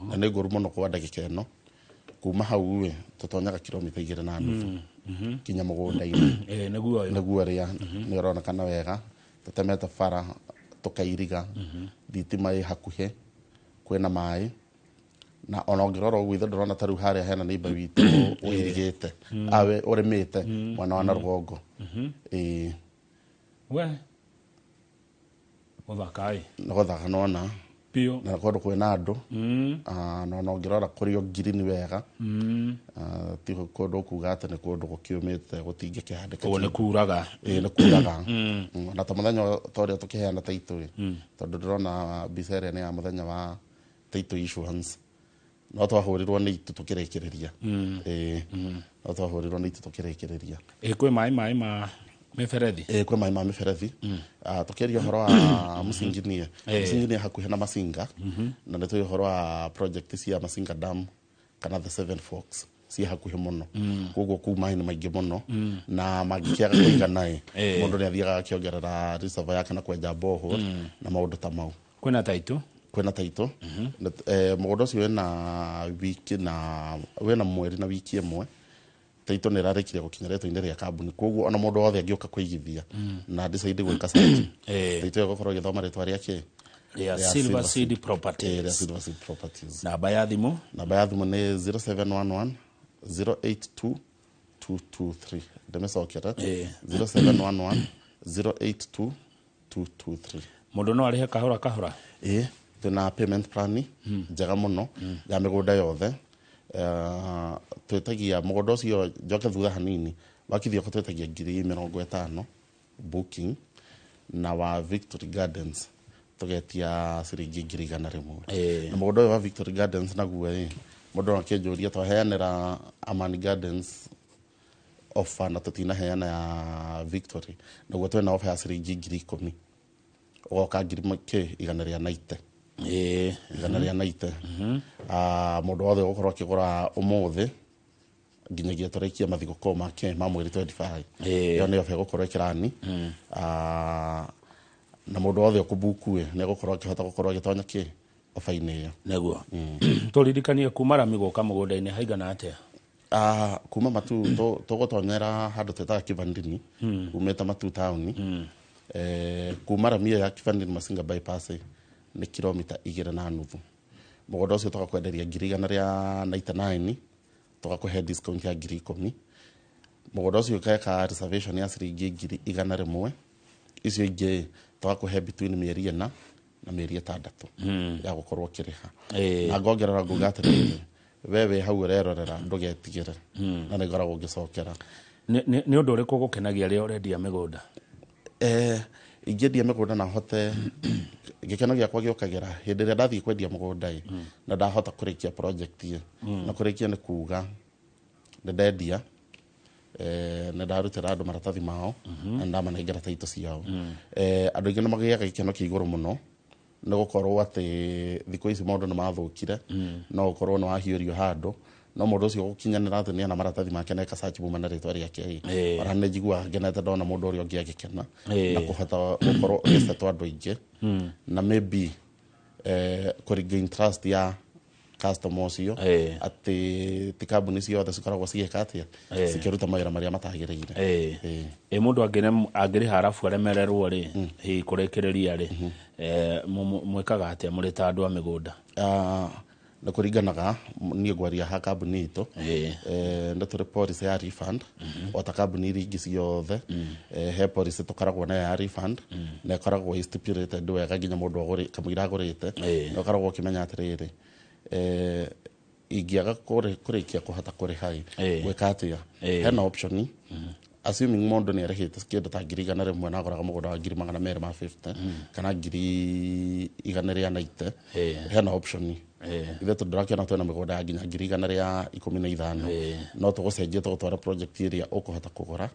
na nĩ ngũru mũno kwa ndagĩka ĩno. Kuma hau ĩ, tũtonyaga kilomita 2.5 kinya mũgũnda-inĩ. Nĩguo ũyũ. Nĩguo ũrĩa nĩ ũronekana wega, tũtemete bara tũkairiga, thitima ĩ hakuhĩ, kwĩna maĩ, na ona ũngĩrora ũguo ithe ndũrona ta rĩu harĩa hena neighbor witũ ũirigĩte, awe ũrĩmĩte mwena wa na rũgongo. Ĩĩ. We gũthaka ĩ. Nĩ gũthaka nona. Biũ. Na kũndũ kwĩna andũ. Na ona ũngĩrora kũrĩ o ngirini wega. Ti kũndũ ũkuga atĩ nĩ kũndũ gũkĩũmĩte gũtingĩkĩhandĩka. Ũguo nĩ kuraga. Ĩĩ, nĩ kuraga. Na ta mũthenya ta ũrĩa tũkĩheana taitũ ĩ, tondũ ndĩrona mbica ĩrĩa nĩ ya mũthenya wa title issuance, no twahũrirwo nĩ itu tũkĩrĩkĩrĩria. Ĩĩ, no twahũrirwo nĩ itu tũkĩrĩkĩrĩria. Ĩ kwĩ maĩ ma mĩberethi? Ĩĩ, kwĩ maĩ ma mĩberethi. Tũkĩaria ũhoro wa Musinginie, Musinginie hakuhĩ na Masinga, na nĩ tũĩ ũhoro wa project cia Masinga Dam kana the Seven Forks ciĩ hakuhĩ mũno. Koguo kũu maĩ nĩ maingĩ mũno, na mangĩkĩaga kũigana ĩ, mũndũ nĩ athiaga akĩongerera reservoir yake na kwenja borehole na maũndũ ta mau. Kwĩna taitũ? Kwĩna taitũ. Mũgũnda ũcio wĩna wiki na wĩna mweri na wiki 1 taitũ nĩ ĩrarĩkirie gũkinya rĩtwa-inĩ rĩa kambuni, koguo ona mũndũ wothe angĩũka kũigithia na decide gwĩka search, taitũ ĩgũkorwo ĩgĩthoma rĩtwa rĩa kĩ? Rĩa Silver Seed Properties. Rĩa Silver Seed Properties. Namba ya thimũ? Namba ya thimũ nĩ 0711 082 223. Ndĩmĩcokere, 0711 082 223. Mũndũ no arĩhe kahora kahora? Ĩĩ, twĩna payment plan njega mũno ya mĩgũnda yothe. Twĩtagia mũgũnda ũcio, njoke thutha hanini, wa Kithioko twĩtagia 50,000 booking, na wa Victory Gardens tũgetia ciringi 100,000. Na mũgũnda ũyũ wa Victory Gardens naguo ĩ, mũndũ no akĩnjũria twaheanĩra Amani Gardens offer na tũtinaheana ya Victory, naguo twĩna offer ya ciringi 10,000, ũgoka ngiri kĩ igana rĩa naite, igana rĩa naite. Mũndũ wothe ũgũkorwo akĩgũra ũmũthĩ nginyagia tũrĩkie mathigũkũ make ma mweri 25, ĩyo nĩyo offer ĩgũkorwo ĩkĩrani. Na mũndũ wothe ũkũbuku ĩ, nĩ egũkorwo akĩhota gũkorwo agĩtonya kĩ offer-inĩ ĩyo. Nĩguo tũririkanie, kuma rami gũka mũgũnda-inĩ haigana atĩa? Kuma Matu tũgũtonyera handũ twĩtaga Kivandini, umĩte Matu taũni. Kuma rami ĩyo ya Kivandini Masinga bypass ĩ, nĩ kilomita 2.5. Mũgũnda ũcio tũgakwenderia 199,000, tũgakũhe discount ya 10,000. Mũgũnda ũcio ũgeka reservation ya ciringi 100,000, icio ingĩ tũgakũhe between mĩeri 4 na mĩeri 6 ya gũkorwo ũkĩrĩha. Na ngongerera nguga atĩrĩrĩ, we wĩ hau ũrerorera, ndũgetigĩre, na nĩ ngoragwo ngĩcokera. Nĩ ũndũ ũrĩkũ ũgũkenagia rĩrĩa ũrendia mĩgũnda? Ingĩendia mĩgũnda na hote, gĩkeno gĩakwa gĩũkagĩra hĩndĩ ĩrĩa ndathiĩ kwendia mũgũnda ĩ, na ndahota kũrĩkia project ĩ. Na kũrĩkia nĩ kuga nĩ ndendia, nĩ ndarutĩra andũ maratathi mao, na nĩ ndamanengera taitũ ciao. Andũ aingĩ nĩ magĩaga gĩkeno kĩa igũrũ mũno, nĩ gũkorwo atĩ thikũ ici maũndũ nĩ mathũkire. No ũkorwo nĩ wahiũrio handũ, no mũndũ ũcio gũkinyanĩra atĩ nĩ ena maratathi make na eka search muma na rĩtwa rĩake ĩ, ona nĩ njiguaga ngenete ndona mũndũ ũrĩa ũngĩ agĩkena na kũhota gũkorwo ũgĩcetwo andũ aingĩ, na maybe kũringa interest ya customer ũcio, atĩ ti kambuni ciothe cikoragwo cigĩka atĩa, cikĩruta mawĩra marĩa matagĩrĩire. Ĩ mũndũ angĩrĩha arabu aremererwo rĩ, hihi kũrĩkĩrĩria rĩ, mwĩkaga atĩa mũrĩ ta andũ a mĩgũnda? Nĩ kũringanaga, niĩ ngwaria ha kambuni itũ. Nĩ tũrĩ policy ya refund o ta kambuni iria ingĩ ciothe. He policy tũkoragwo nayo ya refund, na ĩkoragwo ĩ stipulated wega nginya mũndũ kamũira agũrĩte, nĩ ũkoragwo ũkĩmenya atĩrĩrĩ, ingĩaga kũrĩkia kũhota kũrĩha ĩ, gwĩka atĩa? Hena option, assuming mũndũ nĩ arĩhĩte kĩndũ ta 100,000 na agoraga mũgũnda wa 250,000 kana 190,000, hena option. Ithe tondũ ndũrakĩona twĩna mĩgũnda ya nginya 115,000, no tũgũcenjie tũgũtwara project ĩrĩa ũkũhota kũgũra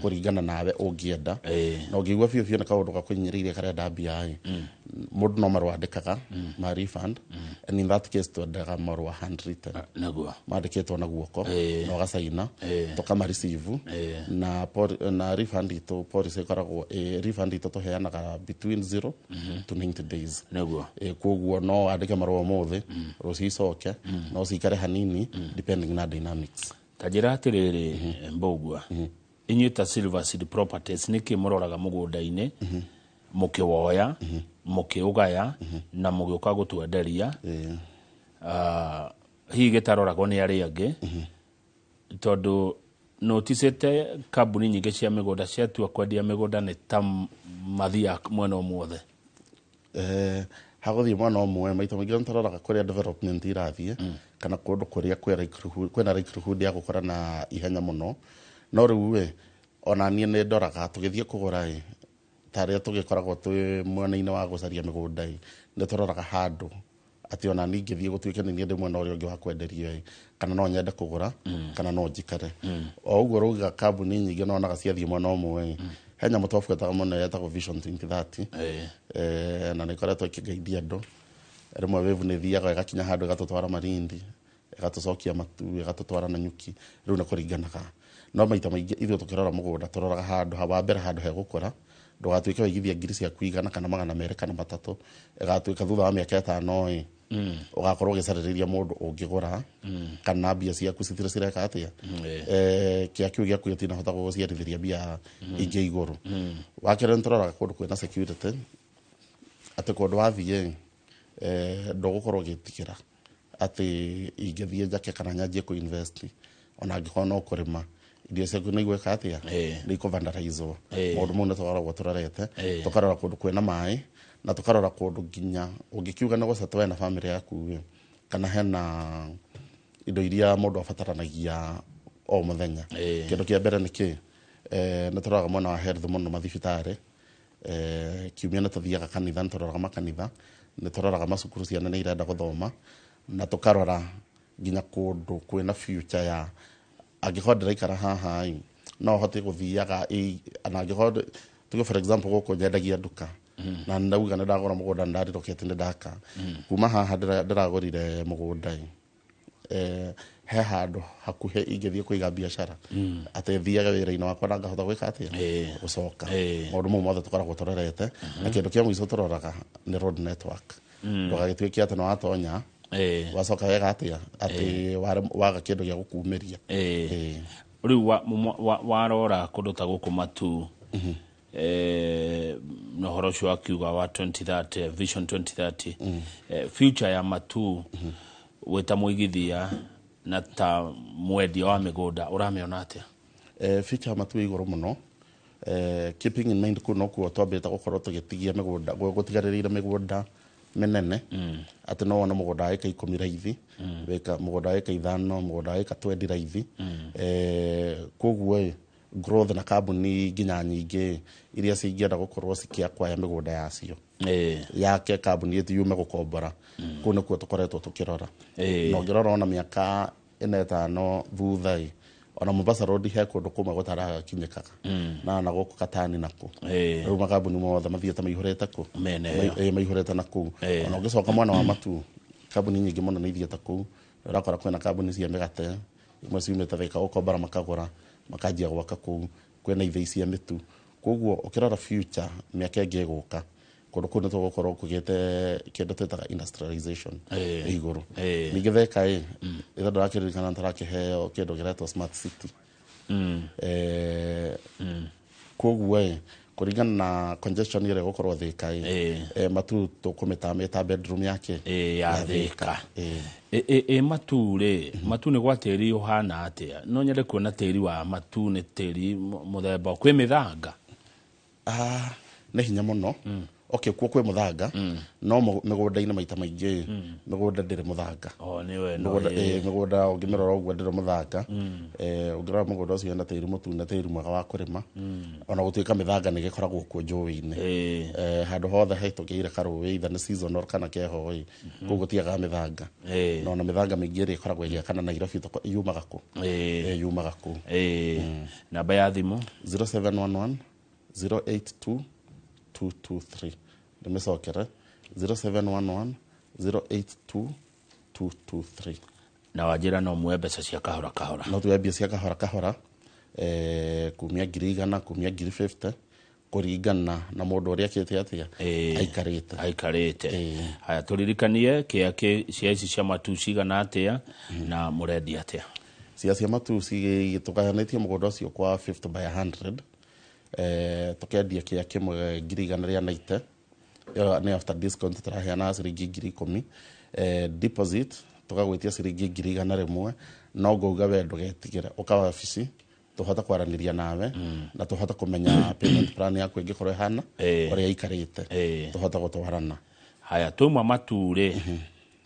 kũringana nawe ũngĩenda. Na ũngĩigua biũ biũ nĩ kaũndũ gakũhinyĩrĩirie karenda mbia ĩ, mũndũ no marũa andĩkaga ma refund, and in that case twendaga marũa handwritten, mandĩkĩtwo na guoko na ũgacaina, tũkama receive. Na refund itũ policy ĩkoragwo refund itũ tũheanaga between 0 to 90 days. Koguo no wandĩke marũa ũmũthĩ, rũciũ icoke, no cikare hanini depending na dynamics. Ta njĩra atĩrĩrĩ, Mbũgua, inyuĩ ta Silver Seed Properties, nĩkĩ mũroraga mũgũnda-inĩ mũkĩwoya, mũkĩũgaya na mũgĩũka gũtwenderia? Ah, hihi gĩtaroragwo nĩ arĩa angĩ, tondũ noticĩte kambuni nyingĩ cia mĩgũnda ciatua kwendia mĩgũnda nĩ ta mathiaga mwena ũmwe. Hagũthiĩ mwena ũmwe, maita maingĩ nĩ tũroraga kũrĩa development irathiĩ kana kũndũ kũrĩa kwĩna likelihood ya gũkũra na ihenya mũno. No rĩu ĩ, ona niĩ nĩ ndoraga tũgĩthiĩ kũgũra ĩ, ta arĩa tũgĩkoragwo twĩ mwena-inĩ wa gũcaria mĩgũnda ĩ, nĩ tũroraga handũ atĩ ona niĩ ingĩthiĩ gũtuĩke nĩ niĩ ndĩ mwena ũrĩa ũngĩ wa kwenderio ĩ, kana no nyende kũgũra kana no njikare o ũguo. Rauga kambuni nyingĩ nonaga ciathiĩ mwena ũmwe ĩ, he nyamũ twabuataga mũno yetagwo Vision 2030, na nĩ ĩkoretwo ĩkĩgeithia andũ. Rĩmwe wave nĩ ĩthiaga ĩgakinya handũ ĩgatũtwara Malindi, ĩgatũcokia Matu, ĩgatũtwara Nanyuki. Rĩu nĩ kũringanaga, no maita maingĩ ithuĩ tũkĩrora mũgũnda tũroraga handũ ha wa mbere handũ hegũkũra, ndũgatuĩke waigithia ngiri ciaku 100 kana 200 kana 300, ĩgatuĩka thutha wa mĩaka 5 ĩ, ũgakorwo ũgĩcarĩrĩria mũndũ ũngĩgũra kana mbia ciaku citirĩ cireka atĩa. Kĩa kĩu gĩaku gĩtinahota gũgũciarithĩria mbia ingĩ igũrũ. Wa kerĩ, nĩ tũroraga kũndũ kwĩna security, atĩ kũndũ wathiĩ ndũgũkorwo ũgĩtigĩra atĩ ingĩthiĩ njake kana nyanjie kũ-invest, ona angĩkorwo no kũrĩma, irio ciaku nĩ igwĩka atĩa, nĩ ikũ-vandalizwo. Maũndũ mau nĩ tũkoragwo tũrorete. Tũkarora kũndũ kwĩna maĩ na tũkarora kũndũ nginya ũngĩkiuga nĩ gũceta we na bamĩrĩ yaku ĩ, kana hena indo iria mũndũ abataranagia o mũthenya. Kĩndũ kĩa mbere nĩ kĩ, nĩ tũroraga mwena wa health mũno, mathibitarĩ. Kiumia nĩ tũthiaga kanitha, nĩ tũroraga makanitha, nĩ tũroraga macukuru, ciana nĩ irenda gũthoma, na tũkarora nginya kũndũ kwĩna future ya angĩkorwo ndĩraikara haha ĩ, no hote gũthiaga na angĩkorwo tuge for example gũkũ nyendagia nduka na ndauga nĩ ndagũra mũgũnda, nĩ ndarelocate, nĩ ndaka kuma haha ndĩragũrire mũgũnda ĩ, he handũ hakuhĩ ingĩthiĩ kũiga biacara atĩ thiage wĩra-inĩ wakwa na ngahota gwĩka atĩa, gũcoka. Maũndũ mau mothe tũkoragwo tũrorete. Na kĩndũ kĩa mũico tũroraga nĩ road network, ndũgagĩtuĩke atĩ nĩ watonya wacoka wega atĩa atĩ waga kĩndũ gĩa gũkumĩria. Rĩu warora kũndũ ta gũkũ Matu, na ũhoro ũcio wakiuga wa 2030, Vision 2030, future ya Matu, wĩ ta mũigithia na ta mwendia wa mĩgũnda, ũramĩona atĩa? Future ya Matu ĩ igũrũ mũno, keeping in mind kũu nokuo twambĩte gũkorwo tũgĩtigia mĩgũnda, gũtigarĩrĩire mĩgũnda mĩnene, atĩ no wone mũgũnda wa ĩka 10 raithi, wĩka mũgũnda wa ĩka 5, mũgũnda wa ĩka 20 raithi. Koguo ĩ, growth na kambuni nginya nyingĩ iria cingĩenda gũkorwo cikĩakwaya mĩgũnda yacio yake kambuni ĩti yume gũkombora, kũu nĩkuo tũkoretwo tũkĩrora. Na ũngĩrora ona mĩaka 4 5 thutha ĩ, ona Mombasa Road he kũndũ kũmwe gũtarakinyĩkaga na gũkũ Katani naku, rĩu makambuni mothe mathiĩte maihũrĩte kũ. Mĩena ĩyo. Maihũrĩte na kũu. Ona ũngĩcoka mwena wa Matu, kambuni nyingĩ mũno nĩ ithiĩte kũu. Ũrakora kwĩna kambuni cia mĩgate imwe ciumĩte Thika gũkombora, makagũra, makanjia gwaka kũu, kwĩna ithĩi cia mĩtu. Koguo ũkĩrora future mĩaka ĩngĩ ĩgũka, kũndũ kũu nĩ tũgũkorwo kũgĩte kĩndũ twĩtaga industrialization igũrũ. Ningĩ Thika ĩ, ithe ndũrakĩririkana nĩtũrakĩheo kĩndũ kĩretwo smart city. Koguo ĩ, kũringana na congestion ĩrĩa ĩgũkorwo Thika ĩ, Matu tũkũmĩtamĩta bedroom yake. Ya Thika. Ĩ Matu rĩ, Matu nĩ gwa tĩri ũhana atĩa? No nyende kuona tĩri wa Matu nĩ tĩri mũthemba kwĩ mĩthanga. Ah, nĩ hinya mũno. Okay, kuo kwĩ mũthanga, no mĩgũnda-inĩ maita maingĩ mĩgũnda ndĩrĩ mũthanga. O nĩ we no. Mĩgũnda, mĩgũnda ũngĩmĩrora ũguo ndĩrĩ mũthanga. Ũngĩrora mũgũnda ũcio wĩna tĩri mũtune, tĩri mwega wa kũrĩma, ona gũtuĩka mĩthanga nĩ gĩkoragwo kuo njũĩ-inĩ. Handũ hothe haitũkĩire karũĩ, either nĩ seasonal kana keho ĩ, kũu gũtiagaga mĩthanga. Na ona mĩthanga mĩingĩ ĩrĩa ĩkoragwo ĩgĩakana Nairobi yumaga kũ? Yumaga kũu. Namba ya thimũ? 0711 082 223. Ndĩmĩcokere, 0711 082 223. Na wanjĩra no muoe mbeca cia kahora kahora? No tuoe mbia cia kahora kahora, kumia 100,000, kumia 50,000, kũringana na mũndũ ũrĩa akĩte atĩa, aikarĩte. Aikarĩte. Haya, tũririkanie kĩa cia ici cia matu cigana atĩa na mũrendia atĩa? Cia matu tũgayanĩtie mũgũnda ũcio kwa 50 by 100, tũkendia kĩa kĩmwe 190,000. Ĩyo nĩ after discount, tũraheana ciringi 10,000. Deposit tũgagwĩtia ciringi 100,000. No ngauga we ndũgetigĩre, ũka wabici tũhote kwaranĩria nawe na tũhote kũmenya payment plan yaku ĩngĩkorwo ĩhana ũrĩa ĩikarĩte, tũhote gũtwarana. Haya, twauma matu rĩ,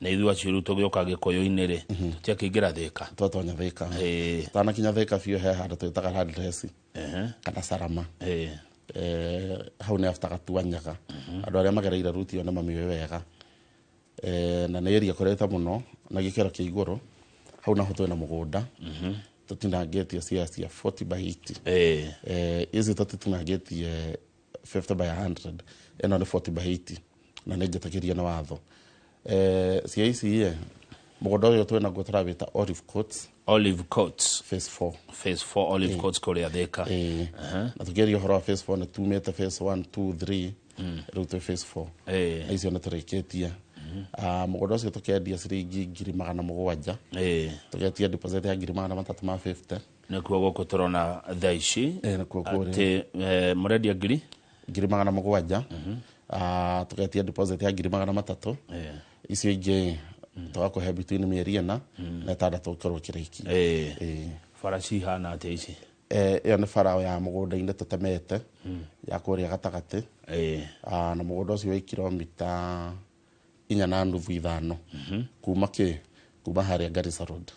na ithuĩ acio rĩu tũgĩũka Gĩkũyũ-inĩ rĩ, tũtiakĩingĩra Thĩka? Twatonya Thĩka, tanakinya Thĩka biũ, he handũ twĩtaga Landresi kana Sarama. Hau nĩ after Gatuanyaga. Andũ arĩa magereire ruti ĩyo nĩ mamĩũĩ wega. Na nĩ area ĩkũrĩte mũno na gĩkĩro kĩa igũrũ. Hau naho twĩna mũgũnda tũtinangĩtie cia 40 by 80. Ici tũtitinangĩtie 50 by 100, ĩno nĩ 40 by 80 na nĩ njĩtĩkĩrie nĩ watho. Cia ici ĩ, mũgũnda ũyũ twĩnaguo tũrawĩta Olive Courts. Olive Courts. Phase 4. Phase 4, Olive Courts kũrĩa Thĩka. Na tũkĩaria ũhoro wa phase 4, nĩ tumĩte phase 1, 2, 3, rĩu twĩ phase 4. Na icio nĩ tũrĩkĩtie. Mũgũnda ũcio tũkendia ciringi 700,000. Tũgetia deposit ya 350,000. Nĩkuo gũkũ tũrona thaa ici? Nĩkuo kũrĩa. Atĩ mũrendia ngiri? 700,000. Tũgetia deposit ya 300,000. Icio ingĩ tũgakũhe between mĩeri 4 na 6 ũkorwo ũkĩrĩkia. Bara cihana atĩa ici? Ĩyo nĩ bara ya mũgũnda-inĩ tũtemete ya kũrĩa gatagatĩ. Na mũgũnda ũcio wĩ kilomita 4.5 5 kuma kĩ kuma harĩa Garissa Road.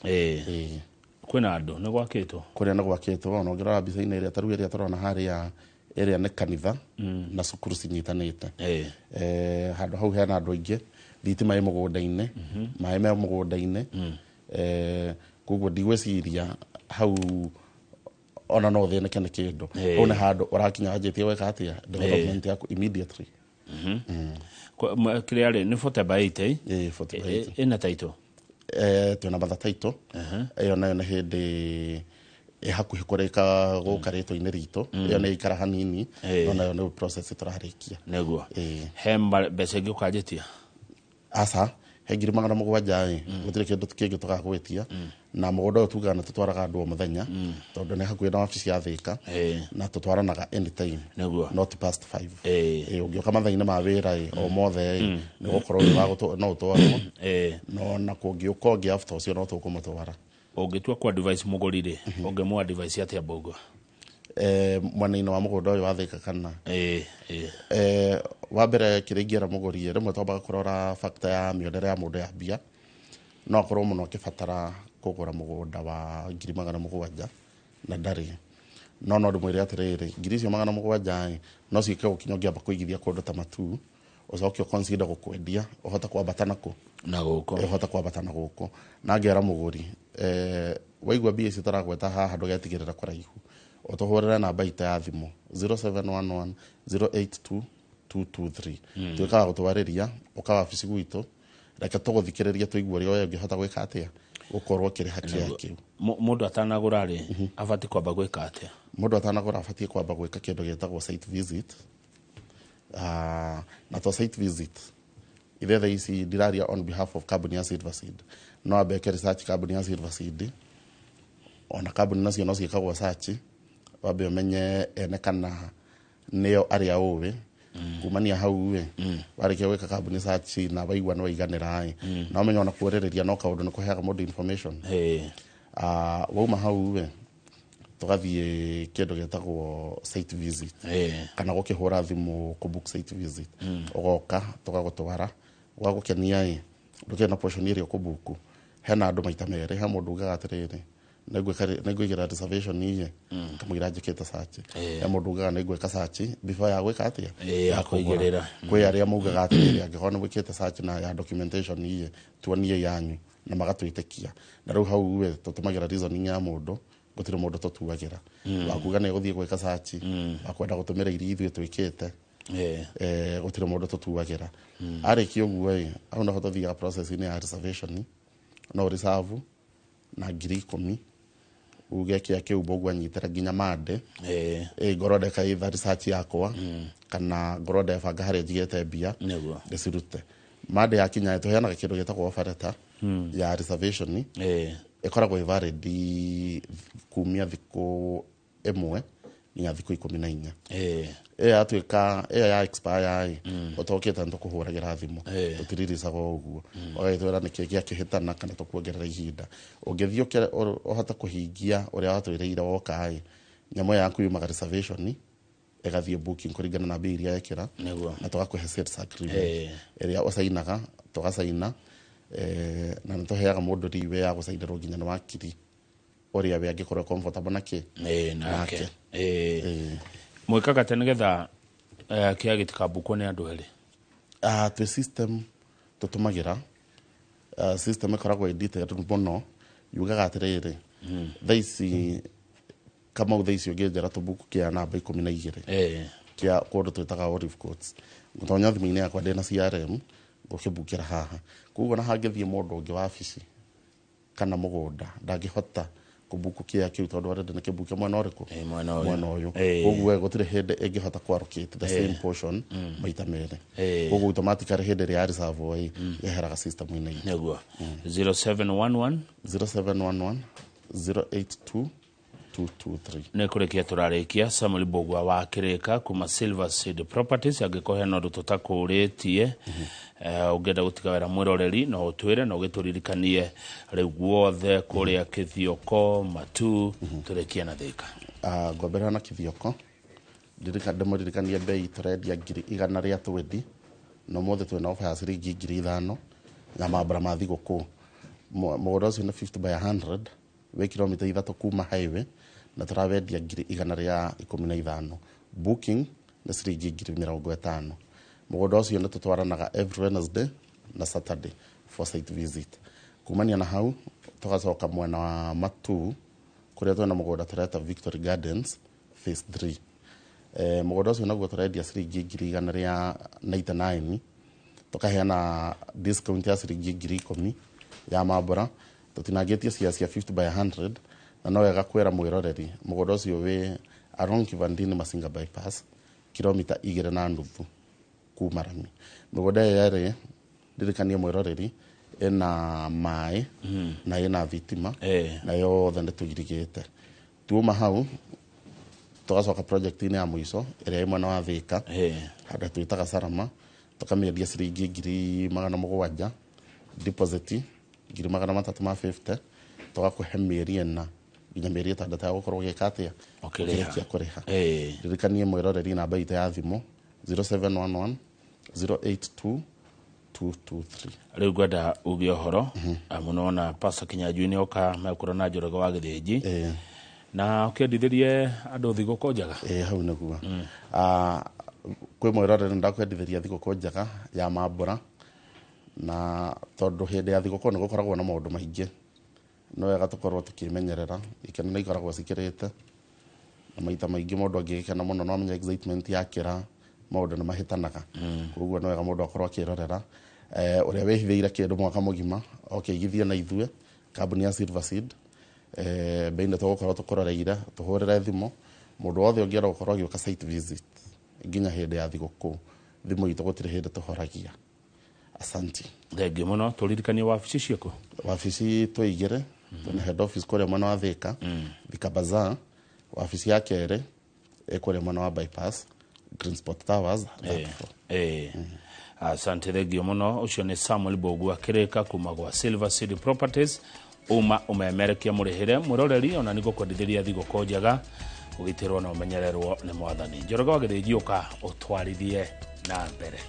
Kwĩna andũ, nĩ gwakĩtwo? Kũrĩa nĩ gwakĩtwo. Ona ũngĩrora mbica-inĩ ĩrĩa, ta rĩu ĩrĩa tũrona harĩa, ĩrĩa nĩ kanitha na cukuru cinyitanĩte. Handũ hau hena andũ aingĩ, thitima ĩ mũgũnda-inĩ, maĩ me mũgũnda-inĩ. Koguo ndigwĩciria hau ona no ũthĩnĩke nĩ kĩndũ. Hau nĩ handũ ũrakinya wanjĩtie gwĩka atĩa, development yaku immediately. Kĩrĩa rĩ, nĩ 40 by 80? 40 by 80. Ĩna title? Twĩna batha title. Ĩyo nayo nĩ hĩndĩ ĩ hakuhĩ kũrĩka gũka rĩtwa-inĩ ritũ. Ĩyo nĩ ĩikara hanini, no nayo nĩ process tũrarĩkia. Nĩguo. He mbeca ingĩ ũkanjĩtia? Aca, he 700,000 ĩ, gũtirĩ kĩndũ kĩngĩ tũgagwĩtia. Na mũgũnda ũyũ tugaga nĩ tũtwaraga andũ o mũthenya, tondũ nĩ hakuhĩ na wabici ya Thĩka, na tũtwaranaga anytime. Not past 5. Ũngĩũka mathaa-inĩ ma wĩra ĩ, o mothe ĩ, nĩ ũgũkorwo wĩ wa no ũtwarwo. No na kũngĩũka ũngĩ after ũcio no tũkũmũtwara. Ũngĩtua ku advice mũgũri rĩ, ũngĩmũ advice atĩa Mbũgua? Mwena-inĩ wa mũgũnda ũyũ wa Thĩka kana? Wa mbere kĩrĩa ingĩra mũgũri, rĩmwe twambaga kũrora factor ya mĩonere ya mũndũ ya mbia. No akorwo mũno akĩbatara kũgũra mũgũnda wa 700,000 na ndarĩ. No ndĩmwĩre atĩrĩrĩ, 700,000 ĩ, no ciĩke gũkinya ũngĩamba kũigithia kũndũ ta Matuu, ũcoke ũconsider gũkwendia, ũhote kwambata nakũ? Na gũkũ. Ũhote kwambata na gũkũ. Na ngera mũgũri, waigua mbia ici tũragweta haha ndũgetigĩrĩra kũraihu. Ũtũhũrĩre namba itũ ya thimũ 0711 082 223. Tuĩkaga gũtwarĩria, ũka wabici gwitũ, reke tũgũthikĩrĩrie tũigue ũrĩa we ũngĩhota gwĩka atĩa, gũkorwo ũkĩrĩha kĩrĩa kĩu. Mũndũ atanagũra rĩ, abatiĩ kwamba gwĩka atĩa? Mũndũ atanagũra abatiĩ kwamba gwĩka kĩndũ gĩtagwo site visit. Na to site visit, ithe thaa ici ndiraria on behalf of kambuni ya Silver Seed. No ambe eke research kambuni ya Silver Seed. Ona kambuni nacio no ciĩkagwo search, wambe ũmenye ene kana nĩo arĩa ũĩ. Kumania hau ĩ, warĩkia gwĩka kambuni search na waigua nĩ waiganĩra ĩ, na ũmenye ona kwarĩrĩria no kaũndũ nĩ kũheaga mũndũ information. Wauma hau ĩ, Tũgathiĩ kĩndũ gĩtagwo site visit kana gũkĩhũra thimũ kũ book site visit. Ũgoka tũgagũtwara, gwagũkenia ĩ ndũkĩrĩ na portion ĩrĩa ũkũbuku. Hena andũ maita merĩ, he mũndũ ugaga atĩrĩrĩ, nĩngwĩkĩra reservation iye kamũira njĩkĩte search. He mũndũ ugaga nĩngwĩka search before ya gwĩka atĩa, ya kũigĩrĩra. Kwĩ arĩa maugaga atĩrĩrĩ, angĩkorwo nĩ gwĩkĩte search na ya documentation iye tuonie yanyu, na magatwĩtĩkia. Na rĩu hau we tũtũmagĩra reasoning ya mũndũ, gũtirĩ mũndũ tũtuagĩra. Wakuga nĩ gũthiĩ gwĩka search, wakwenda gũtũmĩra iria ithuĩ twĩkĩte, gũtirĩ mũndũ tũtuagĩra. Arĩkia ũguo ĩ, hau noho tũthiaga process-inĩ ya reservation. No reserve na 10,000, uge kĩa kĩu ũguo anyitĩra nginya mande ngorwo ndeka either research yakwa kana ngorwo ndebanga harĩa njigĩte mbia ndĩcirute. Mande yakinya tũheanaga kĩndũ gĩtagwo offer letter ya reservation. Ĩkoragwo ĩ valid kumia thikũ 1 nginya thikũ 14. Ĩyo yatuĩka ĩyo ya expire ĩ, ũtokĩte nĩtũkũhũragĩra thimũ, tũtiriricaga o ũguo, ũgagĩtwĩra nĩkĩ gĩakĩhĩtana kana tũkuongerera ihinda. Ũngĩthiĩ ũhote kũhingia ũrĩa watwĩrĩire woka ĩ, nyamũ ĩyo yaku yumaga reservation ĩgathiĩ booking kũringana na mbia iria ekĩra, na tũgakũhe sales agreement ĩrĩa ũcainaga, tũgacaina, na nĩtũheaga mũndũ leeway ya gũcainĩrwo nginya nĩ wakiri ũrĩa we angĩkorwo comfortable nake. Nake. Mwĩkaga atĩa nĩgetha kĩa gĩtikambukwo nĩ andũ erĩ? Twĩ system tũtũmagĩra. System ĩkoragwo ĩ detailed mũno, yugaga atĩrĩrĩ, thaa ici Kamau, thaa ici ũngĩnjĩra tũbuku kĩa namba 12 kĩa kũndũ twĩtaga Olive Courts, ngũtonya thimũ-inĩ yakwa ndĩna CRM ngũkĩbukĩra haha. Koguo na hangĩthiĩ mũndũ ũngĩ wabici kana mũgũnda ndangĩhota kũbuku kĩa kĩu tondũ already nĩ kĩbuke mwena ũrĩkũ? Mwena ũyũ. Mwena ũyũ. Koguo gũtirĩ hĩndĩ ĩngĩhota kũ allocate the same portion maita merĩ. Koguo automatically hĩndĩ ĩrĩa ya reserve ĩ, yeheraga system-inĩ itũ. Nĩguo. 0711 0711 082 223. Nĩ kũrĩkia tũrarĩkia. Samuel Mbugua wa Kĩrĩka kuma Silver Seed Properties, angĩkorwo hena ũndũ tũtakũrĩtie, ũngĩenda gũtiga wĩra mwĩroreri no ũtwĩre na ũgĩtũririkanie rĩu guothe kũrĩa Kĩthioko Matu, tũrĩkie na Thĩka. Ngwambĩrĩra na Kĩthioko, ndĩmũririkanie bei tũrendia 120,000, na ũmũthĩ twĩna offer ya ciringi 5,000 ya mambura ma thigũkũ. Mũgũnda ũcio nĩ 50 by 100, wĩ kilomita 3 kuma highway, na tũrawendia 115,000. Booking nĩ ciringi 50,000. Mũgũnda ũcio nĩ tũtwaranaga every Wednesday na Saturday for site visit. Kumania na hau tũgacoka mwena wa Matu kũrĩa twĩna mũgũnda tũreta Victory Gardens phase 3. Mũgũnda ũcio naguo tũrendia ciringi 199,000, tũkaheana discount ya ciringi 10,000 ya mambura. Tũtinangĩtie cia 50 by 100, na no wega kwĩra mwĩroreri mũgũnda ũcio wĩ along Kivandini Masinga bypass, kilomita 2.5 kuma rami. Mĩgũnda ĩyo yerĩ, ndirikanie mwĩroreri, ĩna maĩ na ĩna thitima, na yothe nĩ tũirigĩte. Tuuma hau tũgacoka project-inĩ ya mũico ĩrĩa ĩ mwena wa Thĩka, handũ twĩtaga Salama, tũkamĩendia ciringi 700,000, deposit 350,000, tũgakũhe mĩeri 4 nginya mĩeri 6 ya gũkorwo ũgĩka atĩa? Ũkĩrĩha. Ũkĩrĩkia kũrĩha. Ndirikanie mwĩroreri namba itũ ya thimũ 0711 082 223. Rĩu ngwenda uge ũhoro mũno na Pastor Kinyanjui nĩ oka mekũrwo na Njoroge wa Gĩthĩnji, na ũkĩendithĩrie andũ thigũkũ njega. Hau nĩguo. Kwĩ mwĩroreri ndakwendithĩria thigũkũ njega ya mambura, na tondũ hĩndĩ ya thigũkũ nĩ gũkoragwo na maũndũ maingĩ, no wega tũkorwo tũkĩmenyerera. Ikeno nĩ ikoragwo cikĩrĩte, na maita maingĩ mũndũ angĩgĩkena mũno no amenye excitement yakĩra maũndũ nĩ mahĩtanaga. Koguo no wega mũndũ akorwo akĩrorera. Ũrĩa wĩhithĩire kĩndũ mwaka mũgima oke igithie na ithuĩ kambuni ya Silver Seed, bei nĩ tũgũkorwo tũkũroreire, tũhũrĩre thimũ mũndũ wothe ũngĩenda gũkorwo agĩũka site visit nginya hĩndĩ ya thigũkũ. Thimũ itũ gũtirĩ hĩndĩ tũhoragia. Asanti. Thengiũ mũno. Tũririkanie wabici ciaku. Wabici twĩ igĩrĩ, twĩna head office kũrĩa mwena wa Thĩka, Thika Bazaar. Wabici ya kerĩ ĩ kũrĩa mwena wa bypass, Green Spot Towers, third floor. Asante, thengio mũno. Ũcio nĩ Samuel Mbugua Kĩrĩka kuma gwa Silver Seed Properties. Uma ũmemerekia mũrĩhĩre mwĩroreri ona nĩ ngũkwendithĩria thigũkũ njega, ũgitĩrwo na ũmenyererwo nĩ Mwathani. Njoroge wa Gĩthĩnji, ũka ũtwarithie na mbere.